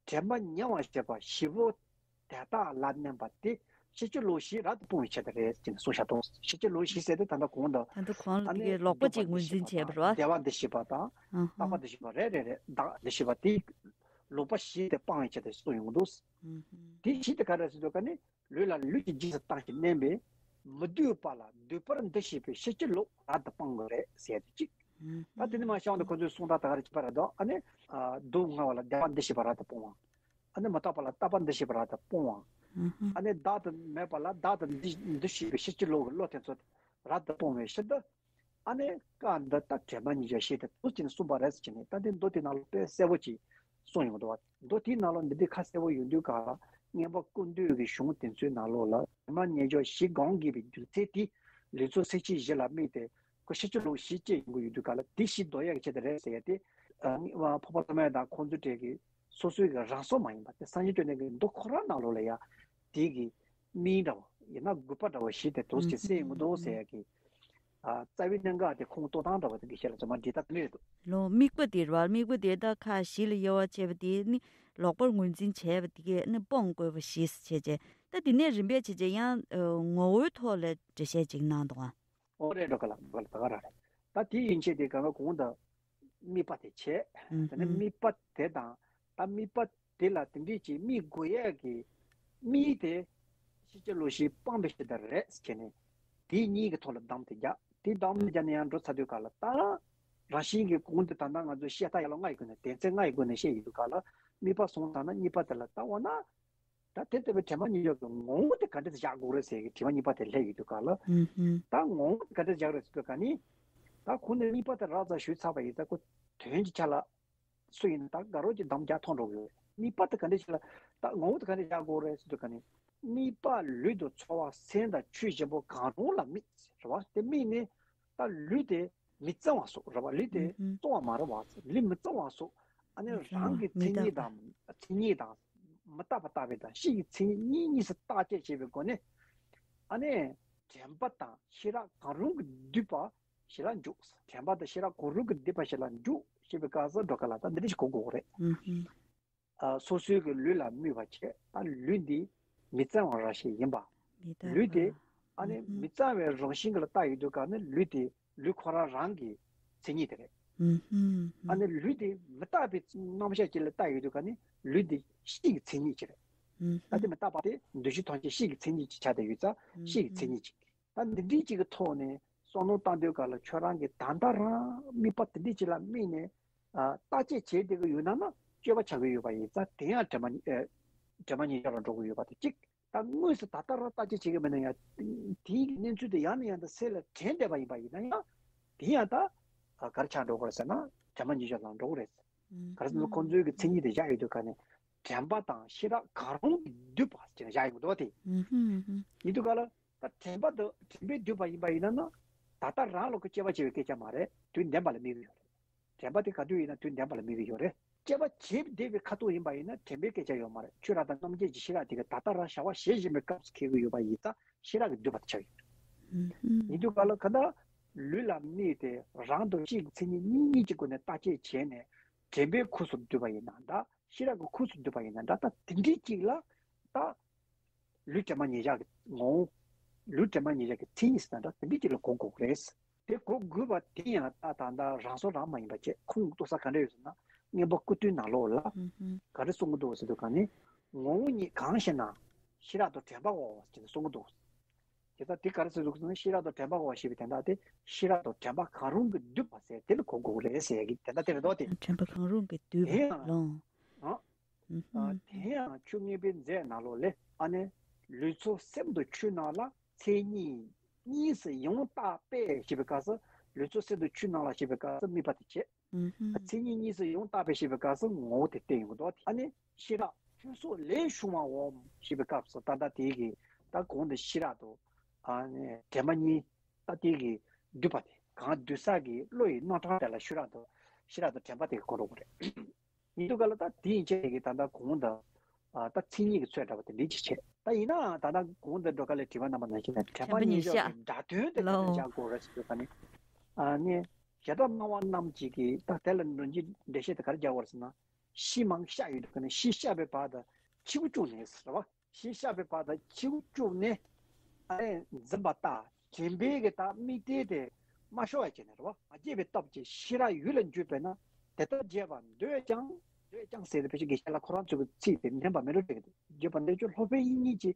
དྲན་པ་ཉེ་བར་བཞག་པ་བཞི་པོ་དེ་དག་ལ་གནས་པ་དེ་ཕྱིན་ཅི་ལོག་བཞི་རབ་ཏུ་སྤོང་བའི་ཆེད་དུ་རེད་ཅེས་གསུངས་བཞག་འདུག་ཕྱིན་ཅི་ལོག་བཞི་ཟེར་དེ་ད་ལྟ་གོང་དུ་ད་ལྟ་གོང་ལ་ཨ་ནི་དེ་གའི་ལོག་པ་ཅིག་ངོས་འཛིན་བྱས་པ་རེད་བ། བདེ་བ་འདུ་ཤེས་པ་དང་། ཨ་ཧ། རྟག་པ་འདུ་ཤེས་པ་རེད་རེད་རེད་བདག་འདུ་ཤེས་པ་དེ་ལོག་པ་བཞི་དེ་སྤང་བའི་ཆེད་དུ་གསུངས་ཡོང་གི་འདུག་དེ་བཞི་དེ་ག་རེ་ཟེར་དུས་ག་ནི། ལུས་ལ་ལུས་ཀྱི་རྗེས་སུ་བཏང་ཞིང་མནན་པས་མི་སྡུག་པ་ལ་སྡུག་པར་འདུ་ཤེས་པའི་ཕྱིན་ཅི་ལོག་རབ་ཏུ་སྤང་དགོས་རེད་ཟེར་ཡ་དེ་གཅིག་ད་དེ་ནི་མ་བྱང་དུ་ཁོ་ཚོའི་གསུང་སྟངས་ད་ག་རེ་བྱེད་པ་རེད་དོ། ཨ་ནི། སྡུག་བསྔལ་བ་ལ་བདེ་བ་འདུ་ཤེས་པ་རབ་ཏུ་སྤོང་བ། ཨ་ནི་མི་རྟག་པ་ལ་རྟག་པ་འདུ་ཤེས་པ་རབ་ཏུ་སྤོང་བ། ཨ་ནི་བདག་ཏུ་མེད་པ་ལ་བདག་ཏུ་འདུ་འདུ་ཤེས་པའི་ཕྱིན་ཅི་ལོག་གི་བློ་དེ་ཚོ་རབ་ཏུ་སྤོང་བའི་ཕྱིར་དུ། ཨ་ནི་བཀའ་འདི་ད་དྲན་པ་ཉིད་ཀྱང་ཞེས་དེ་དུས་ཀྱིས་གསུངས་པ་རེད་ཟེར་གྱི་ནས། ད་འདི་མདོ་དེ་ནང་ལ་དཔེ་གསལ་པོ་ཅིག་གསུངས་ཡོང་འདུག་བ། མདོ་དེའི་ནང་ལ་འདི་འདྲའི་ཁ་གསལ་པོ་ཡོད་དུས་ག་ལ། སྔོན་པ་ཀུན་བཏུས་ཀྱི་གཞུང་དེ་ཚོའི་ནང་ལོགས་ལ་དྲན་པ་ཉིད་ཀྱང་ཞེས་གང་གིས་པའི་རྒྱུ་མཚན་དེ་ལུས་ཚོགས་སེམས་ཅན་བཞི་ལ་དམིགས་ཏེ། ཁོ་ཤཱཀྱ་ལོ་ཞེས་བྱས་ཡོང་གི་ཡོད་དུས་ག་ལ། དེ་ཞེས་འདོགས་ཡག་གི་ཆེད་དུ་རེད་ཟེར་ཡ་དེ། ཨ་ནི་འཕགས་པ་ཚད་མ་དང་ཁོང་ཚོའི་གྲས་ཀྱི་སོ་སོའི་གི་རང་བཟོ་མ་ཡིན་པ་དེ། སངས་རྒྱས་བཅོམ་ལྡན་འདས་ཀྱི་མདོ་ཁོ་རང་ནང་ལོགས་ལ་ཡ་དེ་གི་དམིགས་འདྲ་བོ་ཡིན་ན་དགོས་པ་འདྲ་བོ་ཞིག་དེ་དུས་ཀྱིས་གསལ་ཡོང་གི་འདུག་ཟེར་ཡ་གི། ཨ། རྩ་བའི་གནད་འགག་དེ་ཁུངས་གཏོགས་སྟངས་འདྲ་བ་དེ་གི་ཤེས་ལ་ཚང་མ་འདི་ལྟ་ནི་རེད་འདུག། ལོ། དམིགས་པ་དེ་རེད་བ། དམིགས་པ་དེ་ད་ཁ་བཞི་ལ་དབྱེ་བ་ཕྱེ་བ་དེ་ནི་ལོག་པར་ངོས་འཛིན་བྱས་པ་དེ་གས་ནི་སྤོང་དགོས་པ་ཞེས་བྱས་བྱས། ད་དེ་ནས་རིམ་པས་བྱས་བྱས་ཡང་ངོ་བོའི་ཐོག་ལ་འགྲེལ་བཤད་ཅིག་གནང་འདུག་ཨ། ཨོ་རེད་འགྲོ་ག་ལ་འགྲོ་ག་ལ་ད་ག་ར་རེད། ད་དེ་ཡིན་ཆེད་དེ་ག་ལ་གོང་དུ་དམིགས་པ་དེ་བྱས། དེ་ནས་དམིགས་པ་དེ་དང་། ད་དམིགས་པ་དེ་ལ་དེ་འདྲས་ཀྱི་དམིགས་དགོས་ཡས་ཀྱི་དམིགས་དེ་ཤཱཀྱ་ལོ་ཞེས་སྤངས་པའི་ཕྱིར་དུ་རེད་ཟེར་ནས། དེ་གཉིས་ཀྱི་ཐོག་ལ་གདམས་དེ་རྒྱག། དེ་གདམས་རྒྱག་ནས་ཡང་འགྲོ་ཚར་དུས་ག་ལ། ད་རང་བཞིན་གྱི་གོང་དུ་ད་ལྟ་ང་ཚོ་བཤད་ལྟ་ཡ་ལ་ལྔ་ཡི་སྒོ་ནས། དོན་ཚན་ལྔ་ཡི་སྒོ་ནས་བཤད་ཡོད་དུས་ག་ལ། དམིགས་པ་སོང་ཙང་ན་གཉིས་པ་དེ་ལ་ད་འོ་ན། ད་དེ་ལྟ་བུའི་དྲན་པ་ཉིད་ཀྱང་ངོ་བོ་དེ་ག་འདྲས་བཞག་དགོས་རེད་ཟེར་གྱི་དྲི་བ་གཉིས་པ་དེ་སླེབས་ཡོད་དུས་ག་ལ། ད་ངོ་བོ་དེ་ག་འདྲས་བཞག་རེད་ཟེར་དུས་ག་ནི། ད་ཁོང་ནས་གཉིས་པ་དེ་རགས་ཙམ་ཞུས་ཚར་བ་ཡིན་ཙང་། ཁོ་དོན་གྱི་ཆ་ལ་སུ་ཡིན་ན་ད་དགའ་རོགས་ཀྱི་གདམས་རྒྱག་ཐོན་འགྲོ་གི་ཡོད་རེད། གཉིས་པ་དེ་ག་འདྲས་ཞིག་ལ། ད་ངོ་བོ་དེ་ག་འདྲས་བཞག་དགོས་རེད་ཟེར་དུས་ག་ནི། དམིགས་པ་ལུས་དང་ཚོར་བ་སེམས་དང་ཆོས་གཞན་པོ་གང་རུང་ལ་དམིགས་རེད་བ། དེ་དམིགས་ནས། ད་ལུས་དེ་མི་གཙང་བ་སོགས་རེད་བ། ལུས་དེ་གཙང་བ་མ་རེད་བ། ལུས་མི་གཙང་བ་སོགས། ཨ་ནི་རང་གི་མཚན་ཉིད་དང་། མཚན་ཉིད་དང་། མི་རྟག་པ་བརྟག་པའི་དང་། ཕྱིའི་མཚན་ཉིད་གཉིས་གཉིས་སུ་བརྟག་དཔྱད་བྱེད་པའི་སྒོ་ནས། ཨ་ནི་དྲན་པ་དང་ཤེས་རབ་གང་རུང་གིས་བསྡུས་པ་ཞིག་ལ་འཇུག། དྲན་པ་དང་ཤེས་རབ་གང་རུང་གིས་བསྡུས་པ་ཞིག་ལ་འཇུག་ཞེས་པའི་སྐབས་སུ་འགྲོ་ག་ལ་ད་འདི་འདྲ་ཞིག་གོ་དགོས་རེད། ཨ། སོ་སོའི་གི་ལུས་ལ་དམིགས་པ་བྱས། ད་ལུས་འདི་མི་གཙང་བ་རང་བཞིན་ཡིན་པ། མི་རྟག་པ། ལུས་དེ་ཨ་ནི་མི་གཙང་བའི་རང་བཞིན་གྱི་ལ་བལྟ་ཡོད་དུས་ག་ནི། ལུས་དེ་ལུས་ཁོ་རང་རང་གི་མཚན་ཉིད་དེ་རེད། ཨ་ནི་ལུས་དེ་མི་རྟག་པའི་རྣམ་གཞག་ཅིག་ལ་བལྟ་ཡོད་དུས་ག་ནི། ལུས་དེ་ཤེས་ཀྱི་མཚན་ཉིད་ཅིག་རེད། ད་དེ་མི་རྟག་པ་དེ་འདུ་ཤེས་ཐམས་ཅད་ཤེས་ཀྱི་མཚན་ཉིད་ཅིག་ཆགས་བསྡད་ཡོད་ཙང་། ཤེས་ཀྱི་མཚན་ཉིད་ཅིག། ད་འདི་འདྲའི་ཅིག་གི་ཐོག་ནས་བསམ་བློ་བཏང་དུས་ག་ལ། ཁྱོད་རང་གིས་ད་ལྟ་རང་དམིགས་པ་དེ་འདྲའི་ཅིག་ལ་དམིགས་ནས། ཨ། བརྟག་དཔྱད་བྱས་བསྡད་ཀྱི་ཡོད་ན་ན་སྤྱོད་པ་ཆགས་ཀྱི་ཡོད་པ་ཡིན་ཙང་། དེ་ཡང་དྲན་པ་ཉིད། ཨ། དྲན་པ་ཉིད་ཀྱང་ལ་འགྲོ་གི་ཡོད་པ་དེ་གཅིག། ད་དངོས་སུ་ད་ལྟ་རང་བརྟག་དཔྱད་བྱེད་ཀྱི་མེད་ན་ཡང་། དེའི་གནས་ཚུལ་དེ་ཡང་ནས་ཡང་དུ་སེམས་ལ་དྲན་བསྡད་པ་ཡིན་པ་ཡིན་ན་ཡང་། དེ་ཡང་ད་ག་རེ་ཆགས་འགྲོ་གི་རེད་ཟེར་ན། དྲན་པ་ཉིད་ཀྱང་ལ་འགྲོ་གི་རེད། ག་རེ་ཟེར་ན་ཁོང་ཚོའི་གི་མཚན་ཉིད་དེ་བཞག་ཡོད་དུས་ག་ནས། དྲན་པ་དང་ཤེས་རབ་གང་རུང་གིས་བསྡུས་པ་ཟེར་ནས་བཞག་ཡོད་འདུག་པ་དེ། ཡིན་དུས་ག་ལ། ད་དྲན་པ་དང་དྲན་པས་བསྡུས་པ་ཡིན་པ་ཡིན་ན་ན། ད་ལྟ་རང་ལ་ཁོ་དཔྱད་པ་བྱེད་པའི་སྐད་ཆ་མ་རེད། དུས་འདས་པ་ལ་དམིགས་ཀྱི་ཡོད་རེད། དྲན་པ་དེ་ག་དུས་ཡིན་ན་དུས་འདས་པ་ལ་དམིགས་ཀྱི་ཡོད་རེད། དཔྱད་པ་བྱེད་བསྡད་པའི་ཁ་ཐུག་ཡིན་པ་ཡིན་ན་དྲན་པའི་སྐད་ཆ་ཡོད་མ་རེད། ཆོས་རབ་དང་རྣམ་འབྱེད་ཀྱི་ཤེས་རབ་དེ་ག་ད་ལྟ་རང་བྱ་བ་བྱེད་བཞིན་པའི་སྐབས་སུ་འཁེལ་གྱི་ཡོད་པ་ཡིན་ཙང་ཤེས་རབ་ཀྱིས་བསྡུས་པ་དེ་ཆགས་ཡོད། ཡིན་དུས་ག་ལ་ག་ད་ལུས་ལ་དམིགས་ཏེ་རང་དང་ཕྱིའི་མཚན་ཉིད་གཉིས་གཉིས་ཀྱི་སྒོ་ནས་བརྟག་དཔྱད་བྱས་ནས། དྲན་པའི་ཁུངས་སུ་བསྡུས་པ་ཡིན་ན་འདྲ། ཤེས་རབ་ཀྱི་ཁུངས་སུ་བསྡུས་པ་ཡིན་ན་འདྲ། ད་དེ་འདྲའི་ཅིག་ལ་ད། ལུས་དྲན་པ་ཉིད་བཞག་གི་ངོ་བོ། ལུས་དྲན་པ་ཉིད་བཞག་གི་མཚན་ཉིད་ཟེར་ན་འདྲ། དེ་འདྲའི་ཅིག་ལ་གོ་དགོས་ཀྱི་རེད། དེ་གོ་དགོས་པ་དེ་ཡང་ད་ད་ལྟ་རང་བཟོ་རང་མ་ཡིན་པ་བྱས། ཁུངས་གཏུགས་ས་ག་འདྲ་ཡོད་ཟེར་ན། སྔོན་པོ་སྐུ་སྟོད་ནང་ལོགས་ལ་ག་རེ་གསུང་གི་འདུག་ཟེར་དུས་ག་ནི། ངོ་བོ་ཉིད་གང་ཞེ་ན། ཤེས་རབ་དང་དྲན་པའོ་ཟེར་ནས་གསུང་གི་འདུག། དེ་ལྟར་དེ་ག་རེ་ཟེར་འདུག་ཟེར་ན། ཤེས་རབ་དང་དྲན་པའོ་ཞེས་པའི་དོན་དག་དེ། ཤེས་རབ་དང་དྲན་པ་གང་རུང་གིས་བསྡུས་པ་ཟེར་དེ་ལ་གོ་དགོས་རེད་ཟེར་གྱི་དེ་ལྟར་དེ་རེད་དོ། དེ་དྲན་པ་གང་རུང་གིས་བསྡུས་པ་ལོ། ཨ། ཨ། དེ་ཡང་ཆོས་དངོས་པོའི་རྫས་ནང་ལོགས་ལས། ཨ་ནི་ལུས་ཚོགས་སེམས་དང་ཆོས་རྣམས་ལ་མཚན་ཉིད་གཉིས་སུ་ཡང་དག་པས་ཞེས་པའི་སྐབས་སུ། ལུས་ཚོགས་སེམས་དང་ཆོས་རྣམས་ལ་ཞེས་པའི་སྐབས་སུ་དམིགས་པ་དེ་བྱེད། མཚན་ཉིད་གཉིས་སུ་ཡང་དག་པས་ཞེས་པའི་སྐབས་སུ་ངོ་བོ་དེ་བསྟན་ཡོང་གི་འདུག། ཨ་ནི་ཤེས་རབ་ཆོས་སོགས་ལས་བྱུང་བའོ་ཞེས་པའི་སྐབས་སུ། ད་ལྟ་དེ་གི་ད་གོང་དུ་ཤེས་རབ་དང་། ཨ་ནི་དྲན་པ་གཉིས་ད་དེ་གི་བསྡུས་པ་དེ། གང་བསྡུས་ས་གི་བློ་ཡི་རྣམ་གྲངས་དེ་ལ་ཤེས་རབ་དང་། ཤེས་རབ་དང་དྲན་པ་དེ་གི་གོ་འགྲོ་གི་རེད། ཡིན་དུས་ག་ལ་ད་དེ་ཡན་ཆད་ཀྱི་ད་ལྟ་གོང་དུ། ཨ། ད་མཚན་ཉིད་ཀྱི་ཚོད་འདྲ་བ་དེ་འདྲ་ཅིག་བྱས། ད་ཡིན་ནའང་ད་ལྟ་གོང་དུ་འགྲོ་ག་ལ་དྲི་བ་གནང་བ་ནང་བཞིན་ནས། དྲན་པ་ཉིད་བཞག་གི་སྒྲ་དོན་དེ་ག་ལ་ལོ། བཞག་དགོས་རེད་ཟེར་དུས་ག་ནི། ཨ་ནི་བྱེ་བྲག་སྨྲ་བ་རྣམས་ཀྱིས་ཀྱི་ད་དེ་ལ་འདྲི་འདྲི་བཤད་དེ་ག་རེ་རྒྱག་དགོས་རེད་ཟེར་ན། ཤེས་མང་བཤད་ཡོད་དུས་ག་ནི། ཤེས་བཤད་པའི་བར་དུ་ཕྱིའུ་བཅུག་ནས་ཟེར་བ། ཤེས་བཤད་པའི་བར་དུ་ཕྱིའུ་བཅུག་ནས། ཨ་ནི་འཛིན་པ་ལྟ། དྲན་པའི་གི་ད་དམིགས་གཏད་དེ་མ་ཤོར་བ་བྱས་ནས་རེད་བ། མ་བརྗེད་པའི་སྟོབས་ཀྱིས་ཤེས་རབ་ཡུལ་ལ་འཇུག་པས་ན། དེ་ལྟར་བརྗེད་པར་འདོད་ཀྱང་། འདོད་ཀྱང་ཟེར་ཏེ་ཕལ་ཆེར་དགེ་བཤེས་ལགས་ཁོ་རང་ཚོའི་གི་ཚིག་དེ་འདོན་པ་མེད་འགྲོ་བྱེད་ཀྱི་འདུག། བརྗེད་པར་འདོད་ཀྱང་སློབ་དཔོན་དབྱིག་གཉེན་གྱིས་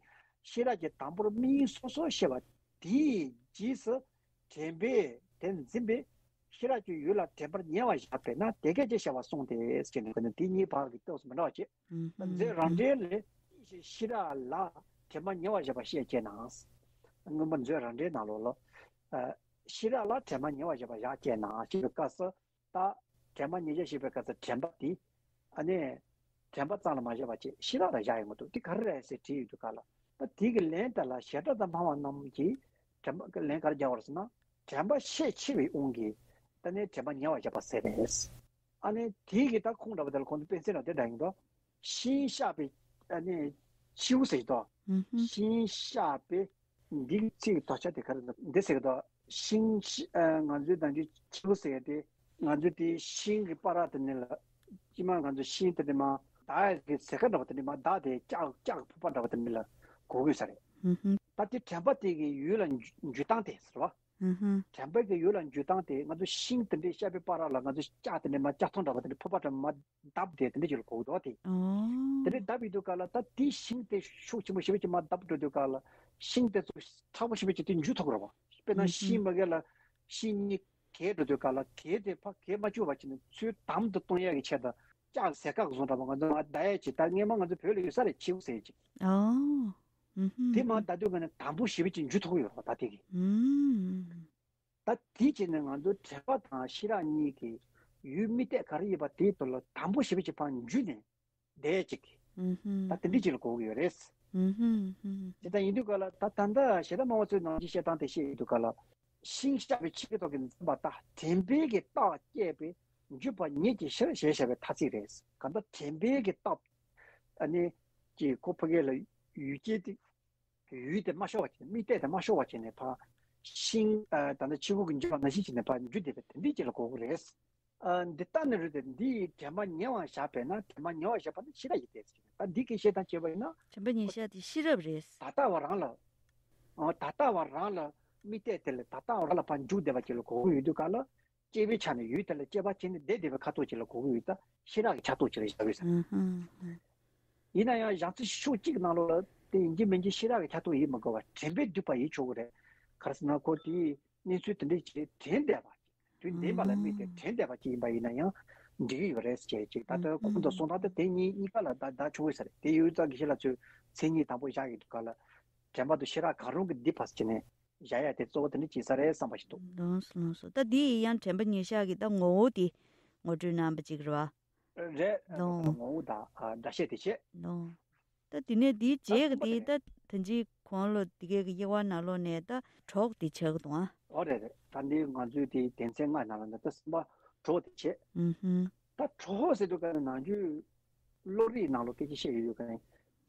ཤེས་རབ་ཀྱི་དང་པོར་དམིགས་སོ་སོར་ཤེས་པ། དེའི་རྗེས་སུ་དྲན་པས་དེ་འཛིན་པས། ཤེས་རབ་ཀྱི་ཡུལ་ལ་དྲན་པར་ཉེ་བར་བཞག་པས་ན། དེ་སྐད་ཅེས་བྱ་བ་གསུངས་ཏེ་ཟེར་ནས། དེ་གཉིས་བར་གྱི་སྐབས་སུ་མི་འདྲ་བ་བྱེད། མཛོད་རང་འགྲེལ་ལས། ཤེས་རབ་ལ་དྲན་པ་ཉེ་བར་བཞག་པ་ཤེས་ཅེ་ན། མངོན་པ་མཛོད་རང་འགྲེལ་ནང་ལོགས་ལ། ཨ། ཤེས་རབ་ལ་དྲན་པ་ཉེ་བར་བཞག་པ་བཞག་ཅེས་ན་ཞེས་པའི་སྐབས་སུ། ད་དྲན་པ་ཉེ་བར་བཞག་པའི་སྐབས་སུ་དྲན་པ་དེ། ཨ་ནི་དྲན་པ་ཙམ་ལ་མ་བཞག་པ་བྱས་ཤེས་རབ་ལ་བཞག་ཡོང་གི་འདུག་དེ་ག་རེ་རེད་ཟེར་དྲིས་ཡོང་དུས་སྐབས་ལ། ད་དེ་གི་ལན་དེ་ལ་བྱེ་བྲག་ཏུ་སྨྲ་བ་རྣམས་ཀྱིས་དྲན་པ་ལན་ག་རེ་རྒྱག་པ་རེད་ཟེར་ན། དྲན་པ་ཤས་ཆེ་བའི་དབང་གིས་ད་ནི་དྲན་པ་ཉེ་བར་བཞག་པ་ཟེར་རེད། ཨ་ནི་དེ་གི་ད་ཁུངས་འདྲ་པོ་དེ་ལ་ཁོང་ཚོ་དཔེ་མཚོན་ལ་དེ་འདྲ་ཡིན་དོ། ཤིང་གཤགས་པའི་ཨ་ནི་མཆེའུ་ཟེར་གྱི་འདུག་ཨུ་ཧུམ། ཤིང་གཤགས་པའི་འདི་གི་ཚིག་དོ་ཆ་དེ་ག་རེ་འདུག་འདི་ཟེར་གྱི་འདུག་ཤིང་ཤི་ཨ་ང་ཚོའི་ནམ་རྒྱུན་མཆེའུ་ཟེར་ཡ་དེ། ང་ཚོའི་དེ་ཤིང་གི་པར་དེ་ནི་ལ། ཅི་མ་ང་ཚོ་ཤིང་དེ་ནི་མ་མདའ་གི་ཟེར་ཁ་འདྲ་པོ་དེ་ནི་མ་མདའ་དེ་ལྕགས་ལྕགས་ཕུར་པ་འདྲ་པོ་དེ་ནི་ལ་གོ་དགོས་ས་རེད། ཨུ་ཧུམ། ད་དེ་དྲན་པ་དེ་གི་ཡུལ་ལ་འཇུ་འཇུ་སྟངས་དེ་ཟེར་བ། ཨུ་ཧུམ། དྲན་པ་གི་ཡུལ་ལ་འཇུ་སྟངས་དེ་ང་ཚོ་ཤིང་དེ་འདྲའི་གཤགས་པའི་པར་ལ་ང་ཚོ་ལྕགས་དེ་ནི་མ་ལྕགས་ཐོང་འདྲ་པོ་དེ་ནི་ཕུར་པ་འདྲ་མ་བརྡབས་དེ་དེ་འདྲ་ཅིག་ལ་གོ་གི་འདུག་དེ། ཨོ། དེ་འདྲ་བརྡབས་ཡོང་དུས་སྐབས་ལ་ད་དེ་ཤིང་དེ་ཤུགས་ཆེན་པོ་ཞེ་པོ་ཅིག་མ་བརྡབས་འགྲོ་དུས་སྐབས་ལ་ཤིང་དེ་ཚོ་མཁྲེགས་པོ་ཞེ་པོ་ཅིག་དེ་འཇུ་ཐུབ་ཀྱི་རེད་བ། དཔེར་ན་ཤིང་མ་གི་ལ་ཤིང་གཉིས་གས་འགྲོ་དུས་སྐབས་ལ་གས་དེ་ཕར་གས་མ་བཅུག་པ་བྱས་ནས་ཚུར་དམ་དུ་གཏོང་ཡག་གི་ཆེད་དུ་ལྕགས་ཟེར་ཁ་བཟོ་འདྲ་པོ་ང་ཚོ་མ་བརྡབས་ཡག་ཅིག་ད་སྔོན་མ་ང་ཚོ་བོད་ལ་ཡོད་ས་རེད། མཆེའུ་ཟེར་ཅིག་ཨོ། ཨུ་ཧུམ། དེ་མ་བརྡབས་དུས་སྐབས་ནས་དམ་པོ་ཞེ་པོ་ཅིག་འཇུ་ཐུབ་ཀྱི་ཡོད་རེད་བ་ད་དེ་གི། ཨུམ། ད་དེ་བྱས་ནས་ང་ཚོ་དྲན་པ་དང་ཤེས་རབ་གཉིས་ཀྱི་ཡུལ་དམིགས་གཏད་ག་རེ་ཡིན་པ་དེའི་ཐོག་ལ་དམ་པོ་ཞེ་པོ་ཅིག་ཕར་འཇུས་ནས་བསྡད་ཅིག་ཨུ་ཧུམ། ད་དེ་འདྲ་ཅིག་ལ་གོ་གི་ཡོད་རེད། ཨུ་ཧུམ། ཨུ་ཧུམ། དེ་ལྟར་ཡིན་དུས་སྐབས་ལ་ད་ད་ལྟ་བྱེ་བྲག་སྨྲ་བ་ཚོའི་ནང་གི་བཤད་སྟངས་དེ་བཤད་ཡོང་དུས་སྐབས་ལ། ཤིང་གཤགས་པའི་ཕྱིར་ཐོག་གི་འཛིན་པ་དག་དྲན་པའི་གི་རྟགས་བསྐྱེད་པས་འཇུག་པ་ཉིད་ཀྱི་ཕྱིར་ཞེས་བྱ་བའི་ཐ་ཚིག་རེད། གང་ལྟར་དྲན་པའི་གི་རྟགས། ཨ་ནི་ཀྱི་ཁོ་ཕ་གི་ལ་ཡུལ་སྐྱེས་ཏེ། ཡུལ་དེ་མ་ཤོར་བ་བྱས་ནས་དམིགས་གཏད་དེ་མ་ཤོར་བ་བྱས་ནས་ཕར་ཤིང་ཨ་ད་ནི་ཆུ་བུར་གྱི་འཇུ་བ་ནང་བཞིན་བྱས་ནས་ཕར་འཇུ་བསྡད་པའི་དེ་འདྲའི་ཅིག་ལ་གོ་གི་རེད། ཨ་འདི་ལྟ་ནི་རེད་དེ་འདི་ཡི་དྲན་པ་ཉེ་བར་བཞག་པས་ན་དྲན་པ་ཉེ་བར་བཞག་པ་ནི་ཤེས་རབ་ཡིན་ཏེ་ཟེར། ད་འདི་སྐད་བཤད་སྟངས་བྱས་པ་ཡིན་ན། དྲན་པ་ཉེ་བཞག་དེ་ཤེས་རབ་རེད། ད་ལྟ་བ་རང་ལ། ཨ་ད་ལྟ་བ་རང་ལ་དམིགས་གཏད་དེ་ལ་ད་ལྟ་བ་རང་ལ་ཕར་འཇུག་བསྡད་པ་ཅིག་ལ་གོ་གི་ཡོད་དུས་སྐབས་ལ། སྐྱེས་པའི་ཆ་ནས་ཡུལ་དེ་ལ་སྐྱེས་པ་བྱས་ནས་བསྡད་བསྡད་པའི་ཁ་དོག་ཅིག་ལ་གོ་གི་ཡོད། ད་ཤེས་རབ་ཀྱི་ཆ་དོག་ཅིག་ལ་བཞག་ཡོད་ས་རེད། ཨུ་ཧུ་ཧུ། ཡིན་ན་ཡང་ཞག་ཚི་ཤོག་གཅིག་ནང་ལོགས་ལ་དེ་ཡིན་གཅིག་མིན་གཅིག་ཤེས་རབ་ཀྱི་ཆ་དོག་ཡིན་མི་དགོས་པར་དྲན་པས་བསྡུས་པ་ཡིན་ཆོག་གི་རེད། ག་རེ་ཟེར་ན་ཁོ་དེའི་གནས་ཚུལ་དེ་འདྲ་ཅིག་དྲན་བསྡད་པ། དུས་འདས་པ་ལ་དམིགས་ཏེ་དྲན་བསྡད་པ་ཅིག་ཡིན་པ་ཡིན་ན་ཡང་འགྲིག་གི་ཡོད་རེད་ཅེས་ཅིག་ད་ལྟ་ཁོང་དུ་སོང་ད་ལྟ་དེ་གཉིས་གཉིས་ཀ་ལ་ད་ད་ཆོག་གི་ས་རེད། དེ་ཡོད་ཙང་གི་ཤེས་རབ་ཚོས་མཚན་ཉིད་དང་པོ་བཞག་ཡོད་དུས་སྐབས་ལ་དྲན་པ་དང་ཤེས་རབ་གང་རུང་གི་འདི་ཕར་བྱས་ནས་བཞག་ཡ་དེ་གཙོ་བོ་དེ་འདྲ་ཅིག་ས་རེད་བསམ་པ་ཞིག་འདུག་ལོངས་སོ་ལོངས་སོ། ད་འདི་ཡི་ཡང་དྲན་པ་ཉེར་བཞག་གི་ད་ངོ་བོ་དེ་ངོ་སྤྲོད་གནང་བ་ཅིག་རེད་བ། རེད། ལོངས། ངོ་བོ་དང་ཨ་སྒྲ་བཤད་དེ་བྱས། ལོངས། ད་དེ་ནས་འདིའི་ད་རྗེས་ཀྱི་གསུམ་པ་དེ་དེ་ད་ད་ཅི་གོང་ལོ་འདི་གའི་གི་དབྱེ་བ་ནང་ལོགས་ནས་ད་གྲོགས་དེ་ཆགས་ཀྱི་འདུག་ཨ། ཨོ་རེད་རེད། ད་འདི་ང་ཚོའི་དེ་སྡེ་ཚན་ལྔ་ནང་ལ་ནི་ད་གསུམ་པ་གྲོགས་དེ་བྱས། ཨུ་ཧུམ། ད་གྲོགས་ཟེར་དུས་ག་ནི་ནང་རྒྱུད་བློ་རིག་ནང་ལོགས་སྐད་ཆ་བཤད་ཡོད་ཡོད་ག་ནི།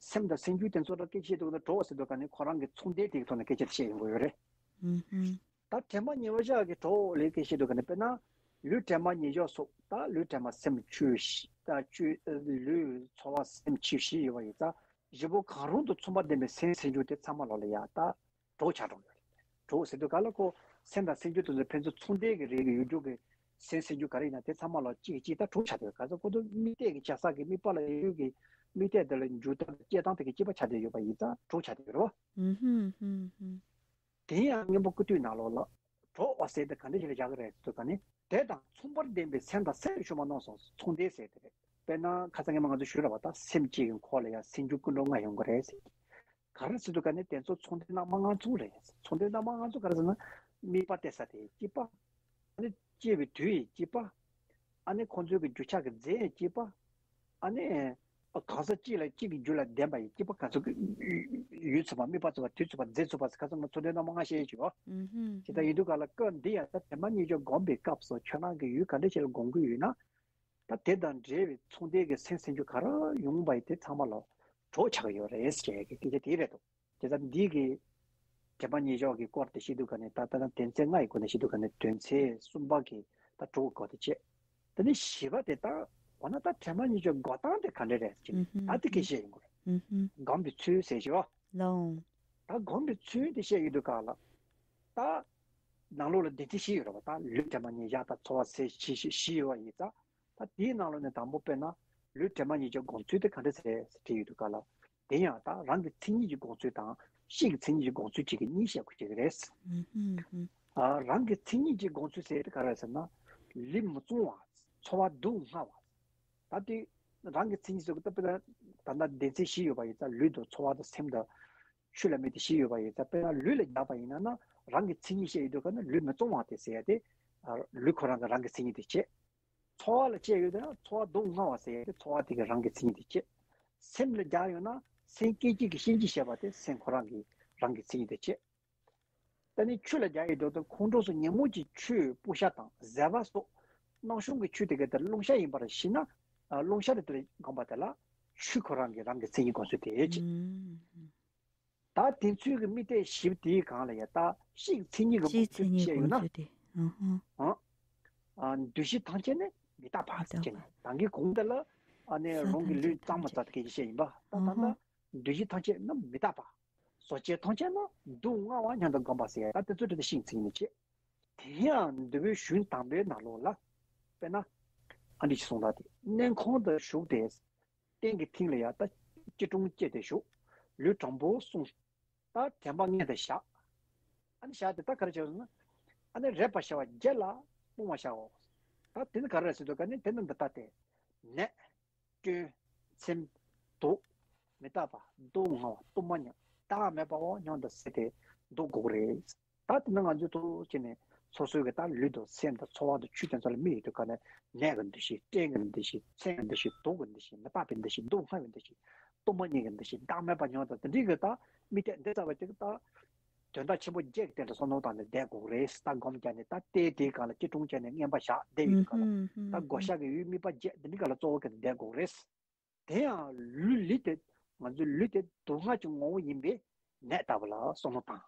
སེམས་དང་སེམས་རྒྱུད་དེ་ཚོ་ལ་སྐད་ཆ་བཤད་དུས་ག་ནི་གྲོགས་ཟེར་དུས་ག་ནི་ཁོ་རང་གི་ཚོགས་སྡེ་དེའི་ཐོག་ནས་སྐད་ཆ་དེ་བཤད་ཡོང་གི་ཡོད་རེད། ཨུ་ཧུམ། ད་དྲན་པ་ཉེ་བར་བཞག་གི་གྲོགས་ལས་སྐད་ཆ་བཤད་དུས་ག་ནི་དཔེར་ན་ལུས་དྲན་པ་ཉེ་བཞག་སོགས་ད་ལུས་དྲན་པ་སེམས་ཆོས་བཞི་ད་ཆོས་ལུས་ཚོར་བ་སེམས་ཆོས་བཞི་ཡོད་པ་ཡིན་ཙང་བཞི་པོ་གང་རུང་དུ་མཚུངས་པ་ལྡན་པའི་སེམས་སེམས་རྒྱུད་དེ་ཚང་མ་ལོག་ལ་ཡ་ད། གྲོགས་ཆགས་འགྲོ་གི་ཡོད་རེད། གྲོགས་ཟེར་དུས་ག་ལ་ཁོ་སེམས་དང་སེམས་རྒྱུད་དེ་ཚོ་ཕན་ཚུན་ཚོང་སྡེ་གི་རིགས་ཀྱི་ཡུལ་རྒྱུ་གི་སེམས་སེམས་རྒྱུད་ག་རེ་ཡིན་ན་དེ་ཚང་མ་ལ་གཅིག་གིས་གཅིག་ད་གྲོགས་ཆགས་འདུག་ག་ཚོད་ཁོ་ཚོ་དམིགས་གཏད་ཀྱི་བྱ་ས་གི་དམིགས་པ་ལ་ཡུལ་གྱི་དམིགས་གཏད་དེ་ལ་འཇུག་སྟངས་དང་སྐྱེ་སྟངས་དེ་གི་སྐྱེས་པ་ཆགས་བསྡད་ཡོད་པ་ཡིན་ཙང་གྲོགས་ཆགས་བསྡད་ཡོད་རེད་བ། ཧུམ་ཧུམ་ཧུམ་ཧུམ། དེ་ཡང་སྔོན་པོ་ཀུན་བཏུས་ནང་ལོགས་ལ་གྲོགས་པ་ཟེར་དེ་ག་འདྲ་ཞིག་ལ་བཞག་གི་རེད་ཟེར་དུས་ག་ནི་དེ་དང་མཚུངས་པར་ལྡན་པའི་སེམས་དང་སེམས་ཀྱི་ཤུགས་མ་གནང་སོང་ཚོང་སྡེ་ཟེར་དེ་རེད། དཔེར་ན་ཁ་སང་ངས་མ་ང་ཚོ་ཞུས་རེད་བ། ད་སེམས་གཅིག་གི་འཁོར་ལ་ཡང་སེམས་རྒྱུད་ཀུན་འགྲོ་ལྔ་ཡོང་གི་རེད་ཟེར། ག་རེ་ཟེར་དུས་ག་ནི་དེ་ཚོ་ཚོང་སྡེ་རྣམ་པ་ལྔ་ཚོ་རེད། ཚོང་སྡེ་རྣམ་པ་ལྔ་ཚོ་ག་རེ་ཟེར་ན། དམིགས་པ་གཏད་ས་དེ་གཅིག་པ། ཨ་ནི་སྐྱེ་བའི་དུས་ཡིན་གཅིག་པ། ཨ་ནི་ཁོང་ཚོའི་གི་རྒྱུ་ཆ་གི་རྫས་ཡིན་གཅིག་པ། ཨ་ནི་གང་ཟག་གཅིག་ལ་གཅིག་གི་རྒྱུ་ལ་ལྡན་པ་ཡིན་གཅིག་པ་ག་ཚོད་ཀྱི་ཡུན་ཚོད་པ་དམིགས་པ་ཚོད་པ་དུས་ཚོད་པ་རྫས་ཚོད་པ་ཟེར་ཁ་ཚོད་ང་ཚོ་འདྲའི་རྣམ་པ་ལྔ་བཤད་ཀྱི་ཡོད། ཨུ་ཧུམ། དེ་ལྟར་ཡིན་དུས་ག་ལ་སྐབས་འདི་ཡང་ད་དྲན་པ་ཉེ་བཞག་སྒོམ་པའི་སྐབས་སུ་ཁྱོད་རང་གི་ཡུལ་ག་འདྲ་ཞིག་ལ་སྒོམ་གྱི་ཡོད་ན། ད་དེ་དང་འབྲེལ་བའི་ཚོང་སྡེ་གི་སེམས་སེམས་རྒྱུད་ག་རེ་ཡོང་བ་ཡིན་དེ་ཚང་མ་ལ་གྲོགས་ཆགས་ཀྱི་ཡོད་རེད་ཟེར་གྱི་སྐད་ཆ་དེ་རེད་འདུག་དེ་ལྟར་འདི་གི་དྲན་པ་ཉེ་བཞག་གི་སྐོར་དེ་བཤད་དུས་ག་ནས་ད་ལྟ་ན་དོན་ཚན་ལྔ་ཡི་སྒོ་ནས་བཤད་དུས་ག་ནས་དོན་ཚན་གསུམ་པ་གི་ད་གྲོགས་སྐོར་དེ་བྱས། དེ་ནས་བཞི་པ་དེ་ད་འོ་ན་ད་དྲན་པ་ཉེ་བཞག་འགོག་སྟངས་དེ་ག་འདྲ་རེད་ཟེར་གྱི་ཨུ་ཧུམ། ད་དེ་སྐད་ཆ་བཤད་ཡོང་གི་རེད། ཨུ་ཧུམ། སྒོམ་པའི་ཚུལ་ཟེར་བྱས་པ། ལོང་། ད་སྒོམ་པའི་ཚུལ་དེ་བཤད་ཡོང་དུས་ག་ལ། ད་ནང་ལོགས་ལ་སྡེ་ཚན་བཞི་ཡོད་རེད་པ། ད་ལུས་དྲན་པ་ཉེ་བཞག་དང་ཚོར་བ་ཟེར་བཞི་བཞི་བཞི་ཡོད་པ་ཡིན་ཙང་། ད་དེའི་ནང་ལོགས་ནས་དང་པོ་དཔེར་ན་ལུས་དྲན་པ་ཉེ་བཞག་སྒོམ་ཚུལ་དེ་ག་འདྲ་ཟེར་ཟེར་བྲིས་ཡོད་དུས་ག་ལ། དེ་ཡང་ད་རང་གི་མཚན་ཉིད་ཀྱི་སྒོམ་ཚུལ་དང་ཕྱི་གི་མཚན་ཉིད་ཀྱི་སྒོམ་ཚུལ་བཅས་ཀྱི་གཉིས་བཤད་དགོས་ཀྱི་རེད། ཨུ་ཧུམ་ཧུམ། ཨ་རང་གི་མཚན་ཉིད་ཀྱི་སྒོམ་ཚུལ་ཟེར་དེ་ག་རེ་ཟེར་ན། ལུས་མི་གཙང་བ། ཚོར་བ་སྡུག་བསྔལ་བ། ད་དེ་རང་གི་མཚན་ཉིད་ཟེར་དགོས་ད་དཔེར་ན་ད་ལྟ་སྡེ་ཚན་བཞི་ཡོད་པ་ཡིན་ཙང་ལུས་དང་ཚོར་བ་དང་སེམས་དང་། ཆོས་ལ་དམིགས་ཏེ་བཞི་ཡོད་པ་ཡིན་ཙང་། དཔེར་ན་ལུས་ལ་སྦྱར་བ་ཡིན་ན་ན་རང་གི་མཚན་ཉིད་བཤད་ཡོད་དུས་ག་ན་ལུས་མི་གཙང་བ་དེ་ཟེར་ཡ་དེ། ཨ། ལུས་ཁོ་རང་གི་རང་གི་མཚན་ཉིད་དེ་བྱེད། ཚོར་བ་ལ་དཔྱད་ཡོད་དུས་ན་ཚོར་བ་སྡུག་བསྔལ་བ་ཟེར་ཡ་དེ་ཚོར་བ་དེ་གི་རང་གི་མཚན་ཉིད་དེ་བྱེད། སེམས་ལ་སྦྱར་ཡོད་ན་སེམས་སྐད་ཅིག་གིས་ཤེས་བྱ་བཤད་པ་དེ་སེམས་ཁོ་རང་གི་རང་གི་མཚན་ཉིད་དེ་བྱེད། ད་ནི་ཆོས་ལ་སྦྱར་ཡོད་དུས་ཁོང་ཁྲོ་སོགས་ཉོན་མོངས་ཀྱི་ཆོས་སྤོང་བྱ་དང་ཟད་པ་སོགས་རྣམ་གཞག་གི་ཆོས་དེ་ག་དེ་རླུང་ཤ་ཡིན་པར་ཤེས་ན། ཨ། རླུང་ཤ་དེ་དེར་བསྒོམས་པ་དེ་ལ་ཆོས་ཁོ་རང་གི་རང་གི་མཚན་ཉིད་དགོངས་ཚུལ་དེ་བྱེད། ད་དེ་ཚོའི་གི་དམིགས་གཏད་བཞི་དེའི་སྒང་ལ་ཡ་ད་གཤིས་མཚན་ཉིད་ཀྱི་དགོངས་ཚུལ་བཤད་ཡོད་ན། ཨང་། ཨ། འདུ་ཤེས་ཐམས་ཅད་ནི་མི་རྟག་པ་ཟེར་ནས་ད་གིན་གོང་དེ་ལ། ཨ་ནི་རང་གི་ལུས་གཙང་མ་རྩ་དེ་སྐད་ཆ་བཤད་ཡིན་པ། ད་ད་ལྟ་འདུ་ཤེས་ཐམས་ཅད་ནི་མི་རྟག་པ། བཟོ་བཅོས་ཐམས་ཅད་ནི་སྡུག་བསྔལ་བ་སྙམ་དུ་བསྒོམ་པ་ཟེར་ཡ་ད་དེ་ཚོ་དེ་གཤིས་མཚན་ཉིད་བྱེད། དེ་ཡང་འདུལ་བའི་གཞུང་དང་པོའི་ནང་ལོགས་ལ། དཔེར་ན། ཨ་འདི་ཞིག་གསུངས་ལ་དེ་སྙིང་ཁོང་དུ་ཞུགས་ཏེ། སྟེང་གི་མཐིལ་ལ་ཡ་ད་སྐྱིལ་ཀྲུང་བཅས་ཏེ་བཞུགས། ལུས་དྲང་པོར་བསྲུང་། ད་དྲན་པ་མངལ་དུ་བཞག། ཨ་ནི་བཞག་སྟེ་ད་ག་རེ་བྱས་ཟེར་ན། ཨ་ནི་རེག་པར་བྱ་བ་བརྒྱད་ལ་སྤོང་བར་བྱའོ། ད་དེ་ནི་ག་རེ་རེད་ཟེར་དུས་ག་ནི་དེ་ནི་འདི་ལྟ་སྟེ། ནད། སྐྱོན། ཚིམ། དུག། མི་རྟག་པ། སྡུག་བསྔལ་བ། སྡུག་བསྔལ་བ། བདག་མེད་པའོ་སྙམ་དུ་སེམས་དེ་འདུལ་དགོས་རེད། ད་དེ་ནི་ང་ཚོས་ཐུགས་བྱས་ནས་སོ་སོའི་གི་ད་ལུས་དང་སེམས་དང་ཚོར་བ་དང་ཆོས་དེ་ཚོ་ལ་དམིགས་ཡོད་དུས་ག་ནས་ནད་ཀྱི་འདུ་ཤེས། སྐྲན་གྱི་འདུ་ཤེས། ཚིམ་གྱི་འདུ་ཤེས། དུག་གི་འདུ་ཤེས། མི་རྟག་པའི་འདུ་ཤེས། སྡུག་བསྔལ་བའི་འདུ་ཤེས། སྡུག་བསྔལ་བའི་འདུ་ཤེས། བདག་མེད་པ་སྙམ་དང་དེ་འདྲའི་གི་ད་དམིགས་གཏད་འདི་ལྟ་བུ་དེ་གི་ད། དོན་དག་ཆེན་པོ་བརྒྱད་ཀྱི་སྟེང་དུ་བསམ་བློ་བཏང་ནས་བསྡད་དགོས་རེད། ད་སྒོམ་བརྒྱབ་ནས་ད་ལྟའི་དེའི་སྒང་ལ་སྐྱིལ་ཀྲུང་བྱས་ནས་མངོན་པར་བཞག་བསྡད་ཡོད་དུས་ག་ལ། ད་བགོ་བཤའ་གི་ཡུལ་དམིགས་པ་བརྒྱད་འདི་འདྲའི་སྒང་ལ་གཙོ་བོ་གལ་ཏེ་བསྡད་དགོས་རེད། དེ་ཡང་ལུས། ལུས་དེ། ང་ཚོའི་ལུས་དེ་སྡུག་བསྔལ་གྱི་ངོ་བོ་ཡིན་པས་ནད་ལྟ་བུ་ལ་བསམ་བློ་བཏང་།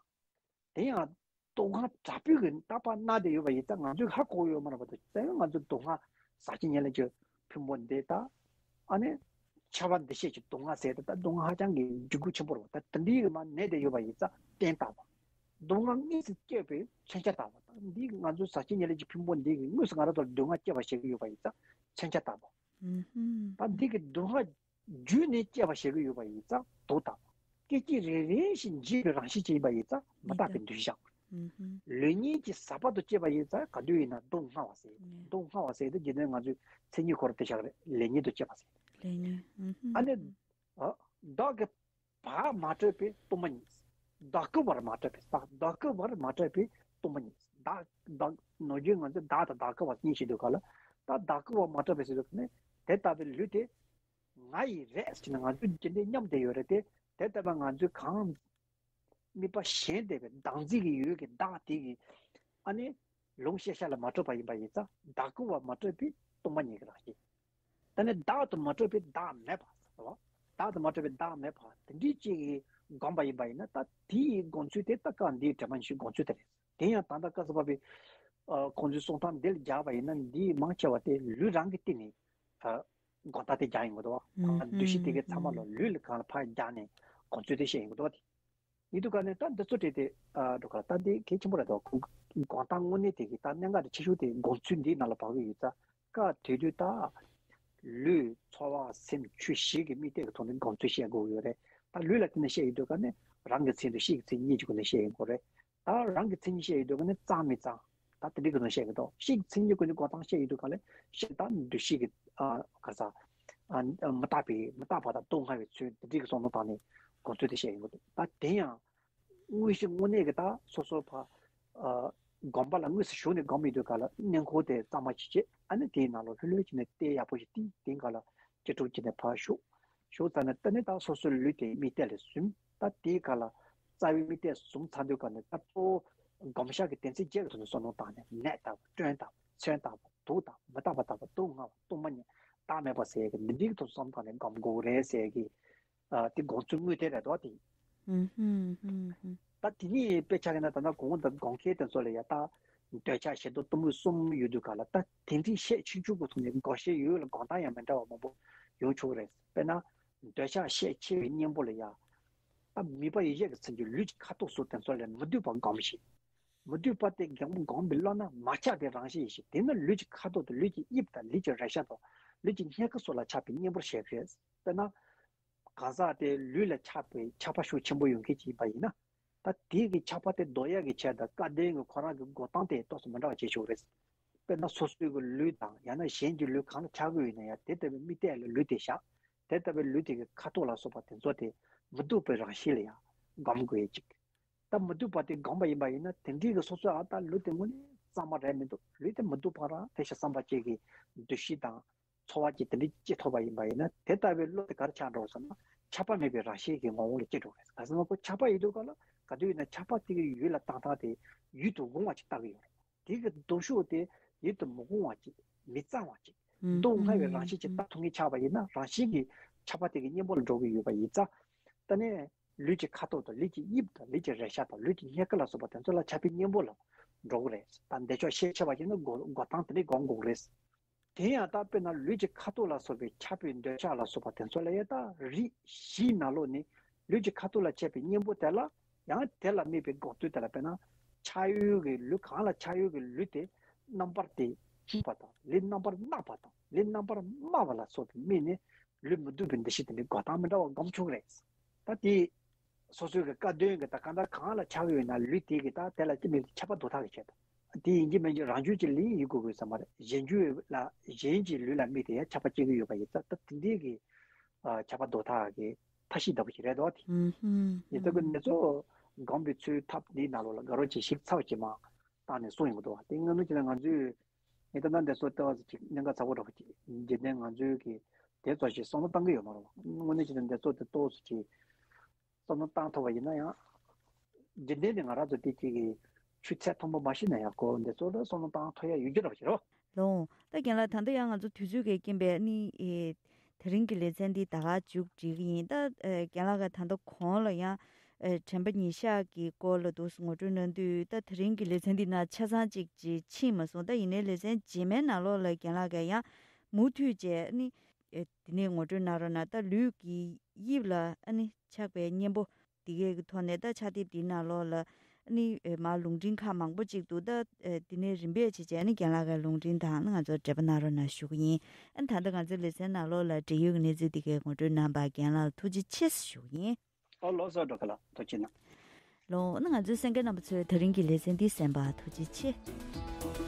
དེ་ཡང་སྡུག་བསྔལ་དྲག་པོས་ཀྱི་རྟག་པར་མནར་བསྡད་ཡོད་པ་ཡིན་ཙང་ང་ཚོས་ཧ་གོ་ཡོད་མ་རེད་པ། དེ་ཡང་ང་ཚོའི་སྡུག་བསྔལ་ཟག་བཅས་ཉེར་ལེན་གྱི་ཕུང་པོ་འདི་དང་། ཨ་ནི་ཁྱབ་པ་འདུ་ཤེས་ཀྱི་སྡུག་བསྔལ་ཟེར་ཏེ་ད་སྡུག་བསྔལ་ཧ་ཅང་གི་འཇུག་སྒོ་ཆེན་པོ་རེད་པ། ད་དེ་འདྲའི་གི་མ་ནད་དེ་ཡོད་པ་ཡིན་ཙང་རྟེན་ལྟ་བུ། སྡུག་བསྔལ་དངོས་སུ་སྐྱེས་པའི་མཚོན་ཆ་ལྟ་བུ། ད་འདི་ང་ཚོའི་ཟག་བཅས་ཉེར་ལེན་གྱི་ཕུང་པོ་འདི་གི་དངོས་སུ་ང་རང་ཚོར་སྡུག་བསྔལ་སྐྱེ་བར་བྱེད་ཀྱི་ཡོད་པ་ཡིན་ཙང་མཚོན་ཆ་ལྟ་བུ། ད་འདི་གི་སྡུག་བསྔལ་བརྒྱུད་ནས་སྐྱེ་བ་བྱེད་ཀྱི་ཡོད་པ་ཡིན་ཙང་དུག་ལྟ་བུ། སྐད་ཅིག་རེ་རེ་བཞིན་འཇིག་པའི་རང་བཞིན་ཅན་ཡིན་པ་ཡིན་ཙང་མི་རྟག་པའི་འདུ་ཤེས། ལུས་གཉིས་ཀྱི་ཟག་པ་དང་བཅས་པ་ཡིན་ཙང་ག་དུས་ཡིན་ན་སྡུག་བསྔལ་བ་ཟེར། སྡུག་བསྔལ་བ་ཟེར་དུས་རྒྱུ་མཚན་ང་ཚོའི་མཚན་ཉིད་ཁོ་རང་དེ་བཞག་རེད། ལས་ཉིད་དང་བཅས་པ་ཟེར། ལས་ཉིད། ཨ་ནི། བདག་གི་བག་མ་གྲོལ་བའི་སྟོང་པ་ཉིད། བདག་གི་བར་མ་གྲོལ་བའི་བདག་བདག་གི་བར་མ་གྲོལ་བའི་སྟོང་པ་ཉིད། བདག་བདག་ནམ་རྒྱུན་ང་ཚོས་བདག་དང་བདག་གི་བར་གཉིས་བཤད་དུས་ག་ལ། ད་བདག་གི་བར་མ་གྲོལ་བའི་ཟེར་དུས་ག་ནས་དེ་ལྟ་བུའི་ལུས་དེ་ང་ཡི་རེད་ཟེར་ནས་ང་ཚོས་འཇིག་རྟེན་མཉམ་བསྡད་ཡོད་རེད་དེ། དེ་ལྟ་བུ་ང་ཚོས་གང་དམིགས་པ་གཞན་བསྡད་པའི་བདག་འཛིན་གྱི་ཡུལ་གྱི་བདག་དེ་གི་ཨ་ནི་ལུང་ཤེས་བྱ་ལ་མ་གྲུབ་པ་ཡིན་པ་ཡིན་ཙང་བདག་གི་བར་མ་གྲོལ་བའི་སྟོང་པ་ཉིད་ཀྱི་རང་བཞིན། ད་ནི་བདག་ཏུ་མ་གྲུབ་པའི་བདག་མེད་པ་ཟེར་བ། བདག་ཏུ་མ་གྲུབ་པའི་བདག་མེད་པ་དེ་འདྲའི་ཅིག་གིས་བསྒོམས་པ་ཡིན་པ་ཡིན་ན། ད་དེའི་བསྒོམ་ཚུལ་དེ་ད་སྐབས་འདིའི་དྲན་པ་ཉི་ཤུའི་བསྒོམ་ཚུལ་དེ་རེད། དེ་ཡང་ད་ལྟ་སྐབས་སུ་བབས་པའི་ཁོང་ཚོའི་གསུང་སྟངས་འདི་ལ་སྦྱར་བ་ཡིན་ན་འདིའི་མང་ཆེ་བ་དེ་ལུས་རང་གི་སྟེང་ནས་བསྒོམ་སྟངས་དེ་སྦྱར་ཡོང་གི་འདུག་བ། འདུ་ཤེས་དེ་གའི་ཚང་མ་ལ་ལུས་ལ་གང་ལ་ཕར་སྦྱར་ནས་བསྒོམ་ཚུལ་དེ་བཤད་ཡོང་གི་འདུག་བ། དེ་ཡིན་དུས་ག་ནས་ད་འདི་ཚོ་བྲིས་ཏེ་འགྲོ་ག་ལ་ད་འདི་གལ་ཆེན་པོ་རེད་དོ། བསྒོམ་སྟངས་དངོས་གནས་དེ་གི་ད་གནད་འགག་དེ་ཆེ་ཤོས་དེ་བསྒོམ་ཚུལ་འདིའི་ནང་ལ་བབས་ཀྱི་ཡོད་ཙང་། སྐབས་དེ་དུས་ད་ལུས་ཚོར་བ་སེམས་ཆོས་བཞི་གི་དམིགས་གཏད་ཀྱི་ཐོག་ནས་བསྒོམ་ཚུལ་བཤད་དགོས་ཀྱི་ཡོད་རེད། ད་ལུས་ལ་བརྟེན་ནས་བཤད་ཡོད་དུས་ག་ནས་རང་གི་མཚན་དང་གཤིས་ཀྱི་མཚན་གཉིས་ཀྱི་སྒོ་ནས་བཤད་ཡོང་གི་རེད། ད་རང་གི་མཚན་ཉིད་བཤད་ཡོད་དུས་ག་ནས་གཙང་མི་གཙང་ད་དེ་འདྲའི་སྒོ་ནས་བཤད་ཀྱི་འདུག་གཤིས་ཀྱི་མཚན་ཉིད་སྒོ་ནས་བསྒོམ་སྟངས་བཤད་ཡོད་དུས་ག་ལ་གཤིས་ད་འདུ་ཤེས་ཀྱི་ཨ་ག་ས་ཨ་མི་རྟག་པའི་མི་རྟག་པ་དང་སྡུག་བསྔལ་བའི་ཚུལ་དེ་འདྲའི་གི་བསམ་བློ་བཏང་ནས་བསྒོམ་ཚུལ་དེ་བཤད་ཡོང་གི་འདུག་ད་དེ་ཡང་དངོས་གཞི་དངོས་གནས་ཀྱི་ད་སོ་སོ་ཕ་ཨ་སྒོམ་པ་ལ་དངོས་སུ་ཞུགས་ནས་སྒོམ་ཡོད་དུས་ག་ལ་སྙིང་ཁོང་དེ་གཙང་མ་ཅིག་བྱེད། ཨ་ནི་དེའི་ནང་ལ་ལྷོད་ལྷོད་བྱས་ནས་རྟེན་ཡག་པོ་ཞིག་བཏིང་། དེའི་ག་ལ་སྐྱིལ་ཀྲུང་བྱས་ནས་ཕར་བཞུགས། བཞུགས་ཚར་ནས་ད་ནི་ད་སོ་སོའི་ལུས་དེ་དམིགས་གཏད་ལ་ཟུན། ད་དེའི་ག་ལ་རྩ་བའི་དམིགས་གཏད་ཟུན་ཚར་དུས་ག་ནས་ད་གཙོ་བོ་བསྒོམ་བྱ་གི་དོན་ཚན་བརྒྱད་ཀྱི་ཐོག་ནས་བསམ་བློ་བཏང་ནས་ནད་ལྟ་བུ། སྐྲན་ལྟ་བུ། ཚིམ་ལྟ་བུ། དུག་ལྟ་བུ། མི་རྟག་པ་ལྟ་བུ། སྡུག་བསྔལ་བ། སྡུག་བསྔལ་ཉིད། བདག་མེད་པ་ཟེར་གི་འདི་འདྲའི་ཐོག་བསམ་བཏང་ནས་སྒོམ་དགོས་རེད་ཟེར་གི་ཨ་དེ་སྒོམ་ཚུལ་དངོས་དེ་རེད་དོ་དེ། ཨུམ་ཧུམ་ཧུམ་ཧུམ། ད་དེ་ནས་དཔེ་ཆ་གི་ན་ད་ལྟ་གོང་དུ་སྒོམ་མཁན་དེ་ཚོ་ལ་ཡ་ད་འདོད་ཆགས་ཞེ་སྡང་གཏི་མུག་གསུམ་ཡོད་དུས་ག་ལ་ད་དེ་འདྲའི་ཤས་ཆུང་ཆུང་གི་ཐོག་ནས་བསྒོམ་བྱའི་ཡུལ་ལ་སྒོམ་སྟངས་ཡང་མི་འདྲ་བ་མང་པོ་ཡོང་ཆོག་གི་རེད། དཔེར་ན་འདོད་ཆགས་ཤས་ཆེ་བའི་གཉེན་པོ་ལ་ཡ་ད་དམིགས་པ་ཡེ་ཤེས་ཀྱི་མཚན་གྱི་ལུས་ཀྱི་ཁ་དོག་སོགས་དེ་ཚོ་ལས་མི་སྡུག་པ་སྒོམ་ཞིང་། མི་སྡུག་པ་དེ་སྒོམ་སྒོམ་པའི་བློ་ན་མ་ཆགས་པའི་རང་བཞིན་ཡིན་ཞིང་། དེ་ནི་ལུས་ཀྱི་ཁ་དོག་དང་ལུས་ཀྱི་དབྱིབས་དང་ལུས་ཀྱི་རེག་བྱ་དང་ལུས་ཀྱི་མངལ་ཁུ་སོགས་ལ་ཆགས་པའི་གཉེན་པོར་བཤད་པས། དཔེར་ན། གང་ཟག་དེ་ལུས་ལ་ཆགས་པའི་ཆགས་པ་ཤུགས་ཆེན་པོ་ཡོད་མཁན་ཅིག་ཡིན་པ་ཡིན་ན། ད་དེ་གི་ཆགས་པ་དེ་ཟློག་ཡག་གི་ཆེད་དུ་སྐལ་ལྡན་གྱི་ཁོ་རང་གི་འགོག་སྟངས་དེ་ཏོག་ཙམ་མི་འདྲ་བ་བྱེད་ཆོག་རེད། དཔེར་ན་སོ་སོའི་གི་ལུས་དང་ཡང་ན་གཞན་གྱི་ལུས་གང་ལ་ཆགས་ཀྱི་ཡོད་ན་ཡང་དེ་ལྟ་བུའི་དམིགས་གཏད་ལ་ལུས་དེ་བཞག་དེ་ལྟ་བུའི་ལུས་དེ་གི་ཁ་དོག་ལ་སོགས་པ་དེ་ཚོ་དེ་མི་སྡུག་པའི་རང་བཞིན་ལ་ཡང་ སྒོམ་དགོས་ཅིག་ད་མི་སྡུག་པ་དེ་སྒོམ་པ་ཡིན་པ་ཡིན་ན་དེ་འདྲའི་གི་སོ་སོའི་ཨ་ད་ལུས་དེ་དངོས་གནས་གཙང་མ་རེད་མི་འདུག་ལུས་དེ་མི་སྡུག་པ་རང་དེ་ཤ་བསམ་པ་ཅིག་གི་འདུ་ཤེས་དང་ཚོར་བ་ཅིག་དེ་འདྲའི་སྐྱེ་ཐུབ་པ་ཡིན་པ་ཡིན་ན་དེ་ལྟ་བུའི་བློ་དེ་ག་རེ་ཆགས་འགྲོ་ཟེར་ན་ཆགས་པ་མེད་པའི་རང་བཞིན་གྱི་ངོ་བོ་ལ་སྐྱེ་འགྲོ་གི་རེད། ག་ཟེར་ན་ཁོ་ཆགས་པ་ཡོད་དུས་ག་ལ་ག་དུས་ཡིན་ན་ཆགས་པ་དེ་གི་ཡུལ་ལ་བཏང་སྟངས་དེ་ཡུལ་དུ་འོང་བ་ཅིག་ལྟ་གི་ཡོད་རེད། དེ་གི་སྡུག་ཤོས་དེ་ཡིད་དུ་མི་འོང་བ་ཅིག་མི་གཙང་བ་ཅིག་སྡུག་བསྔལ་བའི་རང་བཞིན་ཅིག་ལྟ་ཐུབ་མཁན་ཆགས་པ་ཡིན་ན་རང་བཞིན་གྱིས་ཆགས་པ་དེ་གི་གཉེན་པོ་ལ་འགྲོ་གི་ཡོད་པ་ཡིན་ཙང་། ད་ནས་ལུས་ཀྱི་ཁ་དོག་དང་ལུས་ཀྱི་དབྱིབས་དང་ལུས་ཀྱི་རེག་བྱ་དང་ལུས་ཀྱི་སྙད་ཀ་ལ་སོགས་པ་དེ་ཚོ་ལ་ཆགས་པའི་གཉེན་པོ་ལ་འགྲོ་གི་རེད། ད་འདི་ཕྱོགས་ཤེས་ཆེ་བ་ཡིན་ན་འགོ་འགོ་སྟངས་དེ་འདྲའི་སྒོམ་དགོས་ཀྱི་རེད། དེ་ཡང་ད་དཔེར་ན་ལུས་ཀྱི་ཁ་དོག་ལ་སོགས་པའི་ཆགས་པའི་འདོད་ཆགས་ལ་སོགས་པ་དེ་ཚོ་ལ་ཡང་ད་རིགས་བཞིའི་ནང་ལོགས་ནས་ལུས་ཀྱི་ཁ་དོག་ལ་བྱས་པའི་གཉེན་པོ་དེ་ལ་ཡང་དེ་ལ་དམིགས་པའི་འགོག་བདུན་དེ་ལ་དཔེར་ན་ཆགས་ཡུལ་གྱི་ལུས་གང་ལ་ཆགས་ཡུལ་གྱི་ལུས་དེ་རྣམ་པར་དེ་གཅིག་པ་དང་ལུས་རྣམ་པར་སྣང་བ་དང་ལུས་རྣམ་པར་སྨྲ་བ་ལ་སོགས་པའི་དམིགས་ནས་ལུས་མི་སྡུག་པའི་འདུ་ཤེས་དེ་འདྲའི་འགོག་སྟངས་མི་འདྲ་བ་སྒོམ་ཆོག་གི་རེད། ད་དེ་སོ་སོའི་གི་སྐལ་དོན་གི་ད་གང་ལྟར་གང་ལ་ཆགས་ཡོད་ན་ལུས་དེ་གི་ད་དེ་ལ་ཅི་མིན་ཆགས་པ་འདུག་ཐག་གི་བྱེད་དོ། དེ་ཡིན་གྱི་མིན་གྱི་རང་རྒྱུད་ཀྱི་ལུས་ཡིན་དགོས་དགོས་ས་མ་རེད། གཞན་རྒྱུད་ལ་གཞན་གྱི་ལུས་ལ་དམིགས་ཏེ་ཡང་ཆགས་པ་སྐྱེ་གི་ཡོད་པ་ཡིན་ཙང་ད་དེ་འདྲའི་གི་ཨ་ཆགས་པ་འདུག་ཐག་གི་ཐབས་ཤེས་ལྟ་བུ་ཞིག་རེད་དོ། དེ་ཨུམ་ཧུམ་ཡིན་ཙང་གི་ཨུམ་འདི་ཚོ་སྒོམ་པའི་ཚུལ་ཐབས་འདིའི་ནང་ལོགས་ལ་དགའ་རབ་ཅིག་ཞིབ་ཚགས་ཅིག་མ་བཏང་ནས་གསུངས་ཡོང་གི་འདུག་བ། དེ་དངོས་གནས་བྱས་ན་ང་ཚོས་ངས་ད་ལྟ་འདི་ཚོ་ལྟ་བ་ཅིག་གནད་འགག་ཚ་པོ་འདྲ་པོ་ཅིག་འཇིག་རྟེན་ང་ཚོའི་གི་དེ་ཚོ་ཞིག་བསམ་བློ་བཏང་གི་ཡོད་མ་རེད་བ། དངོས་གནས་བྱས་ན་འདི་ཚོ་དེ་ཏོག་ཙམ་ཅིག་བསམ་བློ་བཏང་ཐུབ་པ་ཡིན་ན་ཡང་། རྒྱུན་ལྡན་ནས་ང་རང་ཚོ་དེ་གཅིག་གི་ཆུ་ཚད་མཐོན་པོ་མ་ཤེས་ན་ཡང་སྐོར་འདི་ཚོ་ལ་བསམ་བློ་བཏང་ཐུབ་ཡ་ཡོད་རྒྱུ་རེད་པ་ཞིག་རེད། ལོང་། ད་རྒན་ལགས་ད་ལྟ་ཡང་ང་ཚོ་དུས་ཚོད་ཀྱི་རྐྱེན་པས་ནི་ཨེ་དེ་རིང་གི་ལེ་ཚན་འདི་ད་ག་མཇུག་སྒྲིལ་གྱི་ཡིན། ད་ཨེ་རྒན་ལགས་ཀྱིས་ད་ལྟ་གོང་ལ་ཡང་ཨེ་དྲན་པ་ཉེར་བཞག་གི་སྐོར་ལ་འདུག་ངོ་སྤྲོད་གནང་དུས་ད་དེ་རིང་གི་ལེ་ཚན་འདི་ནང་ཆ་ཚང་གཅིག་ཅིག་ཕྱིན་མ་སོང་། ད་ཡིན་ནའི་ལེ་ཚན་རྗེས་མའི་ནང་ལོགས་ལ་རྒན་ལགས་ཀྱིས་ཡང་མུ་མཐུད་བྱས་ནི་ཨེ་དེ་ནས་ངོ་སྤྲོད་གནང་རོགས་གནང་། ད་ལུས་ཀྱི་དབྱིབས་ལ་ཨ་ནི་ཆགས་པའི་གཉེན་པོ་འདི་གའི་གི་ཐོག་ནས་ད་ཕྱག་དེབ་འདིའི་ནང་ལོགས་ལ་ཨ་ནི་མར་ལུང་འདྲེན་ཁག་མང་པོ་ཅིག་འདུག་ད་འདི་ནས་རིམ་པས་བྱས་བྱས་ཨ་ནི་རྒན་ལགས་ཀྱི་ལུང་འདྲེན་དང་ང་ཚོར་འབྲེལ་བ་གནང་རོགས་གནང་ཞུ་གི་ཡིན། ཨ་ནི་ད་ལྟ་ང་ཚོའི་ལེ་ཚན་ནང་ལོགས་ལ་འབྲེལ་ཡོད་ཀྱི་གནས་ཚུལ་འདི་གའི་ངོ་སྤྲོད་གནང་བར་རྒན་ལགས་ལ་ཐུགས་རྗེ་ཆེ་ཞུ་གི་ཡིན། ཨོ་ལགས་སོ། འགྲོ་གི་ལགས་ཐུགས་རྗེ་གནང་། ལགས་ཨ་ནི་ང་ཚོའི་གསན་མཁན་རྣམ་པ་ཚོས་དེ་རིང་གི་ལེ་ཚན་འདི་གསན་པར་ཐུགས་རྗེ་ཆེ།